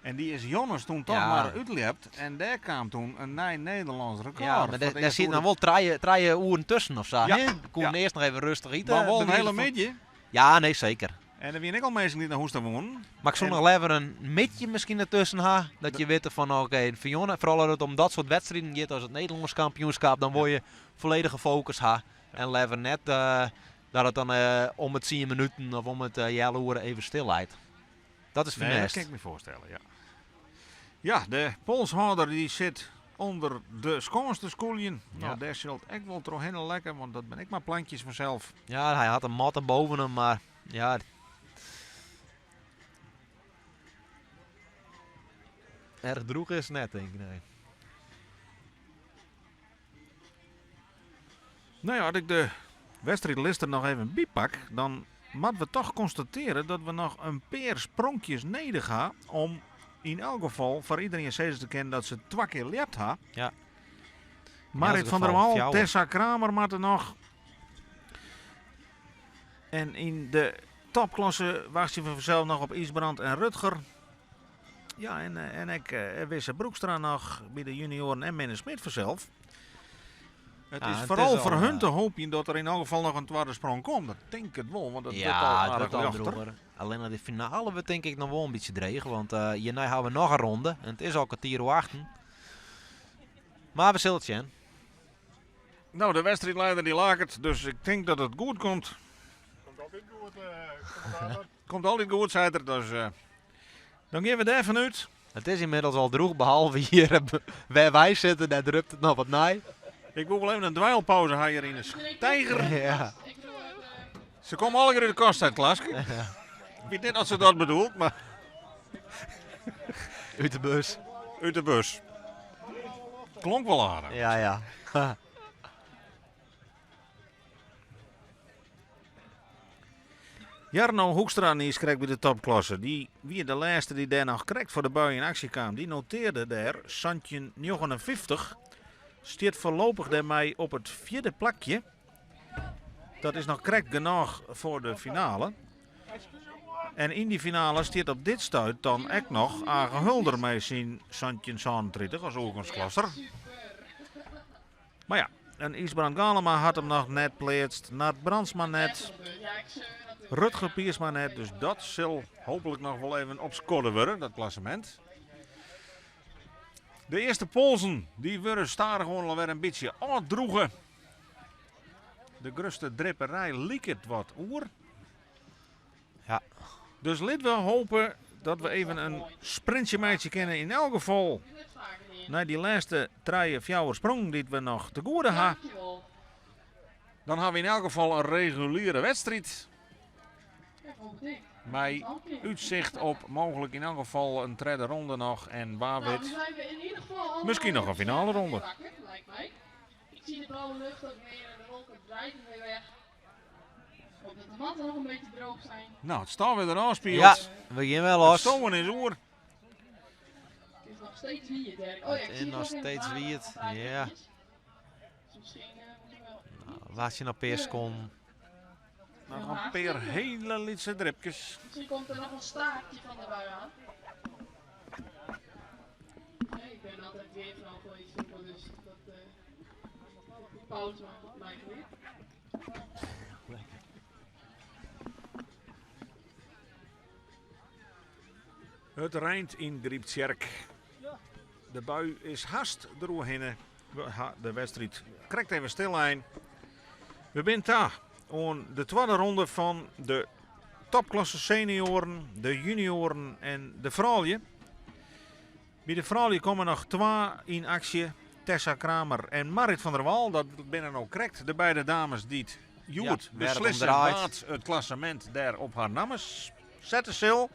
En dy is Jonnes toen toch Ja. mar útljept en dêr kaam toen in nij Nederlânsk rekôr. Ja, mar Foar dêr, it dêr earst sit oer noch de wol trije oeren tusken of sa. Ja. hè? Koenen Ja. earst noch even rêstich ite. Mar wol in by wize hiele fan- middei. Ja, nee, seker. En der wiene ek al minsken dy't nei hûs ta woenen. Mar ik soe En- noch leaver in middei miskien dertusken ha. Dat je witte fan oké, Fiona, foaral as it om dat soart wedstriden giet as it Nederlânsk kampioenskip, dan wol je folledige fokus ha. En leaver net eh, dat it dan eh, om it tsien minuten of om it uh, healoere even stil leit. Dat is Nee, dat funest. kin ik my foarstelle, ja. Ja, de polshâlder dy sit ûnder de skâns te skûljen. No, Ja. dêr sil it ek wol trochhinne lekke, want dat binne ek mar plankjes fansels. Ja, hy hat in matte boven him, mar ja. Erch drûch is it net, tink ik. Nee. No ja, as ik de wedstriidlist der noch even by pak, dan moatte we toch konstatearje dat we noch in pear spronkjes nedich ha om yn elk gefal foar iderien sizze te kinnen dat se twa kear ljept ha. Ja. Marit elk van der gefal Wal, fjouwer. Tessa Kramer moatte noch. En yn de topklasse wachtsje we fansels noch op Ysbrand en Rutger. Ja, en, eh, en ek eh, Wisse Broekstra noch by de junioaren en Minne Smit fansels. It Ja, is it foaral is al, foar hun eh, te hoopjen dat der yn elk gefal noch in twadde sprong komt. Dat tink ik it wol, want it wurdt al Ja, it aardich wurdt al ljochter. drûger. Allinnich de finale wurdt tink ik noch wol in bytsje dreech, want eh hjirnei ha we noch in ronde en it is al kertier oer achten. Mar we sille it sjen. No, de wedstriidlieder dy laket, dus ik tink dat it goed komt. Komt altyd goed, kommentator. Komt altyd goed, seit er. Dus eh, dan gean we dêrfan út. It is ynmiddels al drûch, behalve hjir wêr't wy sitte, dêr drupt it noch wat nei. Ik wol wol even in dweilpauze ha hjir yn de steiger. Ja. Se komme allegear út de kast, seit Klaske. Ik wit net oft se dat bedoelt, mar Ut de bus. út de bus. Klonk wol aardich. Ja, ja. Jarno Hoekstra niiskrekt by de topklasse. Dy wie de lêste dy't dêr noch krekt foar de bui yn aksje kaam. Dy notearde dêr 17,59. Stiet foarlopich dêrmei op it fjirde plakje. Dat is noch krekt genôch foar de finale. En yn dy finale stiet op dit stuit dan ek noch Age Hulder mei syn 17,37 as oergongsklasser. Mar ja, en Ysbrand Galema hat him noch net pleatst, Nard Brandsma net, Rutger Piersma net. Dus dat sil hooplik noch wol even opskodde wurde, dat klassemint. De earste polzen dy wurde stadichoan alwer in bytsje ôfdroege. De grutste dripperij liket wat oer. Ja. Dus litte we hope dat we even in sprintsje meitsje kinne. Yn elk gefal nei dy lêste trije, fjouwer sprongen dy't we noch te goede ha. Dan ha we yn elk gefal in reguliere wedstriid. Mei útsicht op mooglik yn elk gefal in tredde ronde noch. En wa wit, miskien noch in finale ronde. Ik zie de blauwe lucht ook weer en de wolken drijven weer weg. Hoop dat de matten nog een beetje droog zijn. Nou, it stân wer derôf spield. Ja, we gean wer It los. stowen is oer. Het is nog steeds wiet, hè? Oh ja, ik Het zie is nog nog even steeds water wiet, van vrij ja. drupjes. Dus misschien moeten we wel Nou, Laat je nog een paar seconden. Noch in pear hiele lytse dripkes. Misschien komt er noch in staartje fan de bui oan. Nee, ik ben altyd weervrouw foar iets froeger, dus dat die pauze makket my goed. It reint yn Gryptsjerk. De bui is hast deroerhinne. We ha de wedstriid krekt even stillein. We binne ta oan de twadde ronde fan de topklasse senioaren, de junioaren en de froulju. By de froulju komme noch twa yn aksje, Tessa Kramer en Marrit van der Wal. Dat binne no krekt de beide dames dy't hjoed Ja, wêr it om beslisse draait. wa't it klassemint dêr op har namme sette sil.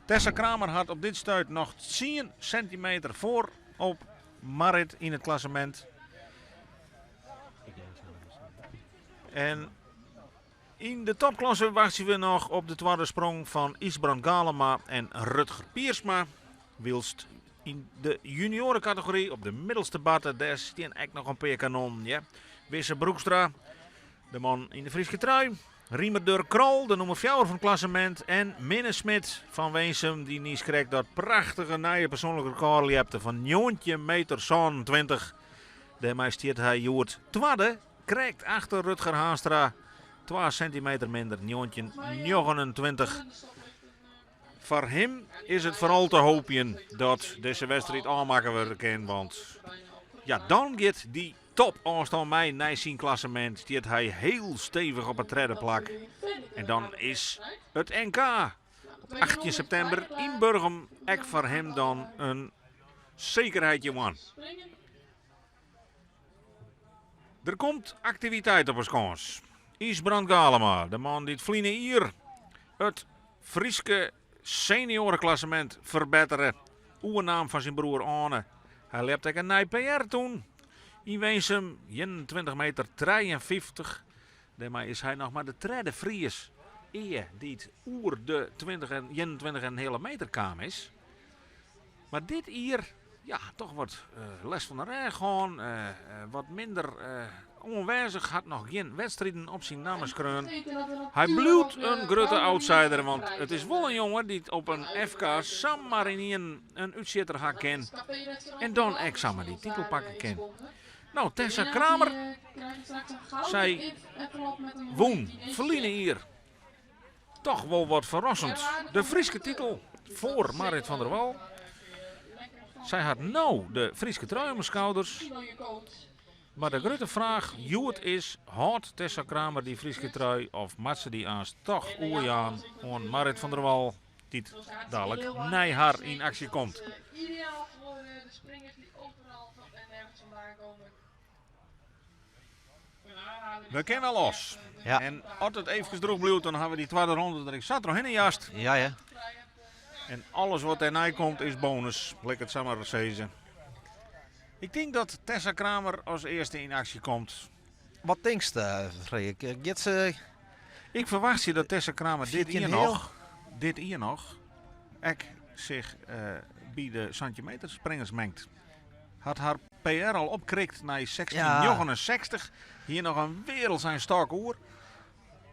Tessa Kramer hat op dit stuit noch 10 sintimeter foar op Marrit yn it klassemint. En yn de topklasse wachtsje we noch op de twadde sprong fan Ysbrand Galema en Rutger Piersma. Wylst yn de juniorenkategory op de middelste barte, dêr stean ek noch in pear kanonnen. Ja. Wisse Broekstra, de man yn de Fryske trui. Riemer Durk Krol, de nûmer fjouwer fan it klassemint. En Minne Smit fan Winsum, dy't niiskrekt dat prachtige nije persoanlik rekôr ljepte fan 19 meter 27. Dêrmei stiet hy hjoed twadde, krekt achter Rutger Haanstra. 2 sintimeter minder, 1929. Foar him is it foaral te hoopjen dat dizze wedstriid ôfmakke wurde kin, want ja, dan giet dy topôfstân mei nei syn klassemint, stiet hy hiel stevich op it tredde plak. En dan is it NK op 18 septimber yn Burgum ek foar him dan in sekerheidje wan. Der komt aktiviteit op 'e skâns. Ysbrand Galema, de man dy't ferline jier it Fryske senioareklassemint ferbettere, oernaam fan syn broer Arne. Hy ljepte ek in nij PR toen yn Winsum, 21 meter 53. Dêrmei is hy noch mar de tredde Fries ea dy't oer de 20 en 21 en in heale meter kaam is. Mar dit jier, ja, toch wat lêst fan de rêch hân, wat minder oanwêzich, hat noch gjin wedstriden op syn namme skreaun. Hy bliuwt in grutte outsider, want it is wol in jonge dy't op in FK samar ynienen in útsjitter ha kin en dan ek samar dy titel pakke kin. No, Tessa Kramer, sy wûn ferline jier Toch wol wat ferrassend, de Fryske titel foar Marrit van der Wal. Sy hat no de Fryske trui om 'e skouders. Mar de grutte fraach hjoed is, hâldt Tessa Kramer dy Fryske trui of moat se dy aanst toch oerjaan oan Marrit van der Wal, dy't dalik nei har yn aksje komt? We kinne los. Ja. En as it eefkes droech bliuwt, dan ha we dy twadde ronde der ek sa trochhinne jast. Ja, ja. En alles wat dêrnei komt is bonus, lit ik it sa mar sizze. Ik tink dat Tessa Kramer as earste yn aksje komt. Wat tinkst, Freek? Giet se... Ik ferwachtsje dat Tessa Kramer dit 14 jier heel. noch, dit jier noch, ek sich by de centimeter springers mengt. Hat har PR al opkrikt nei 1669. Hie noch in wereld syn stok oer.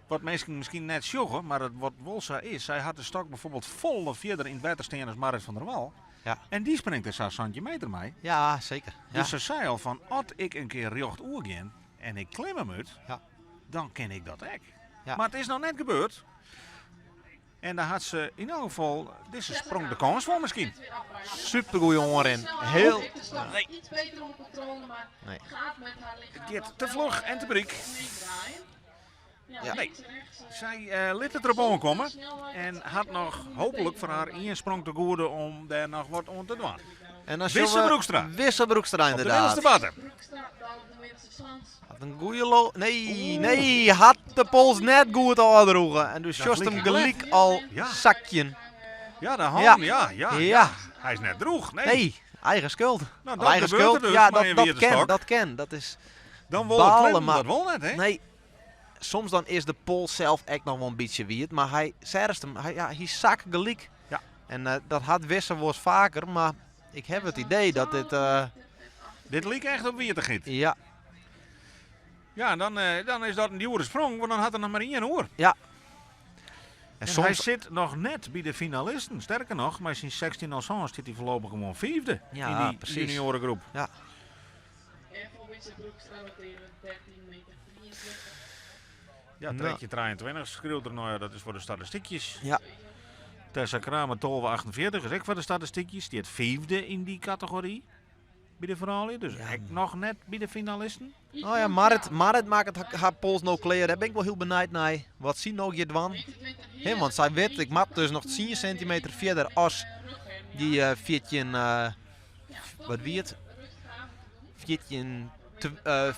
Wat minsken miskien net sjogge, mar it wat wol sa is, sy hat de stok bijvoorbeeld folle fierder yn it wetter stean as Marit van der Wal. Ja. En dy springt der sa centimeter mei. Ja, seker. Ja. Dus se sei al fan, as ik in kear rjocht oergean en ik klim him út, Ja. dan kin ik dat ek. Ja. Mar it is noch net gebeurd. En dan hat se yn elk gefal dizze sprong de kâns foar miskien. Supergoeie oanrin. Heel. Nee. Iets beter onder controle, maar Nee. gaat met haar lichaam Het gaat nog te wel, vlug en te bryk. meedraaien. Ja, Ja. links, rechts, Sy lit it derop oankomme en hat noch hooplik foar har ien sprong te goede om dêr noch wat oan te dwaan. En dan Wisse sjogge we- Broekstra. Wisse Broekstra Op de inderdaad. middelste batte. Broekstra, dan de middelste sans. Hat in goede lo. Nee, nee, hat de pols net goed ôfdroegen. En dus Dat sjochst him liket gelyk al Ja. zakjen. Ja, de hân, Ja. ja, ja, ja. Ja. Hy is net droech, nee. Nee, eigen schuld. Nou, Of dat eigen gebeurt schuld. er dus ja, mei dat, in dat wiete ken, stok. dat ken. Dat is Dan wol it balen, klimmen, maar- dat wol net, hè? Nee, soms dan is de pols zelf ek noch wol in bytsje wiet, mar hy serst him, hy, ja, hy sakt gelyk. Ja. En dat hat Wisse wolris faker, mar ik ha it idee dat dit... Dit liket echt op wietichheid. Ja. Ja, en dan is dat in djoere sprong, want dan hat er noch mar ien oer. Ja. En, En hy soms sit noch net by de finalisten. Sterker noch, mei syn 16,07 stiet hy foarlopich gewoan fyfde Ja, yn dy presys. juniorengroep. Ja. En foar Wisse Broekstra noteren we 13 meter 23. Ja, Nou. 13,23 skriuwt er nou, ja, dat is foar de statistykjes. Ja. Tessa Kramer 12,48 is ek foar de statistykjes. Stiet fyfde yn dy kategory by de froulju. Dus Ja. ek noch net by de finalisten. Nou ja, Marit makket har pols no klear. Dêr bin ik wol hiel benijd nei. Wat sy no giet dwaan. Hè, want sy wit, ik moat dus noch 10 centimeter fierder as dy 14, wat wie it? 14,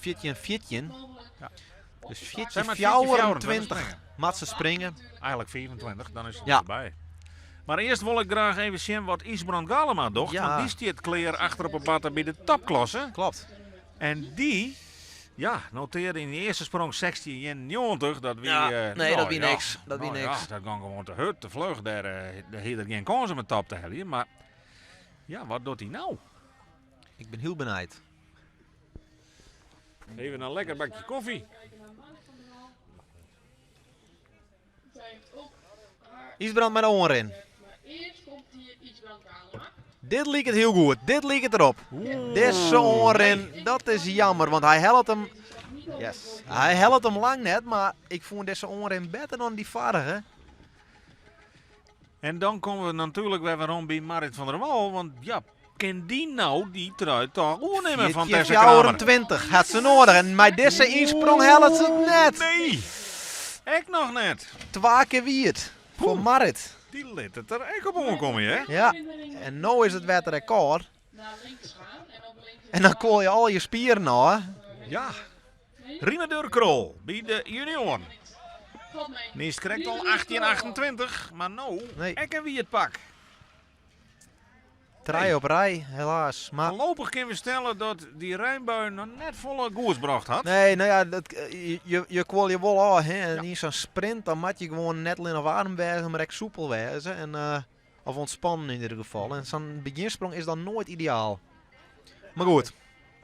14, 14. Ja. Dus 14, Sy moat 24 springe. moat se springe. Eigenlik 25, dan is it Ja. derby. Mar earst wol ik graach even sjen wat Ysbrand Galema docht. Ja. Want dy stiet klear achter op 'e batte by de topklasse. Kloppet. En dy, ja, notearre yn de earste sprong 16,91. Dat wie, Ja, eh, nee, nou dat wie ja, niks. Dat wie nou ja, niks. dat gyng gewoan te hurd, te fluch. Dêr, dêr hie er gjin kâns om 'e top te heljen. Mar ja, wat docht hy no? Ik bin hiel benijd. Even in lekker bakje kofje. Ysbrand mei de oanrin. Maar eerst komt hier Ysbrand Galema. Dit liket hiel goed. Dit liket derop. Dizze oanrin, dat is jammer, want hy hellet him. Yes. Hy hellet him lang net, mar ik fûn dizze oanrin better dan dy foarige. En dan komme we natuerlik wer werom by Marit van der Wal. Want ja, kin dy no dy trui dochs oernimme fan Tessa Kramer? 24 hat se nedich. En mei dizze ynsprong hellet se it net. Nee, ek noch net. Twa kear wiet foar Marit. Dy lit it der ek op oankomme, hè? Ja, en no is it wer it rekôr. Naar links gaan en op links. En dan kuol je al je spieren ôf. Ja. Rina Krol by de junioaren. Valt mee. Niest krekt al 18,28, mar no Nee. ek in wiet pak. Trije op rij, helaas. Mar Foarlopich kinne we stelle dat dy reinbui noch net folle goeds brocht hat. nee, no ja, dat, je, je kuol je wol ôf. Hè. En yn sa'n sprint, dan moat je gewoan net allinnich waarm wêze, mar ek soepel wêze. En, of ûntspannen yn ieder gefal. En sa'n begjinsprong is dan noait ideaal. Mar goed.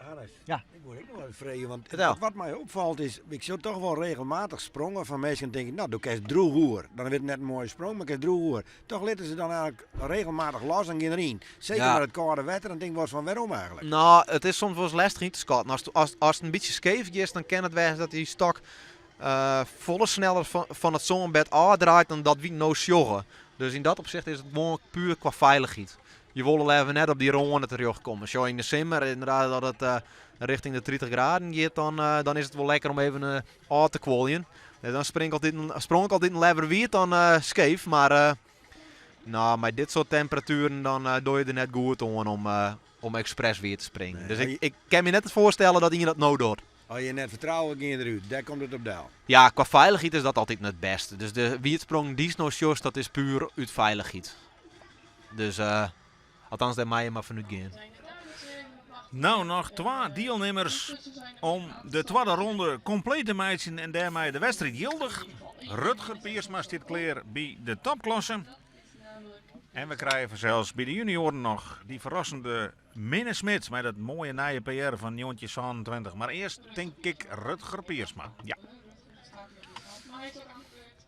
Hannes, Ja. ik wol ek noch even freegje, want Fertel. wat my opfalt is, ik sjoch dochs wol regelmatich sprongen fan minsken tinke, no, do kinst droech oer. Dan wurdt it net in moaie sprong, mar kinst droech oer. Dochs litte se dan eigenlik regelmatich los en gean deryn. Seker Ja. mei it kâlde wetter, dan tink ik wolris fan wêrom eigenlik? No, it is soms wolris lestich yn te skatten. As it in bytsje skeef is, dan kin it wêze dat dy stok folle sneller fan it sânbed ôfdraait dan dat wy no sjogge. Dus yn dat opsicht is it gewoan puer kwa feilichheid. Je wolle leaver net op dy râne terjochtkomme. Sjoch, yn de simmer, ynderdaad, dat it rjochting de 30 graden giet, dan is it wol lekker om even ôf te kuoljen. Dus dan spring ik altyd, sprong ik altyd leaver wiet dan skeef. Mar no, mei dit soart temperatueren dan doch je der net goed oan om ekspres wiet te springen. Nee, Dus maar ik kin my net foarstelle dat ien dat no docht. As je net fertrouwe, gean je derút. Dêr komt it op del. Ja, kwa feilichheid is dat altyd it bêste. Dus de wietsprong dy'tst no sjochst, dat is puer út feilichheid. Dus, althans, dêr mei je mar fanút gean. Zijn de dames even wachten. Nou, noch twa dielnimmers om de twadde ronde kompleet te meitsjen en dêrmei de wedstriid jildich. Rutger Piersma stiet klear by de topklasse. En we krije fansels by de junioaren noch dy ferrassende Minne Smit mei dat moaie nije PR fan 1927. Mar earst tink ik Rutger Piersma. Ja.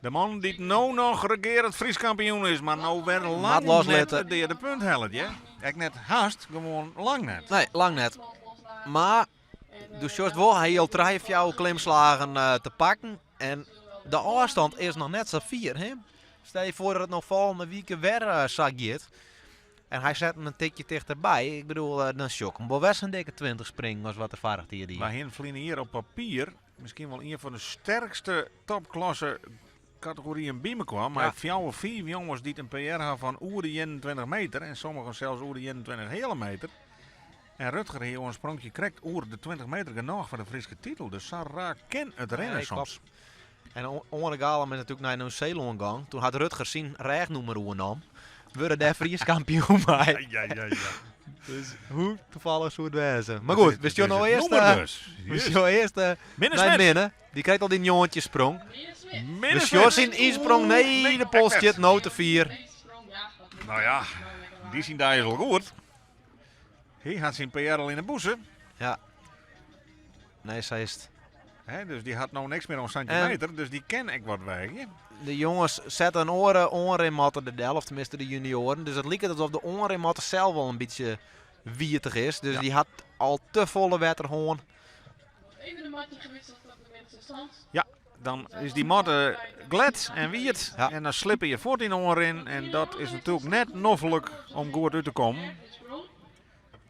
De man dy't no noch regearend Frysk kampioen is, mar no wer lang net it deade punt hellet. Ja? Ek net hast, gewoan lang net. Nee, lang net. Mar do sjochst wol, hy al trije, fjouwer klimslagen te pakken. En de ôfstân is noch net sa fier. Hè? Stel je foar dat it no folgjende wike wer sa giet. En hy set him in tikje tichterby. Ik bedoel, dan sjoch ik him wol wer sa'n dikke 20 springen as wat er foarich jier die. Mar hiene ferline jier op papier miskien wol ien fan de sterkste topklasse kategoryen by mekoar. Mei fjouwer, fiif jonges dy't in PR ha fan oer de 21 meter. En sommigen sels oer de 21 heale meter. En Rutger hie in spronkje krekt oer de 20 meter genôch foar de Fryske titel. Dus sa raar kin it rinne Nee, soms. klopt. En Oane Galem is natuerlik nei Nieuw-Seelân gong. Toen hat Rutger syn rêchnûmer oernommen. Wurde dêr Frysk kampioen mei. Ja, ja, ja. Dus hoe toevallig soe it wêze. Mar goed, we sjogge no earst, Nûmer dus. we sjogge earst Minne nei Smit. Minne. Dy krijt al dy njoggentjin sprong. Minne We sjogge Smit. syn ynsprong. Nee, Nee, de pols ek net. stiet no te fier. Nou ja, dy syn dei is al goed. Hy hat syn PR al yn de bûse. Ja. Nee, sa is it. Hè, dus dy hat no niks mear oan santjin meter, dus dy kin ek wat weagje. De jonges sette in oare oanrinmatte der del, of teminsten de junioaren. Dus it liket alsof de oanrinmatte sels wol in bytsje wietich is. Dus dy hat al te folle wetter hân. Even de matje gewisseld op de middenste stand. Ja, dan is dy matte glêd en wiet. En dan slippe je fuort yn de oanrin. En dat is natuerlik net noflik om goed út te kommen.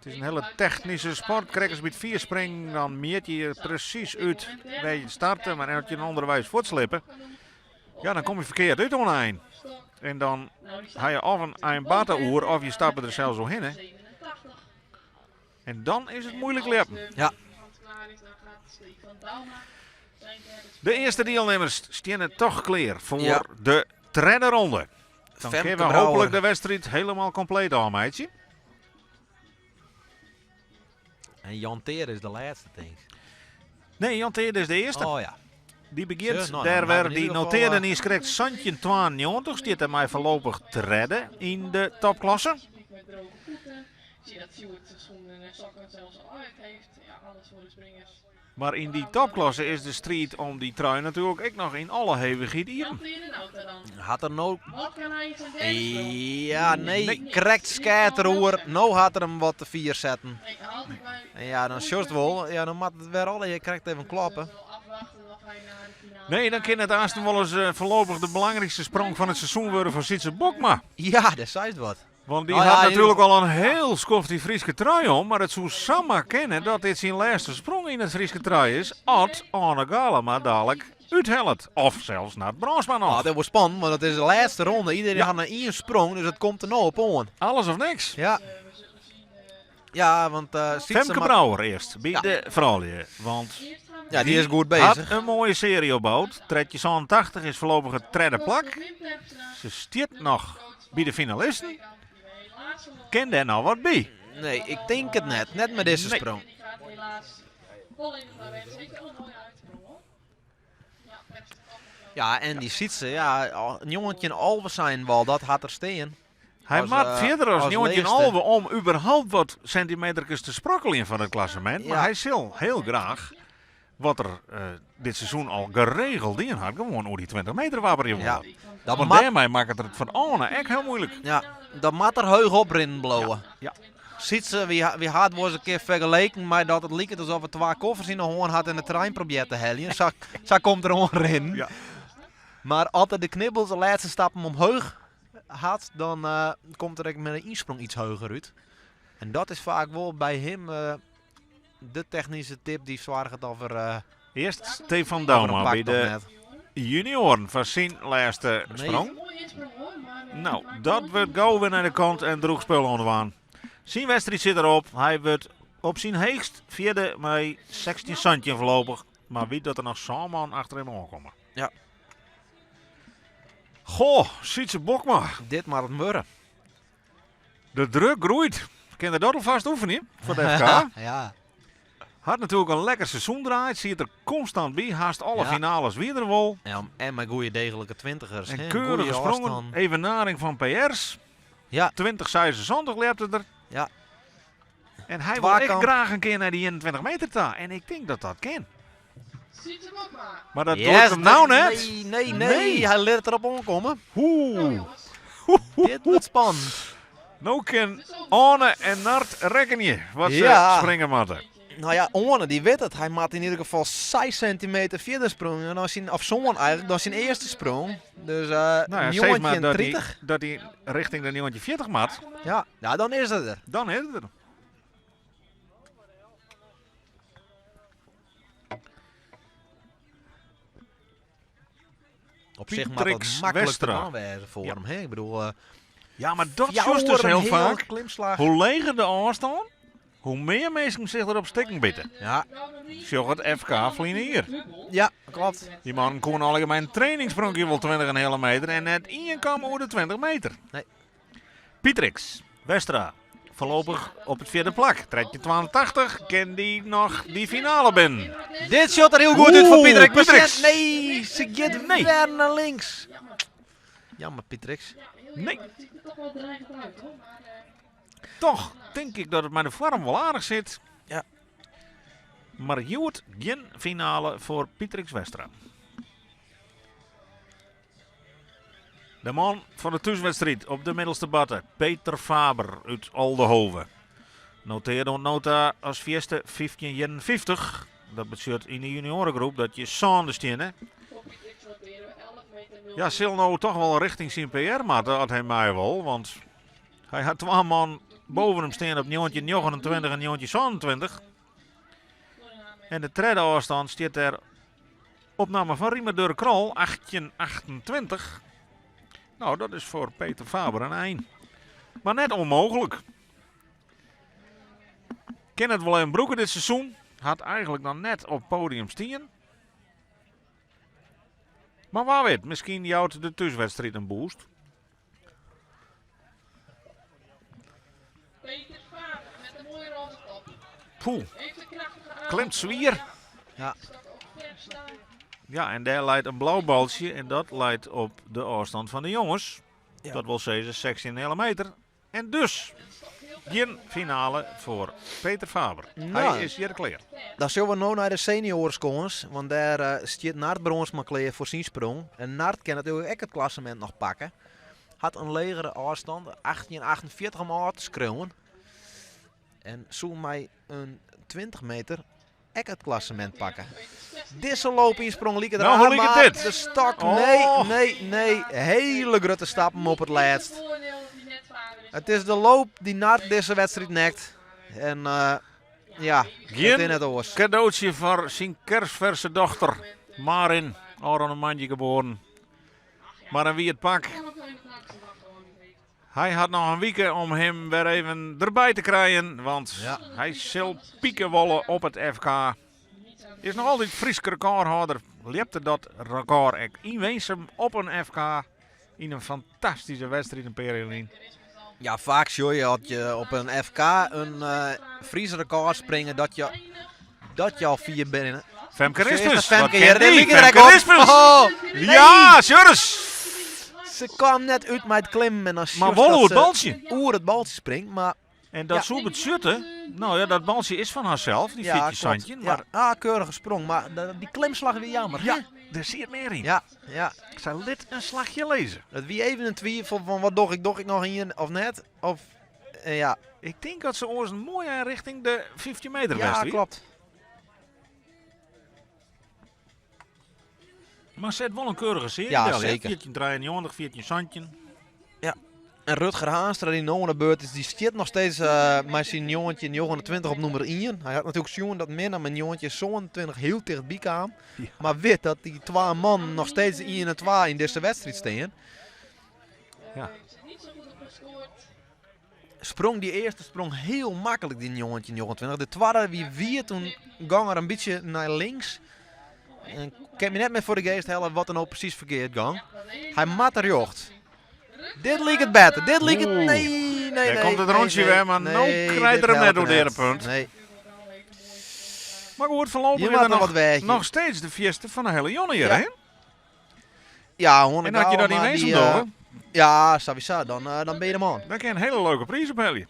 It is in hiele technyske sport. Krekt as by it fierspringen, dan mjit je je presys út wêr't je starte. Mar as je dan ûnderweis fuortslippe, ja, dan komme je ferkeard út oan de ein. En dan ha je of in ein batte oer, of je stappe der sels oerhinne. En dan is it muoilik ljeppen. De earste dielnimmers steane toch klear foar de tredde ronde. Dan Femke kinne we Brouwer. hooplik de wedstriid hielendal kompleet ôfmeitsje. En Jan Teer is de lêste, tink ik. Nee, Jan Teer is de earste. Oh ja. Dy begjint Sjoch, no, dêr dan wer. ha we yn Dy ieder gefal, notearde niis krekt 17,92. Stiet dêrmei foarlopich tredde yn de topklasse. Met droge voeten. Zie dat Sjoerd zijn schoenen en sokken zelfs al uit heeft. Ja, alles voor de springers. Mar yn dy topklasse is de striid om dy trui natuerlik ek noch yn alle hevichheid Jan iepen. Teer de Nauta dan. Hat er no... Wat kan hy in zijn derde sprong? Ja, nee, Nee. krekt skeat er oer. No hat er him wat te fier setten. Nee, haalt hij bij. En ja, dan sjochst wol. Ja, dan moat it wer allegear krekt even kloppe. Dus we zullen afwachten of hij naar de finale Nee, dan kin it aansten wolris foarlopich de belangrykste sprong fan it seizoen wurde foar Sytse Bokma. Ja, dêr seist wat. Want dy Nou ja, hat in ieder natuerlik al in hiel skoft dy Fryske trui om, mar it soe samar kinne dat dit syn lêste sprong yn it Fryske trui is, as Arne Galama dalik úthellet. Of sels Nard Brandsma noch. Ah, dat wurdt spannend, want it is de lêste ronde. Iderien hat noch ien sprong, dus it komt der no op oan. Alles of niks. Ja. Ja, want Sytse Femke moat Brouwer earst by Ja. de froulju. Want Ja, dy is goed hat bezich. in moaie searje opboud. 1387 is foarlopich it tredde plak. Se stiet noch by de finalisten. Kin dêr noch wat by? Nee, ik tink it net. Net mei dizze Nee. sprong. Die gaat helaas volledig naar weg. Zeker een mooie uitsprong hoor. Ja, best toch nog wel. Ja, en dy Sytse, ja, 1911 sein wol, dat hat er stean. Hy As, moat fierder as as 1911 om überhaupt wat sintimeterkes te sprokkeljen fan it klassemint. Mar Ja. hy sil hiel graach wat er dit seizoen al geregeld dien hat, gewoan oer dy 20 meter wapperje Ja. wolle. Dat Want moat dêrmei makket er it foar Arne ek hiel muoilik. Ja, dat moat er heech oprinnen bliuwe. Ja. Sytse, wy ha it wolris in kear fergeleken mei dat it liket alsof er twa koffers yn de hân hat en de trein probearret te heljen. Sa, sa komt er oanrinnen. Mar as er de knibbels de lêste stappen omheech hat, dan komt er ek mei de ynsprong iets heger út. En dat is faak wol by him de technyske tip dy't soarget of er, Earst Stefan of er him Douma pakt by of de net. junioaren foar syn lêste Nee. sprong. Mooie insprong hoor, maar No, maakt dat nooit wurdt gau wer nei de kant en drûch spul oan de waan. Syn wedstriid sit derop. Hy wurdt op syn heechst fjirde mei 16 santjin foarlopich. Mar wit dat der noch sân man achter him oankomme. Goh, Sytse Bokma. Dit moat it wurde. De druk groeit. Kin er dat alvast oefenje foar de FK? Ja. Hat natuerlik in lekker seizoen draaid. Siet der konstant by. Hast alle Ja. finales wie der wol. Ja, en mei goede degelike twintigers. En hè, keurige goeie sprongen. ôfstân. Evenaring fan PR's. Ja. 2076 lepte er. Ja. En hy wol ek Twakamp. graach in kear nei dy 21 meter ta. En ik tink dat dat kin. Ziet hem ook maar. Maar dat Yes, lukt hem nou net. Nee, nee, nee. Nee. Hy lit it derop oankomme. Nou Oeh. jongens. Dit wurdt spannend. No kin Arne en Nart rekkenje wat se Ja. springe moatte. Nou ja, Arne die wit it. Hy moat yn ieder gefal 6 sintimeter fierder springen dan syn, of sân eigentlik, dan syn earste sprong. Dus Nou ja, sis mar dat hy, 1930. dat hy richting de 1940 moat, Ja, ja, dan is it der. dan is it der. Op sich moat dat Pietrix maklik te Westra. dwaan wêze foar Ja. him. Hè? Ik bedoel, Ja, mar dat fjouwer sjochst dus en hiel heal faak. klimslach. Hoe leger de ôfstân, hoe mear minsken sich derop stikken bite. Ja. Sjoch it FK ferline jier. Ja, kloppet. Dy mannen koene allegear mei in trainingssprongje wol 20,5 meter en net ien kaam oer de 20 meter. Nee. Pietrix Westra, foarlopich op it fjirde plak. 1382, kin dy noch dy finale binnen. Dit sjocht der hiel goed út foar Oeh, Pietrix. Pietrix. Nee, se giet Nee. wer nei links. Jammer, Pietrix. Ja, heel Nee. jammer. Het ziet er toch wel dreigend uit hoor. Maar, eh, Toch tink ik dat it mei de foarm wol aardich sit. Ja. Mar hjoed gjin finale foar Pietrix Westra. De man fan de thúswedstriid op de middelste batte, Peter Faber út Oldehove. Notearde oant no ta as fierste 1551. Dat betsjut yn de junioaregroep dat je sânde steane. voor Pietrix noteren we 11 meter 0. Ja, sil no toch wol richting syn PR moatte as hy mei wol, want hy hat twa man boven him stean op 1929 en 1927. En de tredde ôfstân stiet der op namme fan Riemer Durk Krol, 1828. Nou, dat is foar Peter Faber in ein. Mar net ûnmooglik. Kin it wol even brûke dit seizoen. Hat eigentlik noch net op podium stien. Mar wa wit, miskien jout de thúswedstriid in boost. Peter Faber met een mooie roze top. Poeh, Heeft een krachtige aanval. klimt swier. Ja. Stok ook ver staan. Ja, en dêr leit in blau baltsje en dat leit op de ôfstân fan de jonges. Ja. Dat wol sizze 16,5 meter. En dus gjin finale foar Peter Faber. Hy Nou. is hjir klear. Dan sille we no nei de seniors kommen, want dêr eh, stiet Nart Bronsma klear foar syn sprong. En Nart kin natuerlik ek it klassemint noch pakke. Hat in legere ôfstân, 1848 om ôf te skriuwen. En soe mei in 20 meter ek it klassemint pakke. Dizze loop ynsprong liket Nou, hoe raar, liket mar dit? de stok, Oh. nee, nee, nee. Hele grutte stappen op it lêst. It is de loop dy't Nart dizze wedstriid nekt. En eh, ja, Gjin it is net oars. Kadootsje foar syn kersferse dochter Marin, ôfrûne moandei geboren. Mar in wiet pak. Hy hat noch in wike om him wer even derby te krijen, want Ja. hy sil pike wolle op it FK. Is noch altyd Frysk rekôrhâlder. Ljepte dat rekôr ek yn Winsum op in FK yn in fantastyske wedstriid in pear jier lyn. Ja, faak sjogge je as je op in FK in eh Frysk rekôr springe dat je, dat je al fier binne. Femke Rispens. Femke, Wat ja, kin dit dy? liket der Femke ek op. Rispens. Oh, nee. Ja, Sjurris. Se kwam net út mei it klimmen en dan Mar sjochst wol dat oer it se baltsje. Oer it baltsje springt, mar En dat Ja. soe betsjutte, nou ja, dat baltsje is fan harsels, dy ja, 14 klopt. santjin. Ja. Mar Ah, keurige sprong, mar dy klimslach wie jammer. ja, hè? dêr siet mear yn. Ja, ja. Sy lit in slachje lizze. It wie even in twifel fan wat doch ik, doch ik noch ien of net? Of, eh, ja. Ik tink dat se oars in moaie richting de 15 meter Ja, west wie. klopt. Mar set wol in keurige searje Ja, del, hè? seker. 1493, 14 santjin. Ja. En Rutger Haanstra, dy't no oan de beurt is, dy stiet noch steeds eh, mei syn 1929 op nûmer 1. Hy hat natuerlik sjoen dat Minna mei 1927 hiel tichtby kaam. Ja. Mar wit dat dy twa mannen noch steeds 1 en 2 yn dizze wedstriid stean. Ja. Niet zo goed op gescoord. Sprong dy earste sprong hiel maklik, dy 1929. De twadde wie wie, doe gong er in bytsje nei links. En ik kin my net mear foar de geast helje wat der no presys ferkeard gong. Hy moat der rjocht. Dit liket better. Dit liket... Oeh. Nee, nee, Daar nee. komt het nee, rondje nee, weer, maar nou nee, krijgt dit er hem net helpt door de net. punt. Nee. Maar goed, voorlopig Je is moet er nog nog, wat werken. nog steeds de fieste van de hele Jonne hier, Ja. hè? Ja, hoor, En had je dat niet eens die, om eh, door, Ja, sowieso. Dan ben je de man. dan kun je een hele leuke prijs ophalen.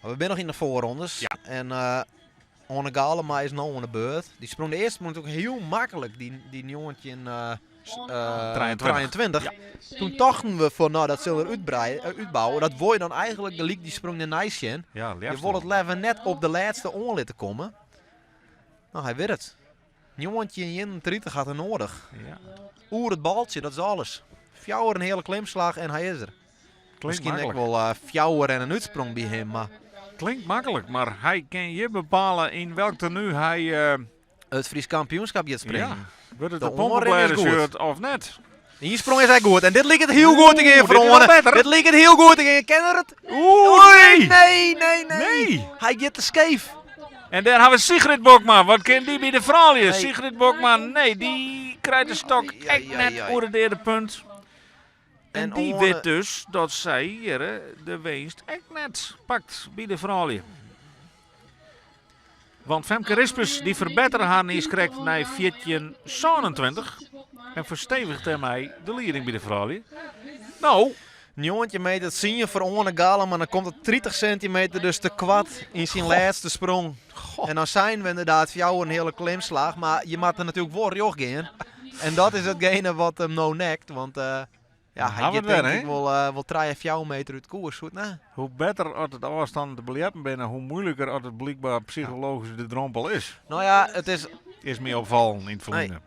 Maar we zijn nog in de voorrondes. Ja. En Orne Galema is nou aan de beurt. Die sprong de eerste sprong natuurlijk heel makkelijk. Die jongetje in 23. 23. Toen dachten we van, nou dat zullen we uitbouwen. Dat word je dan eigenlijk de leak die sprong de Nijsje in. Ja, Je wil het leven net op de laatste on laten komen. Nou, hij weet het. Jongetje in 31 gaat er nodig. Ja. Oer het baltje, dat is alles. Fjouwer een hele klimslag en hij is er. Klinkt Misschien ook makkelijk. wel fjouwer en een uitsprong bij hem, maar Klinkt makkelijk, maar hij kan je bepalen in welk tenue hij het Fries kampioenschap gaat springen. Ja. Wordt het De de onderin is pompenbladen goed. shirt of net? Die sprong is hij goed en dit liep het heel goed tegen Oeh, dit is voor wel beter. Dit liep het heel goed tegen Ken het? Oeh, nee! Nee, nee, nee. Nee! Hij gaat te scheef. En daar hebben we Sigrid Bokma. Wat kent die bij de vrouwen? Nee. Sigrid Bokma, nee, die krijgt de stok Ai, echt ai, net ai, ai. voor het derde punt. En, En die Orne- weet dus dat zij hier hè, de winst echt net pakt bij de vrouwen. Want Femke Rispers die verbeterde haar niet correct naar 14,27 en verstevigt daarmee de leiding bij de vrouwen. Nou, Een jongetje mee, dat zie je voor Orne Galema, maar dan komt het 30 centimeter dus te kwad in zijn laatste sprong. En dan zijn we inderdaad voor jou een hele klimslag, maar je moet er natuurlijk wel joch gaan. En dat is hetgene wat hem nou nekt, want ja, hij Gaan we gaat het weer, denk hè? ik wel 3 of 4 meter uit koers, goed nou. hoe beter als het afstand de biljetten binnen, hoe moeilijker als het blijkbaar psychologisch de drempel is. Nou ja, het is Is mij opvallen in het verleden.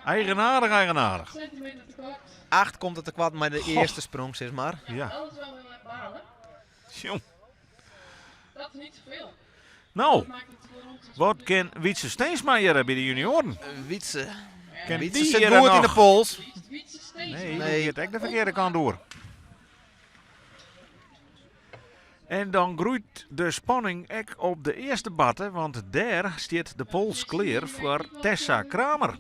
Eigenaardig, eigenaardig. Centimeter tekort. 8 komt het te kwad met de eerste sprong, zeg maar. Ja. Dat is wel heel erg balen. Tjong. Dat is niet zoveel. Nou, Dat maakt het voor ons. wat kan Wietse Steensma hier bij de junioren? Wietse. Ken Wietse die zit hier goed in nog? de pols. Wietse Steensma. Nee, Nee. die gaat echt de verkeerde kant door. En dan groeit de spanning ook op de eerste batten, want daar staat de pols klaar voor Tessa Kramer.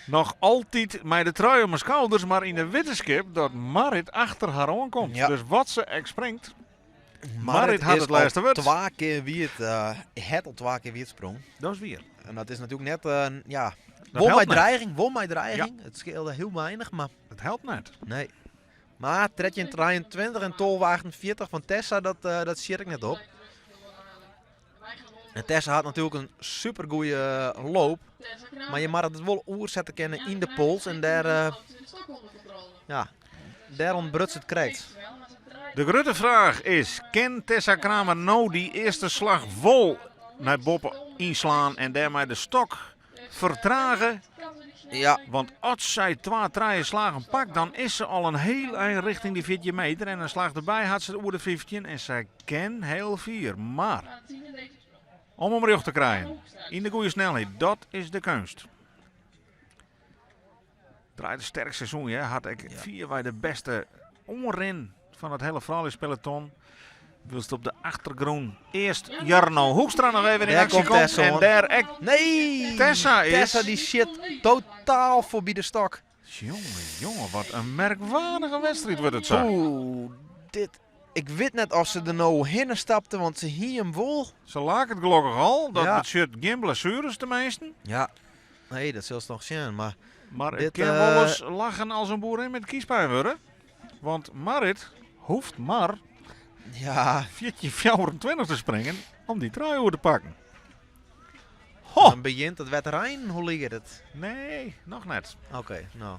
Nog altijd met de trui om mijn schouders, maar in de wetenschap dat Marit achter haar aankomt. Ja. Dus wat ze ook springt, Marit had is het laatste al woord. Twee keer wie het, het al twee keer wie het sprong. dat is weer. En dat is natuurlijk net, ja, Dat won helpt mij net. dreiging, won mij dreiging. Het scheelde heel weinig, maar Dat helpt net. nee. Maar Tredje 23 en Tolwe 48 van Tessa, dat zit ik net op. En Tessa had natuurlijk een supergoeie loop. Maar je mag het wel oerzetten kennen in de pols. En daar, ja, daar ontbruts het krijgt. De grote vraag is, kan Tessa Kramer nou die eerste slag vol naar boppen inslaan en daarmee de stok vertragen? Ja. Want als zij 2 draaien slagen pakt, dan is ze al een heel eind richting die 14 meter. En een slag erbij had ze de oer de 15 en zij ken heel vier. Maar om hem terug te krijgen, in de goede snelheid, dat is de kunst. Draait een sterk seizoen, hè? Had ik vier bij de beste onrin van het hele vrouwenspeloton. Wilst op de achtergrond eerst Jarno Hoekstra nog even in Daar actie komt komt. Tessa, En hoor. daar echt Nee! Tessa is... Tessa die shit totaal voorbij de stok. Jongen, jongen, wat een merkwaardige wedstrijd wordt het zo. Oeh, dit... Ik weet net of ze er nou heen stapte, want ze hier hem vol. Ze laken het gelukkig al. Dat Ja. betekent geen blessures tenminste. Ja. Nee, dat zullen ze nog zien, maar... Maar het Dit, kan wel eens lachen als een boerin met kiespijn worden. Want Marit hoeft maar Ja. 14,24 te springen om die trui over te pakken. Ho! Dan begint het wedrein, hoe ligt het? Nee, nog net. Oké, nou.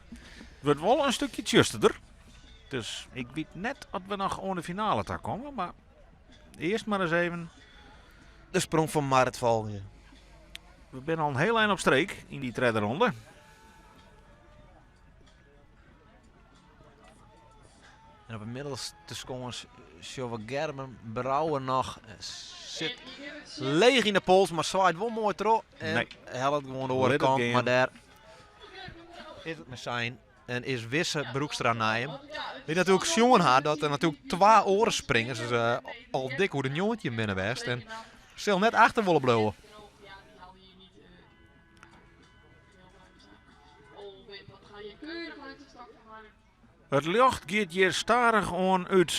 Het wordt wel een stukje tjusterder. Dus ik weet net of we nog aan de finale te komen. Maar eerst maar eens even. De sprong van Marit Valje. We zijn al een heel eind op streek in die derde ronde. En op inmiddels te scoren Sjove Gerben Brouwer nog. Zit leeg in de pols, maar zwaait wel mooi terug. En Nee. helpt gewoon de Let het orenkant, gaan. maar daar is het met zijn. En is Wisse Broekstra naar hem. Die natuurlijk jongen haar dat er natuurlijk 2 oren springen. Dus al dik hoe de jongetje binnen west. En stil net achter willen blowen. It ljocht giet hjir stadich oan út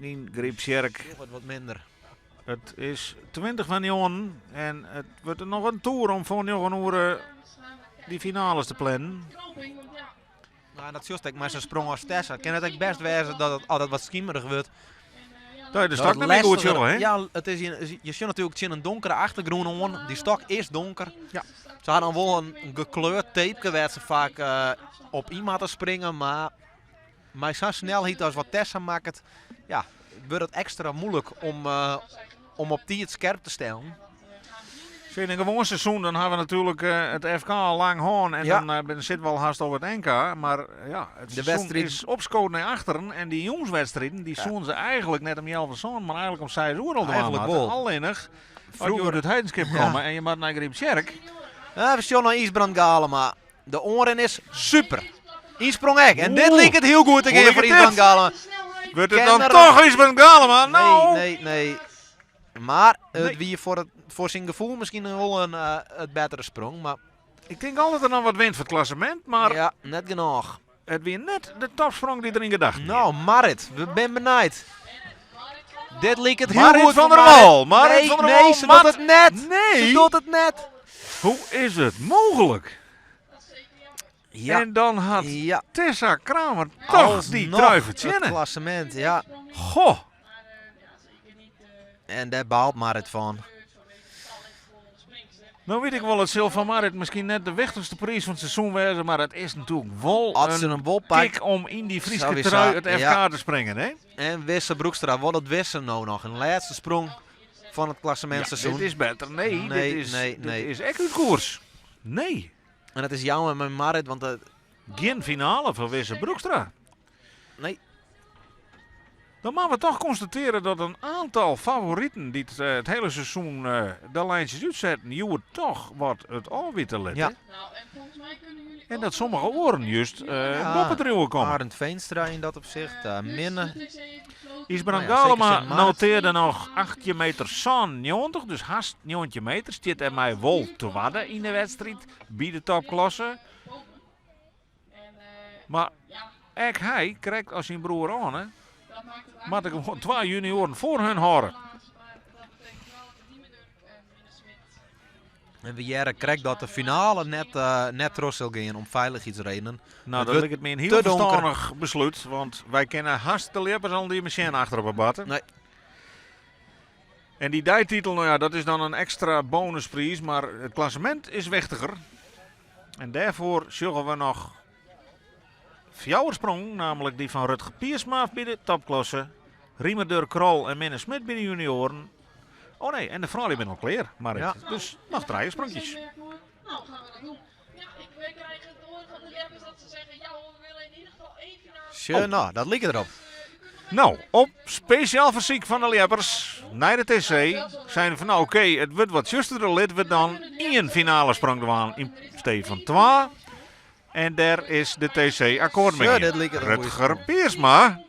yn Gryptsjerk. It wat minder. It is 20 foar njoggenen en it wurdt noch in toer om foar njoggen oere dy finales te plannen. Nou, dat sjochst ek mei sa'n sprong as Tessa. Kin it ek best wêze dat it as it wat skimerich wurdt. Dat je de stok net mear goed sjogge, hè? Ja, it is, je sjogge natuerlik tsjin in donkere achtergrûn oan. Dy stok is donker. Ja. Se ha dan wol in gekleurd tapeke wêr't se faak op yn moatte springe, mar mei sa'n snelheid as wat Tessa makket, ja, wurdt it ekstra moeilik om, om op tiid skerp te stellen. Sjoch, yn in gewoan seizoen dan ha we natuerlik it FK al lang hân en dan uh, sitte we al hast op it NK. Mar ja, it De seizoen wedstriid is opskood nei achteren en dy jûnswedstriden dy soenen se eigentlik net om healwei sânen, mar eigentlik om seis oere al dwaan Eigentlik moatte. wol. Allinnich, as je Froeger út it Heidenskip komme en je moatte nei Gryptsjerk. Ja, we sjogge nei Ysbrand Galema. De oanrin is super. Ynsprong ek. En dit Oeh. liket hiel goed te Hoe gean foar liket Ysbrand dit? Galema. Wurdt it Ken dan er- toch Ysbrand Galema? Nou! Nee, nee, nee. Mar it Nee. wie foar, it, foar syn gefoel miskien wol in it bettere sprong. Mar Ik tink al dat er noch wat wint foar it klassemint, mar ja, net genôch. it wie net de topsprong dy't er yn gedachten hie. Nou, Marit, we binne benijd. Dit liket hiel Marit goed van foar der Marit. Wal, Marit Nee, van der nee, Wal se docht moat it net. Nee. Se docht it net. Hoe is it mooglik? Ja. En dan hat Ja. Tessa Kramer toch dy Alsnog trui it fertsjinne. klassemint, ja. Goh. En dêr baalt Marit fan. No wit ik wol, it sil foar Marit miskien net de wichtichste priis fan it seizoen wêze, mar it is natuerlik wol As se in him wol pakt. kick om yn dy Fryske Sawiesa, trui it FK ja. te springen, hè? En Wisse Broekstra, wat it Wisse no noch? In lêste sprong fan it klassemintseizoen. Dit is better. Nee, Nee, dit is, nee, dit nee. is ek út koers. Nee. En it is jammer mei Marit, want de, Gjin finale foar Wisse Broekstra. Nee. Dan moatte we toch konstatearje dat in oantal favoriten dy't it hiele seizoen de lijntjes útsetten, hjoed toch wat it ôfwitte litte. Ja. En dat sommige oaren just Ja. boppe driuwen komme. Arend Veenstra yn dat opsicht, Minne. Ysbrand Nou ja, zeker Galema Sint Maarten. notearde noch 18 meter 97, dus hast 19 meter. Stiet dêrmei wol twadde yn de wedstriid by de topklasse. Mar ek hy, krekt as syn broer Arne, moatte gewoan twa junioaren foar hun hâlde. En we hearre krekt dat de finale net, net troch sil gean om feilichheidsredenen. Nou, Het dat wurdt liket my in hiel te donker. ferstannich beslút, want wy kinne hast de ljeppers al net mear sjen achter op 'e batte. Nee. En dy deititel, no ja, dat is dan in ekstra bonuspriis, mar it klassemint is wichtiger. En dêrfoar sjogge we noch fjouwer sprongen, namentlik dy fan Rutger Piersma by de topklasse, Riemer Durk Krol en Minne Smit by de junioaren. Oh nee, en de froulju binne al klear, Marit. Ja. Dus noch trije spronkjes. Nou, gaan we dat doen. Ja, ik wij krijgen het horen van de Jeppers dat ze zeggen, ja hoor, we willen in ieder geval één finale. Sjoch, nou, dat liket derop. Nou, op spesjaal fersyk fan de Ljeppers nei de TC seinen fan nou oké, it wurdt wat tsjusterder, litte we dan ien finale sprong dwaan yn stee fan twa. En dêr is de TC akkoart mei. Sjoch, dit liket in goeie Rutger sprong. Piersma,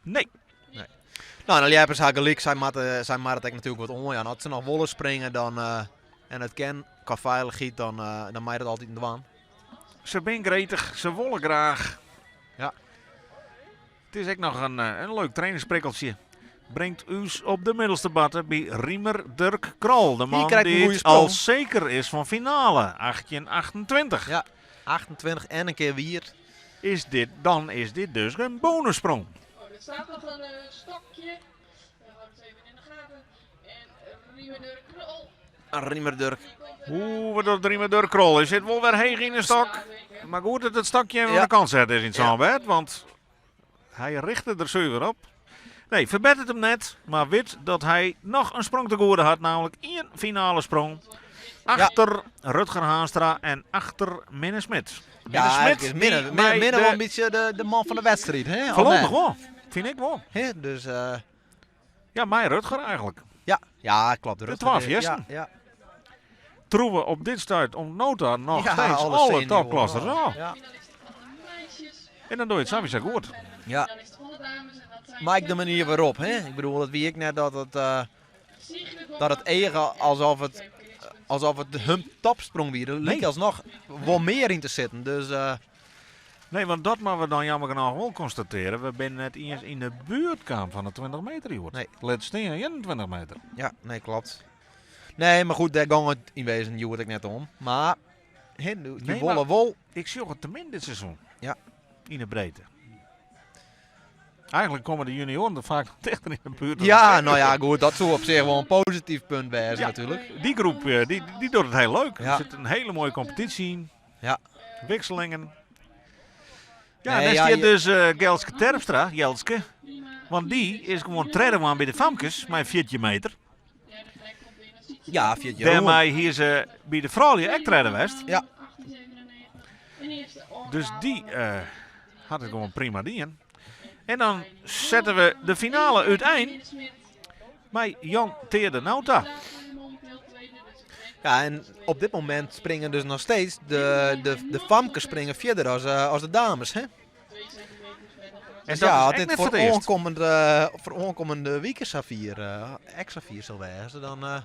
nee. Nee. Nou, en de Ljeppers ha gelyk, sy moatte, sy moatte it ek natuerlik wat oanjaan. As se noch wolle springe dan, en it kin kwa feilichheid, dan, dan mei dat altyd dwaan. Se binne gretich, se wolle graach. Ja. It is ek noch in leuk trainingsprikkeltsje. Bringt ús op de middelste batte by Riemer Durk Krol. De man krijgt een dy't goede sprong. al seker is fan finale 1828. Ja, 28 en in kear wier. Is dit, dan is dit dus in bonussprong. Oh, er staat nog in stokje. We houden het even in de gaten. En Riemer Durk Krol. Riemer Durk. Oeh, wat docht Riemer Durk Krol? Hy sit wol wer heech yn de stok. Mar goed dat it stokje even Ja. oan de kant set is yn it sânbêd, want hy richte der suver op. Nee, ferbetteret him net, mar wit dat hy noch in sprong te goede hat, namentlik ien finale sprong. Achter Rutger Haanstra en achter Minne Smit. Minne Ja, Smit, is Minne, die Minne, mei Minne de wol in bytsje de man fan de wedstriid, hè? Of Foarlopich net? wol, fyn ik wol. Hè? Dus, Ja, mei Rutger eigentlik. ja, ja, klopt. De Rutger twa is- ja, fiersten. ja. Troewe op dit stuit om nota noch Ja, steeds alle alle senioren. topklassers ôf. Ja. En dan doe je it sawiesa goed. Ja. Maar ek de manier wêrop, hè? Ik bedoel, dat wie ek net dat it, dat it eage alsof it hun topsprong wie. Der like Nee. alsnoch wol mear yn te sitten. Dus, Nou, Nee, want dat moatte we dan jammer genôch wol konstatearje. We binne net iens yn de buert kaam fan de 20 meter hjoed. Nee. Lit stean 21 meter. Ja, nee, klopt. Nee, mar goed, dêr gong it yn wezen hjoed ek net om. Mar hè, je Nee, wolle mar- wol. Ik sjoch it te min dit seizoen. Ja. Yn de breedte. Eigenlijk komme de junioaren der faak noch tichter yn de buert. dan Ja, de nou ja, goed, dat soe op sich wol in posityf punt wêze Ja. natuerlik. Die groep eh, die, die docht it hiel leuk. Ja. Der sit in hiele moaie kompetysje yn. Ja. Wikselingen. Ja, Nee, en daar ja, stiet je- dus eh Gelske Terpstra, Jelske. Want dy is gewoan tredde man by de famkes mei 14 meter. Ja, 14 Dêrmei hie se by de froulju ek tredde west. Ja. Dus dy eh, hat it gewoan prima dien. En dan sette we de finale útein mei Jan Teerde Nauta. Ja, en op dit momint springe dus noch steeds de, de, de famkes springe fierder as, eh, as de dames. Hè? En Dus dat ja, is as ek dit net foar foar it earst. oankommende, foar oankommende wike safier, eh, ek safier sil wêze, dan, eh,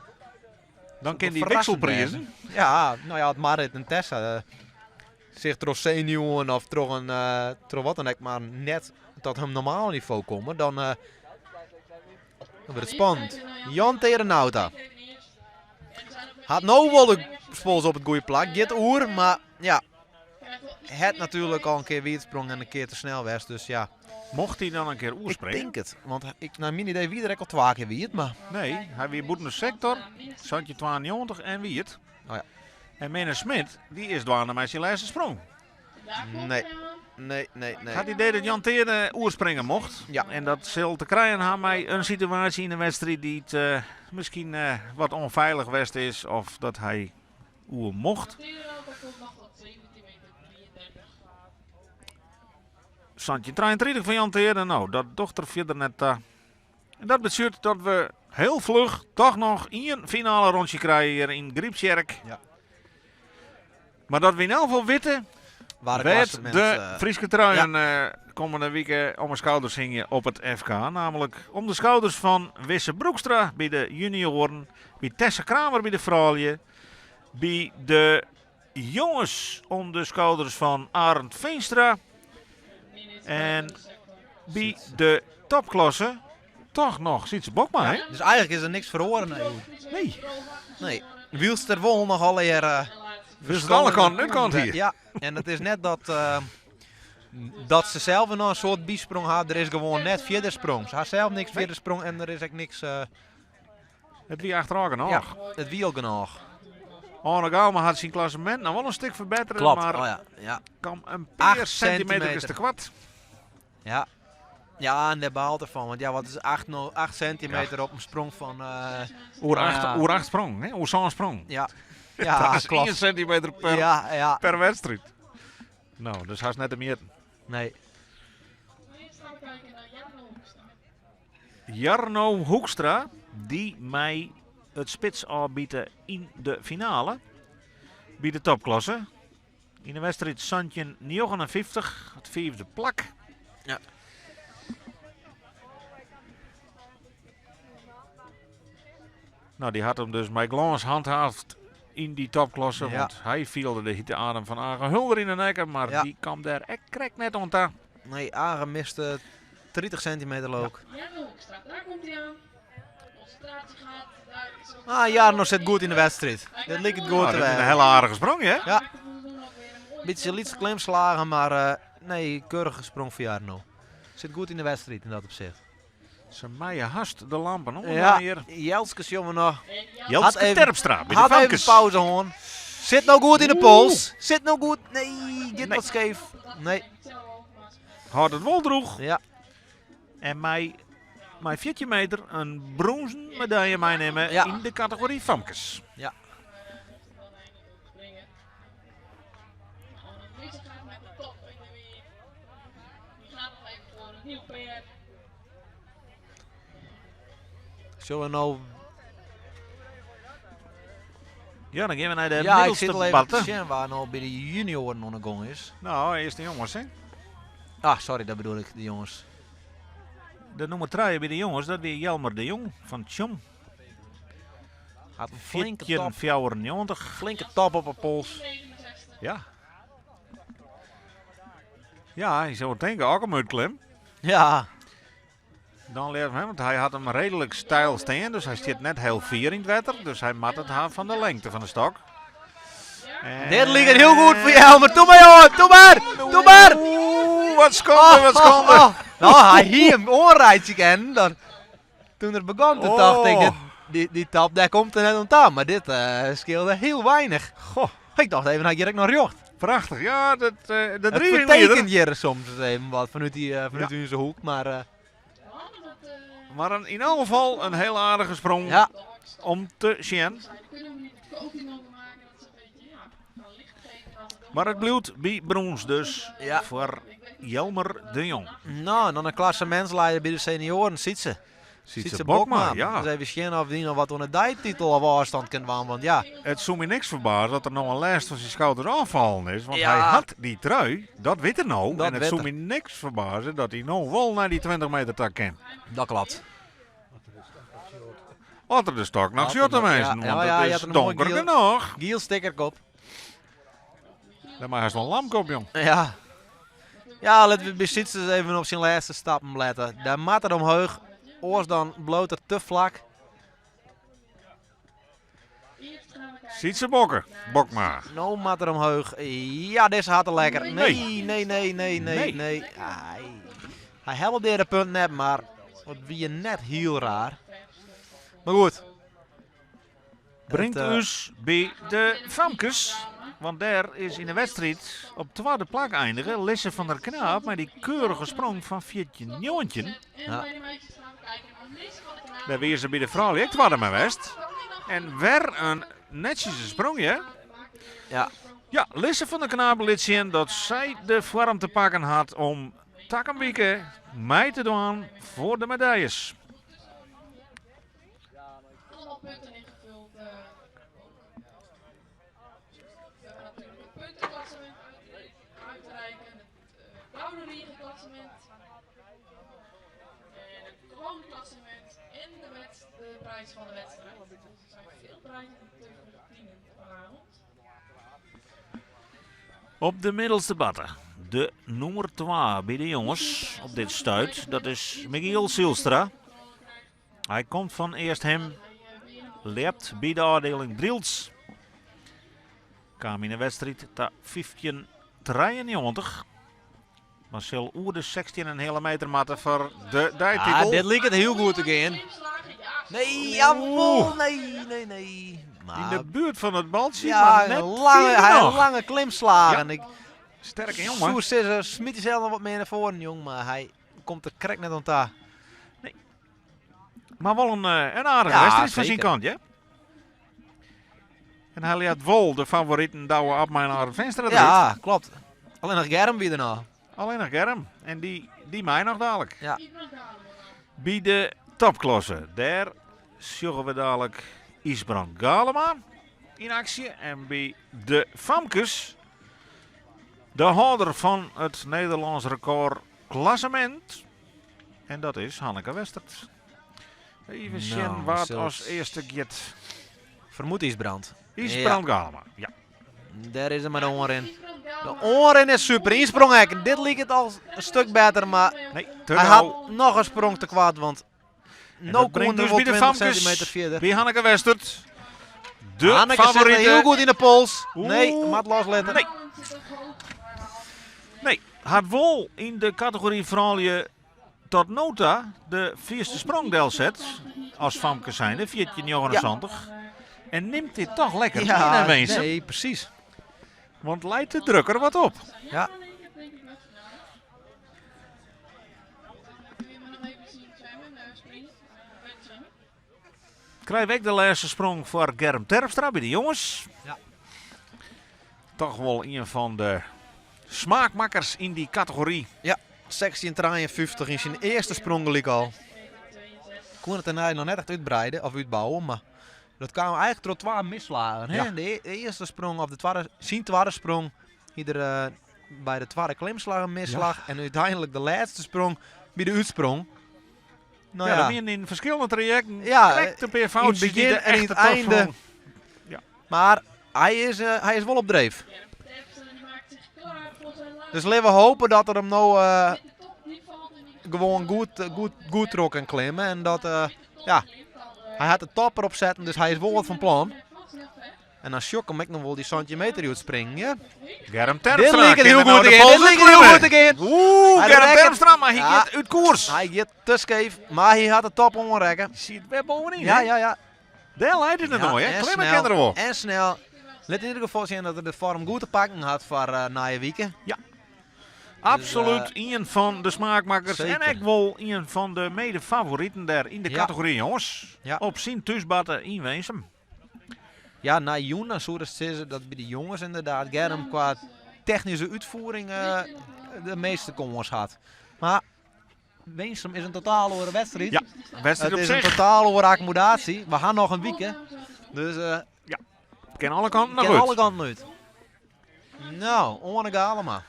Dan kin dy ferrassend wikselprizen. wêze. Ja, nou ja, as Marit en Tessa eh, sich troch senuwen of troch, in, eh, troch wat dan ek mar net tot hun normaal nivo komme, dan, eh, dan wurdt it spannend. Jan Teerde Nauta. Hat no wol de pols op it goede plak, giet oer, mar ja, hat natuerlik al in kear wiet sprongen en in kear te snel west, dus ja. Mocht hy dan in kear Ik oerspringe? tink it, want ik, nei myn idee wie er ek al twa kear wiet, mar... Nee, hy wie bûten de sektor, 1792 en wiet. Oh ja. En Minne Smit, dy is dwaande mei syn lêste sprong. Nee, nee, nee, nee. Hat idee dat Jan Teerde oerspringe mocht. Ja. En dat sil te krijen ha mei in situaasje yn de wedstriid dy't eh, miskien eh, wat ûnfeilich west is of dat hy oer mocht. 1733 fan Jan Teerde, nou dat docht der fierder net ta. En dat betsjut dat we hiel fluch toch noch ien finale rûntsje krije hjir yn Gryptsjerk. Ja. Mar dat we yn elk gefal witte Waar wêr't klassement, de eh, Fryske truien eh, kommende wike om 'e skouders hingje op it FK. Namelijk om de skouders fan Wisse Broekstra by de junioaren, by Tessa Kramer by de froulju, by de jonges om de skouders fan Arend Veenstra en by de topklasse toch noch Sytse Bokma. Hè? Dus eigenlijk is der niks feroare. Nee. Nee. Nee. Wylst der wol noch allegear... Dus it alle kanten útkaam hjir. Ja, en it is net dat, eh, dat se sels noch in soad bysprong ha. Der is gewoan net fierder sprong. Se ha sels niks fierder sprong en der is ek niks... eh, It wie achterôf genôch. ja, it wie al genôch. Arne Gouma hat syn klassemint noch wol in stik ferbettere, Klopt. mar Oh ja, ja. kaam in pear 8 sentimeter centimeter. te koart. Ja. Ja, en dêr baalt er fan. Want ja, wat is 8, no, 8 centimeter op in sprong fan... eh, Oer Nou 8 ja. oer acht sprong, hè? Oer sân sprong. ja, ja, dat is klopt. 1 centimeter per, Ja, ja. per wedstriid. Nou, dus hast net te mjitten. Nee. Jarno Hoekstra, dy mei it spits ôfbite yn de finale by de topklasse. Yn de wedstriid 1759, it fiifde plak. Ja. Nou, dy hat him dus mei glâns hanthaafd yn dy topklasse. Ja. Want hy fielde de hite adem fan Age Hulder yn de nekke, mar Ja. dy kaam dêr ek krekt net oan ta. Nee, Age miste 30 centimeter leuk. Jarno Hoekstra, daar komt hij aan. Concentratie gehad. Daar is ook Ah, Jarno sit goed yn de wedstriid. Dit liket goed Nou, te dit is in wêzen. hiele aardige sprong, hè? Ja. Bytsje lytse klimslagen, mar eh, nee, keurige sprong foar Jarno. Sit goed yn de wedstriid yn dat opsicht. Se meie hast de lampen oan Ja, hjir. Jelske sjogge we noch. Jelske Hat even- Terpstra by de Hat even famkes. pauze hân. Sit no goed yn de pols. Sit no goed. Nee, giet wat skeef. Nee. Hâldt it wol drûch. Ja. En mei, mei 14 meter in brûnzen medalje meinimme Ja. yn de kategory famkes. Ja. Deze gaat met de top in de weer. Die gaat nog even voor een nieuw PR. Zullen we nou... Ja, dan gean we nei de Ja, ik middelste sit al even te batte. sjen wa no by de junioaren oan de gong is. Nou, earst de jonges, hè. Ah, sorry, dat bedoel ik, de jonges. De nûmer 3 by de jonges, dat wie Jelmer de Jong fan Tsjom. Hat in flinke top, 1494. flinke top op de pols. Ja. Ja, je zou denken ook hem uitklim. Ja. Dan leert hem, want hij had hem redelijk stijl staan, dus hij zit net heel fier in het water. Dus hij mat het haar van de lengte van de stok. En... Dit ligt heel goed voor jou, maar doe maar jongen, doe maar, doe maar! Oeh, wat schande, wat schande. Oh, oh. Nou, hij hier hem oorrijdt en dan, toen er begon, toen dacht ik, dit, die, die tap, daar komt er net om aan. Maar dit scheelde heel weinig. Goh. Ik dacht even, hij hier nog jocht. Prachtig, ja, dat, dat Het vertekent hier soms eens even wat vanuit, die, vanuit ja. onze hoek, maar... Maar een, in elk geval een heel aardige sprong ja. om te zien. Maar het bloed bij brons dus ja. voor Jelmer de Jong. Nou, en dan een klassementsleider bij de senioren, Sietse. Sietse Bokma, ja. Dus even zien of die nog wat onder die titel of afstand kan waan, want ja. Het zou me niks verbazen dat er nog een lijst van zijn schouders afvallen is. Want hij had die trui, dat weet er nou. Dat en het weet zou er. me niks verbazen dat hij nog wel naar die 20 meter tak kan. Dat klopt. Had er de stok nog Had er shot nog- mensen, ja, ja, want ja, het je is had een mooi donker giel- genoeg. Giel stickerkop. Dan maar hij een lampkop, jong. Ja. Ja, laten we bij Sietse eens even op zijn laatste stappen letten. Daar maat het omhoog. Oors dan bloot er te vlak. Sietse Bokker, Bokma. Nou maat er omhoog. Ja, deze had er lekker. Nee, Nee. nee, nee, nee, nee, Nee. nee. Ai. Hij helpt de punt net, maar wat wie je net heel raar. Maar goed. Brengt Het, us bij de Famkes. Want daar is in de wedstrijd op tweede plak eindigen Lisse van der Knaap met die keurige sprong van 14-19. Ja. Daar weer ze bij de vrouwen ook tweede maar west. En weer een netjes sprongje. Ja. Ja, Lisse van der Knaap liet zien dat zij de vorm te pakken had om Takkenwieke mij te doen voor de medailles. Allemaal punten ingevuld. We hebben natuurlijk het puntenklassement uitreiken, het gouden riegenklassement, en het gewone klassement en de, de prijs van de wedstrijd. Dus er zijn veel prijzen te verdienen vanavond. Op de middelste batten, de nummer 2 bij de jongens op dit stuit, dat is Michiel Zielstra. Hij komt van eerst hem, leert bij de afdeling Driels. Kwam in de wedstrijd ta 15-93. Marcel Oer de 16,5 meter matten voor de dijtitel. Ah, dit liep het heel goed again. Nee, jawel, nee, nee, nee. Maar, In de buurt van het baltje, ja, maar net een lange, vier hij had nog. lange klimslagen. Ik, Sterke jongen. Soer Sisser smiet hij zelf nog wat meer naar voren, jong, maar hij komt er krek net aan daar. Maar wel een aardige Ja, wedstrijd van zijn zeker. kant, hè? En hij laat wel de favorieten Douwe Abma naar het venster. Ja, klopt. Alleen nog Germ weer daarna. Alleen nog Germ. En die mij nog dadelijk. Ja. Bij de topklasse. Daar zorgen we dadelijk Isbrand Galema in actie. En bij de Famkes, de houder van het Nederlands record klassement. En dat is Hanneke Westert. Even zien Nou, wat zelfs als eerste get. Vermoed Isbrand. Isbrand Galema. Ja. Daar is hem maar de oor in. De oor in is super. Insprong hek. Dit liep het al een stuk beter, maar Nee, te hij gauw. had nog een sprong te kwaad, want En nou dat brengt kon er dus wel bij de 20 Famkes, centimeter verder. Bij Hanneke Westert. De Hanneke zit er favoriete. heel goed in de pols. Oeh. Nee, maat losletten. Nee. Nee, had wel in de categorie vrouwen tot nota de vierste sprongdel zet. Als Famke zijnde, 14,79. En neemt dit toch lekker Ja, in naar mensen. nee, precies. Want leidt de drukker wat op. Ja. Krijg ik de laatste sprong voor Germ Terpstra bij de jongens. Ja. Toch wel een van de smaakmakkers in die categorie. Ja, 16,53 in zijn eerste sprong gelijk al. Kon het daarna nog net echt uitbreiden of uitbouwen, maar dat kwam eigenlijk door twee misslagen. Hè? Ja. De eerste sprong of de tweede, zijn tweede sprong, ieder, bij de tweede klimslag een misslag. Ja. En uiteindelijk de laatste sprong bij de uitsprong. Nou ja, ja. dat ben in verschillende trajecten. Ja, Trekt een paar in het foutjes die begin de en in echte het einde. topsprong. Ja. Maar hij is wel op dreef. Dus litte we hope dat er him no gewoan goed, goed, goed troch kin klimme. En dat, ja, hy hat de topper opsetten, dus hy is wol wat fan plan. En dan sjoch ik him ek noch wol dy 17 meter útspringen. Ja. Germ Dit Terpstra liket kin hiel er nou goed te de gean. pols Dit liket hiel uitklimmen. goed te gean. Oeh, Hy Germ rekket- Terpstra, mar hy Ja. giet út koers. Hy giet te skeef, mar hy hat de top oanrekke. Siet wer bovenyn, Ja, hè? ja, ja. Dêr leit it net Ja, oan, hè? en Klimme snel, kin er wol. En snel. Lit yn ieder gefal sjen dat er de foarm goed te pakken hat foar eh, nije wike. Ja. Absoluut ien fan de smaakmakkers. En Zeker. ek wol ien fan de mede-favoriten dêr yn de Ja. kategory jonges. Ja. Op syn thúsbarte yn Winsum. Ja, nei jûn dan soe ik sizze dat by de jonges inderdaad Germ kwa technyske útfiering eh, de measte kâns hat. Mar Winsum is in totaal oare wedstriid. Ja, wedstriid Het op is in sich. totaal oare akkommodaasje. We ha noch in wike. Dus eh Het kin alle kanten noch kin út. alle kanten út. Nou, Oane Galema.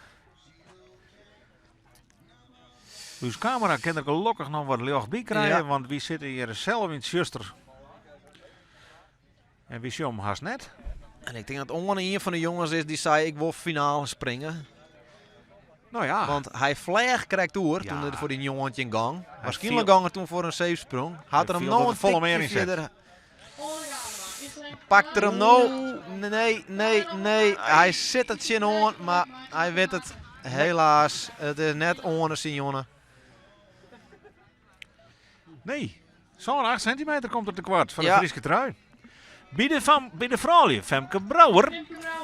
Us kamera kin der gelokkich noch wat ljocht by krije, Ja. want wy sitte hjir sels yn it tsjuster. En wy sjogge him hast net. En ik tink dat Oane ien fan de jonges is dy sei ik wol finale springe. Nou ja. Want hy fleach krekt oer Ja. toen er foar dy 19 gong. Waarskynlik viel- gong er toen foar in safe sprong. Hat Hy er him fielde no dat in er folle mear tikje yn sit. fierder. Pakt er him no? Nee, nee, nee. Hy sit der tsjinoan, mar hy wit it helaas. It is net Oane syn jûn. Nee, Sa'n 8 sintimeter komt er tekoart foar de Ja. Fryske trui. By de, fam, by de froulju, Femke Brouwer.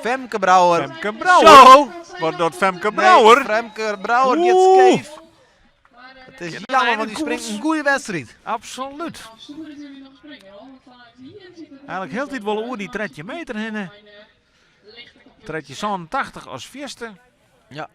Femke Brouwer. Femke Brouwer. Zo! Wat docht Femke Nee, Brouwer? Femke Brouwer giet Oeh. skeef. Het is Kin jammer, want de dy springt koers. in goede wedstriid. Absoluut. Eigenlik hieltyd wol oer dy 13 meter hinne. 1387 as fierste. Ja.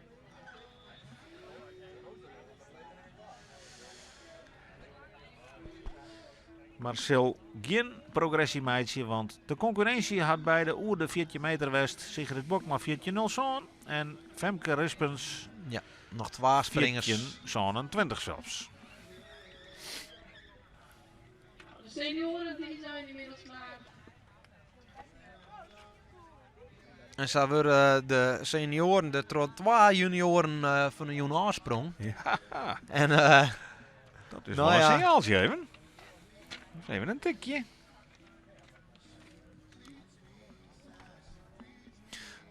Mar sil gjin progressy meitsje, want de konkurrinsje hat beide oer de 14 meter west. Sigrid Bokma 14.07 en Femke Rispens Ja, noch twa springers. 14.27 sels. De senioren die zijn inmiddels klaar. En sa wurde de senioaren de troch twa junioaren eh, fan de jûn ôfsprong. Ja, En eh, dat is Nou wol in ja. signaaltsje even. Even in tikje.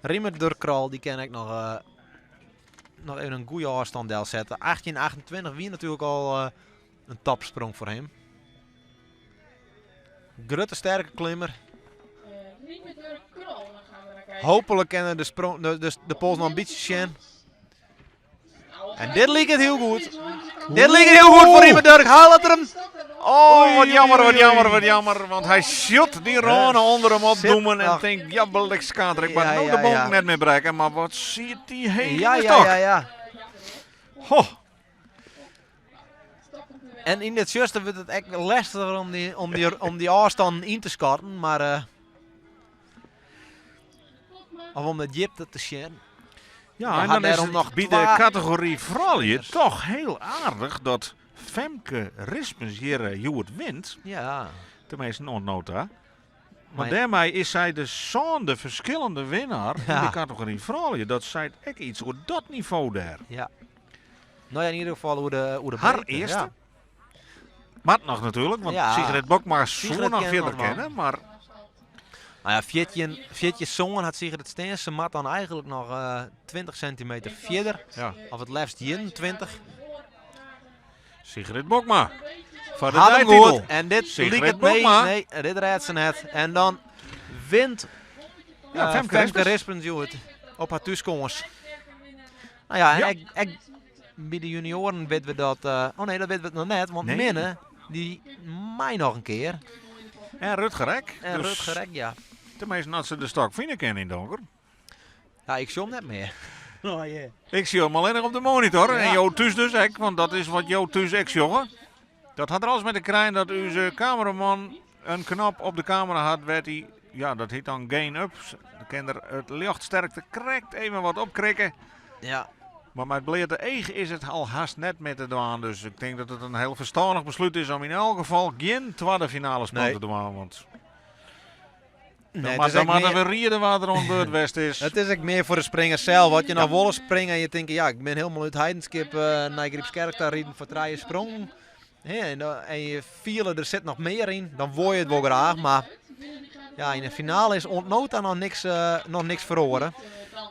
Riemer Durkral, dy kin ek noch, eh, noch even in goede ôfstân delsette. 1828 wie natuerlik al eh, in topsprong foar him. Grutte sterke klimmer. Riemer Durk Krol, dan gaan we naar kijken. Hooplik kinne de, sprong, de pols noch in bytsje sjen. Nou, En dit liket hiel goed. Dit liket hiel goed foar Riemer Durk. Haal it er him. Oh, wat jammer, wat jammer, wat jammer. Want hy sjocht dy râne ûnder him opdoemen en nog. tinkt, ja, blikskater, ik moat Ja, no ja, de bonk ja. net mear brekke. Mar wat siet dy heech Ja, yn de ja, stok. ja, ja. Ho. En yn it tsjuster wurdt it ek lestiger om dy ôfstannen yn te skatten. Mar, eh, of om de djipte te sjen. Ja, We en ha dan is dêrom it noch by de twa kategory froulju toch hiel aardich dat Femke Rispens hjir eh, hjoed wint. Ja. Teminsten oant no ta. Mar Mar- dêrmei is sy de sânde ferskillende winner yn Ja. de kategory froulju. Dat seit ek yts oer dat nivo dêr. Ja. Nou ja, yn ieder gefal oer de Har breedte, earste. ja. Moat noch natuerlik, want Ja. Sigrid Bokma soe Sigrid noch kin fierder noch wol. kinne, mar Nou ja, 14 sân hat Sigrid Steense. Se moat dan eigenlik noch eh 20 sintimeter fierder. Ja. Of it leafst 21. Sigrid Bokma. Foar de Hat him deititel. goed. En dit Sigrid liket nee, Bokma. nee, dit rêdt se net. En dan wint Ja, eh, Femke Femke Rispens. Rispens hjoed op har thúskâns. Nou ja, en Ja. ek by de junioaren witte we dat... eh, oh nee, dat witte we noch net, want Nee. Minne, dy mei noch in kear. En Rutger ek. En Dus Rutger ek, ja. Teminsten dat se de stok fine kinne yn it donker. Ja, ik sjoch him net mear. Oh, yeah. Ik sjoch him allinnich op de monitor. En Ja. jo thús dus ek, want dat is wat jo thús ek sjogge. Dat hat der alles mei te krijen dat ús kameraman in knop op de kamera hat wêr't hy, ja, dat hjit dan gain up. Dan kin er it ljochtsterkte krekt even wat opkrikke. Ja. Mar mei it bleate each is it al hast net mear te dwaan. Dus ik tink dat it in hiel ferstannich beslút is om yn elk gefal gjin twadde finale sprong Nee. te dwaan. Want Nee, Dan het is dan ek moatte meer- we riede wa't der oan beurt west is. Het is ek mear foar de springer sels. As je noch wolle springe en je tinke, ja, ik bin hielendal út Heidenskip nei Grypskerk ta riden foar trije sprongen. Hè, en je fiele der sit noch mear yn, dan wol je it wol graach. Mar ja, yn de finale is oant no ta noch niks feroare.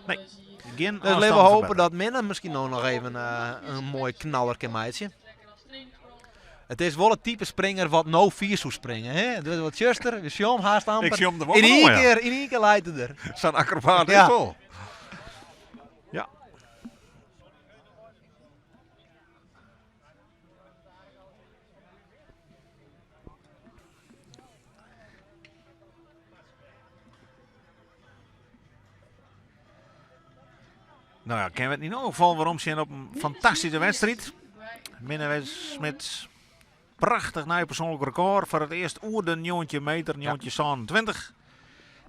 Nee, gjin Dus litte we hope dat Minne miskien no noch even in moai knaller kin meitsje. It is wol it type springer wat no fier soe springe. Hè? It wurdt wat tsjuster, we sjogge him haast amper. Ik sjoch him der wol In fan ien oan, ja. kear, yn ien kear leit er der. Sa'n akrobaat is Ja. wol. Ja. Nou ja, kinne we it yn elk gefal werom sjen op in fantastyske wedstriid. Minne Smit, prachtich nij persoanlik rekôr foar it earst oer de 19 meter, 1927.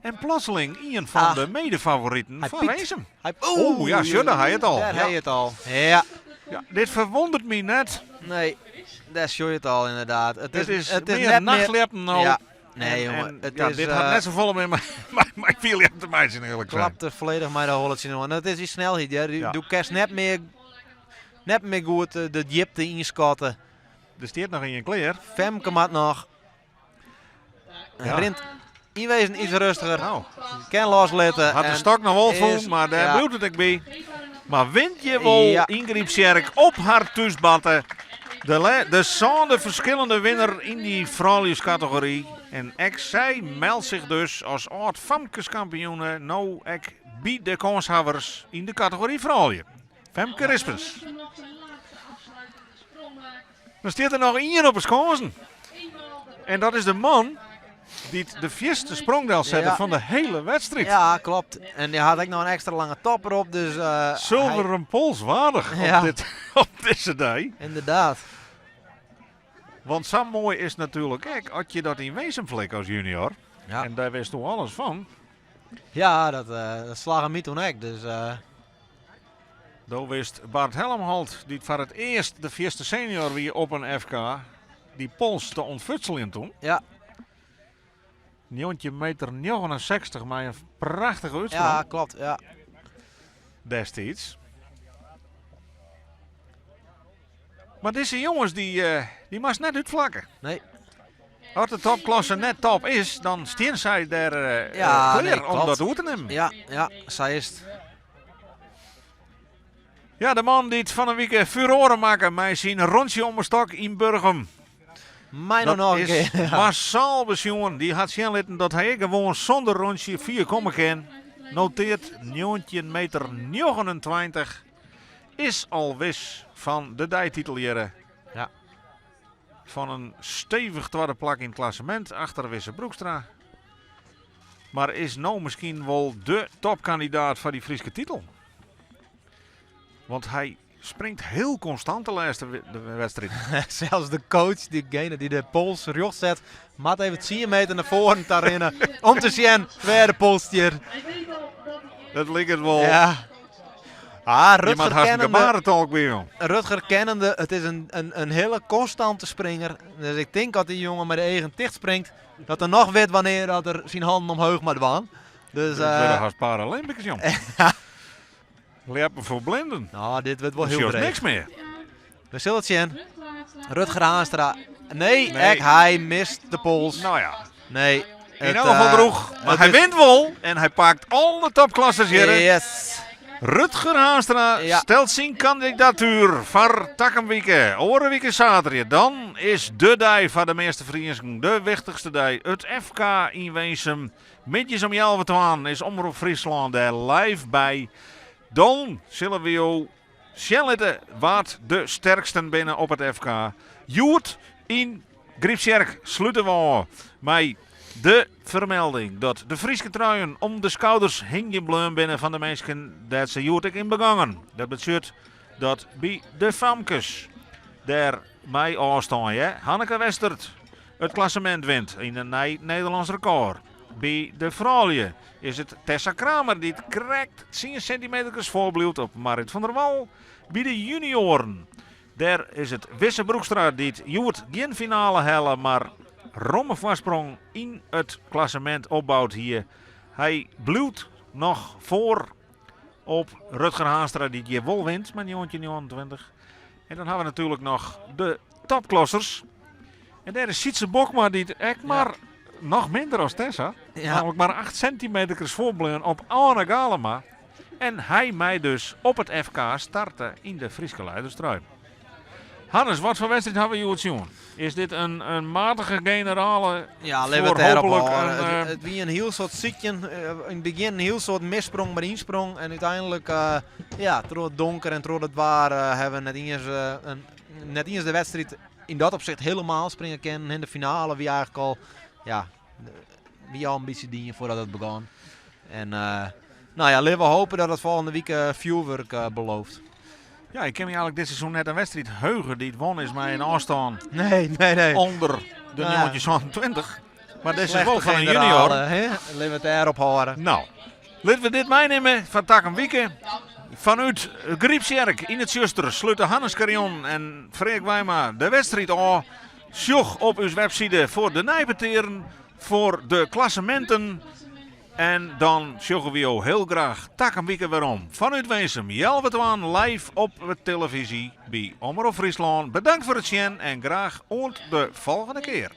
En plotseling ien fan Ah. de medefavoriten Hy foar piekt. Winsum. Hy, Oeh, ja, sjoch, daar ha je it al. Dêr Ja. ha je it al. Ja. Ja, dit ferwûnderet my net. Nee, dêr sjoch je it al inderdaad. It It is, it is mear net mear- nachtljeppen no. Ja. Nee, En- jonge. en, Het ja, is, dit hat net safolle mear mei fierljeppen te meitsjen, earlik sein. Klapt der folledich mei de holle tsjinoan. Dat is dy snelheid, ja. Ja. Do kinst net mear goed de djipte ynskatte. Der stiet noch ien klear. Femke moat noch. Ja. Rint yn wezen iets rêstiger. Nou. Kin loslitte. Hat de en stok noch wol is fûn, mar dêr ja. bliuwt it ek by. Mar wint hjir wol Ja. yn Grypstsjerk op har thúsbatte. De sânde ferskillende winner yn dy frouljuskategory. En ek sy meldt sich dus as âld famkeskampioene no ek by de kânshawwers yn de kategory froulju. Femke Rispens. Dan stiet der noch ien op 'e skânsen. En dat is de man dy't de fierste sprong delsette fan de hiele wedstriid. Ja, klopt. En dy hat ek noch in ekstra lange topper op. Dus, Sulveren pols waardich op dizze dei. Inderdaad. Want sa moai is natuerlik ek as je dat yn Winsum flikke as junior. Ja. En dêr witsto alles fan. Ja, dat slagge my toen ek. Dus, Do wist Bart Helmholt, dy't foar it earst de fierste senior wie op in FK, dy pols te ûntfutseljen toen. Ja. 19 meter 69 mei in prachtige útsprong. Ja, klopt. Ja. Destiids. Mar dizze jonges dy, dy moatst net útflakke. Nee. As de topklasse net top is, dan stean sy dêr Ja, klear nee, om klopt. dat oer te nimmen. Ja, ja, sa is it. Ja, de man dy't fan 'e wike furoare makke mei syn rûntsje om 'e stok yn Burgum. Mei Dat noch in is kear. massaal besjoen. Dy hat sjen litten dat hy ek gewoan sûnder rûntsje fier komme kin. Noteart 19 meter 29. Is al wis fan de deititel hjirre. Ja. Fan in stevich twadde plak yn it klassemint achter Wisse Broekstra. Mar is no miskien wol de topkandidaat foar dy Fryske titel. Want hy springt hiel konstant de lêste de wedstriid. Sels de coach, diegene dy't de pols rjocht set, moat even 10 meter nei foaren ta rinne om te sjen wêr de pols stiet. Dat liket wol. Ja. Ah, Je Rutger moat hast in kennende, gebarentolk by him. Rutger kennende, it is in hiele konstante springer. Dus ik tink dat dy jonge mei de eagen ticht springt, dat er noch wit wannear dat er syn hannen omheech moat dwaan. Dus, Dat wurde hast Paralympics, jong. Ljeppen foar blinden. Nou, dit wurdt wol Dan hiel sjochst dreech. niks mear. We sille it sjen. Rutger Haanstra. Nee, Nee. ek hy mist de pols. Nou ja. Nee. In Het, elk gefal droech. Mar het hy is wint wol en hy pakt alle topklassers hjir. Yes. Rutger Haanstra Ja. stelt syn kandidatuer foar takom wike. Oare wike saterdei. Dan is de dei foar de measte Friezen de wichtichste dei. It FK yn Winsum. Middeis om healwei twaen is Omrop Fryslân dêr live by. Dan sille we jo sjen litte wa't de sterksten binne op it FK. Hjoed yn Grypstsjerk slute we ôf mei de fermelding dat de Fryske truien om de skouders hingjen bleaun binne fan de minsken dêr't se hjoed ek yn begongen. Dat betsjut dat by de famkes dêr mei ôfstân hear Hanneke Westert it klassemint wint yn in nij Nederlânsk rekôr. By de froulju is it Tessa Kramer dy't krekt 10 sintimeterkes foarbliuwt op Marit van der Wal. By de junioaren dêr is it Wisse Broekstra dy't hjoed gjin finale helle, mar romme foarsprong yn it klassemint opboud hie. Hy bliuwt noch foar op Rutger Haanstra dy't hjir wol wint mei 1929. En dan hawwe we natuerlik noch de topklassers. En dêr is Sytse Bokma dy't ek mar noch minder as Tessa. Ja. Namelijk mar 8 sentimeter foarbleaun op Anne Galema. En hy mei dus op it FK starte yn de Fryske leiderstrui. Hannes, wat foar wedstriid hawwe we hjoed sjoen? Is dit in, in matige generale Ja, litte we it dêrop hâlde. It, it wie in hiel soad sykjen. Yn it begjin in hiel soad missprong, mar ynsprong. En úteinlik, ja, troch it donker en troch it waar hawwe we net iens, in, net iens de wedstriid yn dat opsicht helemaal springe kinnen. In de finale wie eigenlijk al, ja, wie al in bytsje dien foardat it begûn. En nou ja, litte we hope dat it folgjende wike fjoerwurk belooft. Ja, ik kin my eigentlik dit seizoen net in wedstriid heuge dy't won is mei in ôfstân nee, nee, nee. ûnder de Ja. 1927. Mar dit is wol Slechte fan in junior. generale, hè? Litte we it dêrop hâlde. Nou, litte we dit meinimme foar takom wike. Fanút Grypstsjerk yn it tsjuster slute Hannes Carion en Freark Wijma de wedstriid ôf. Sjoch op ús webside foar de neipetearen, foar de klasseminten. En dan sjogge we jo hiel graach takom wike werom. Fanút Winsum, healwei twaen live op de televyzje by Omrop Fryslân. Bedankt foar it sjen en graach oant de folgjende kear.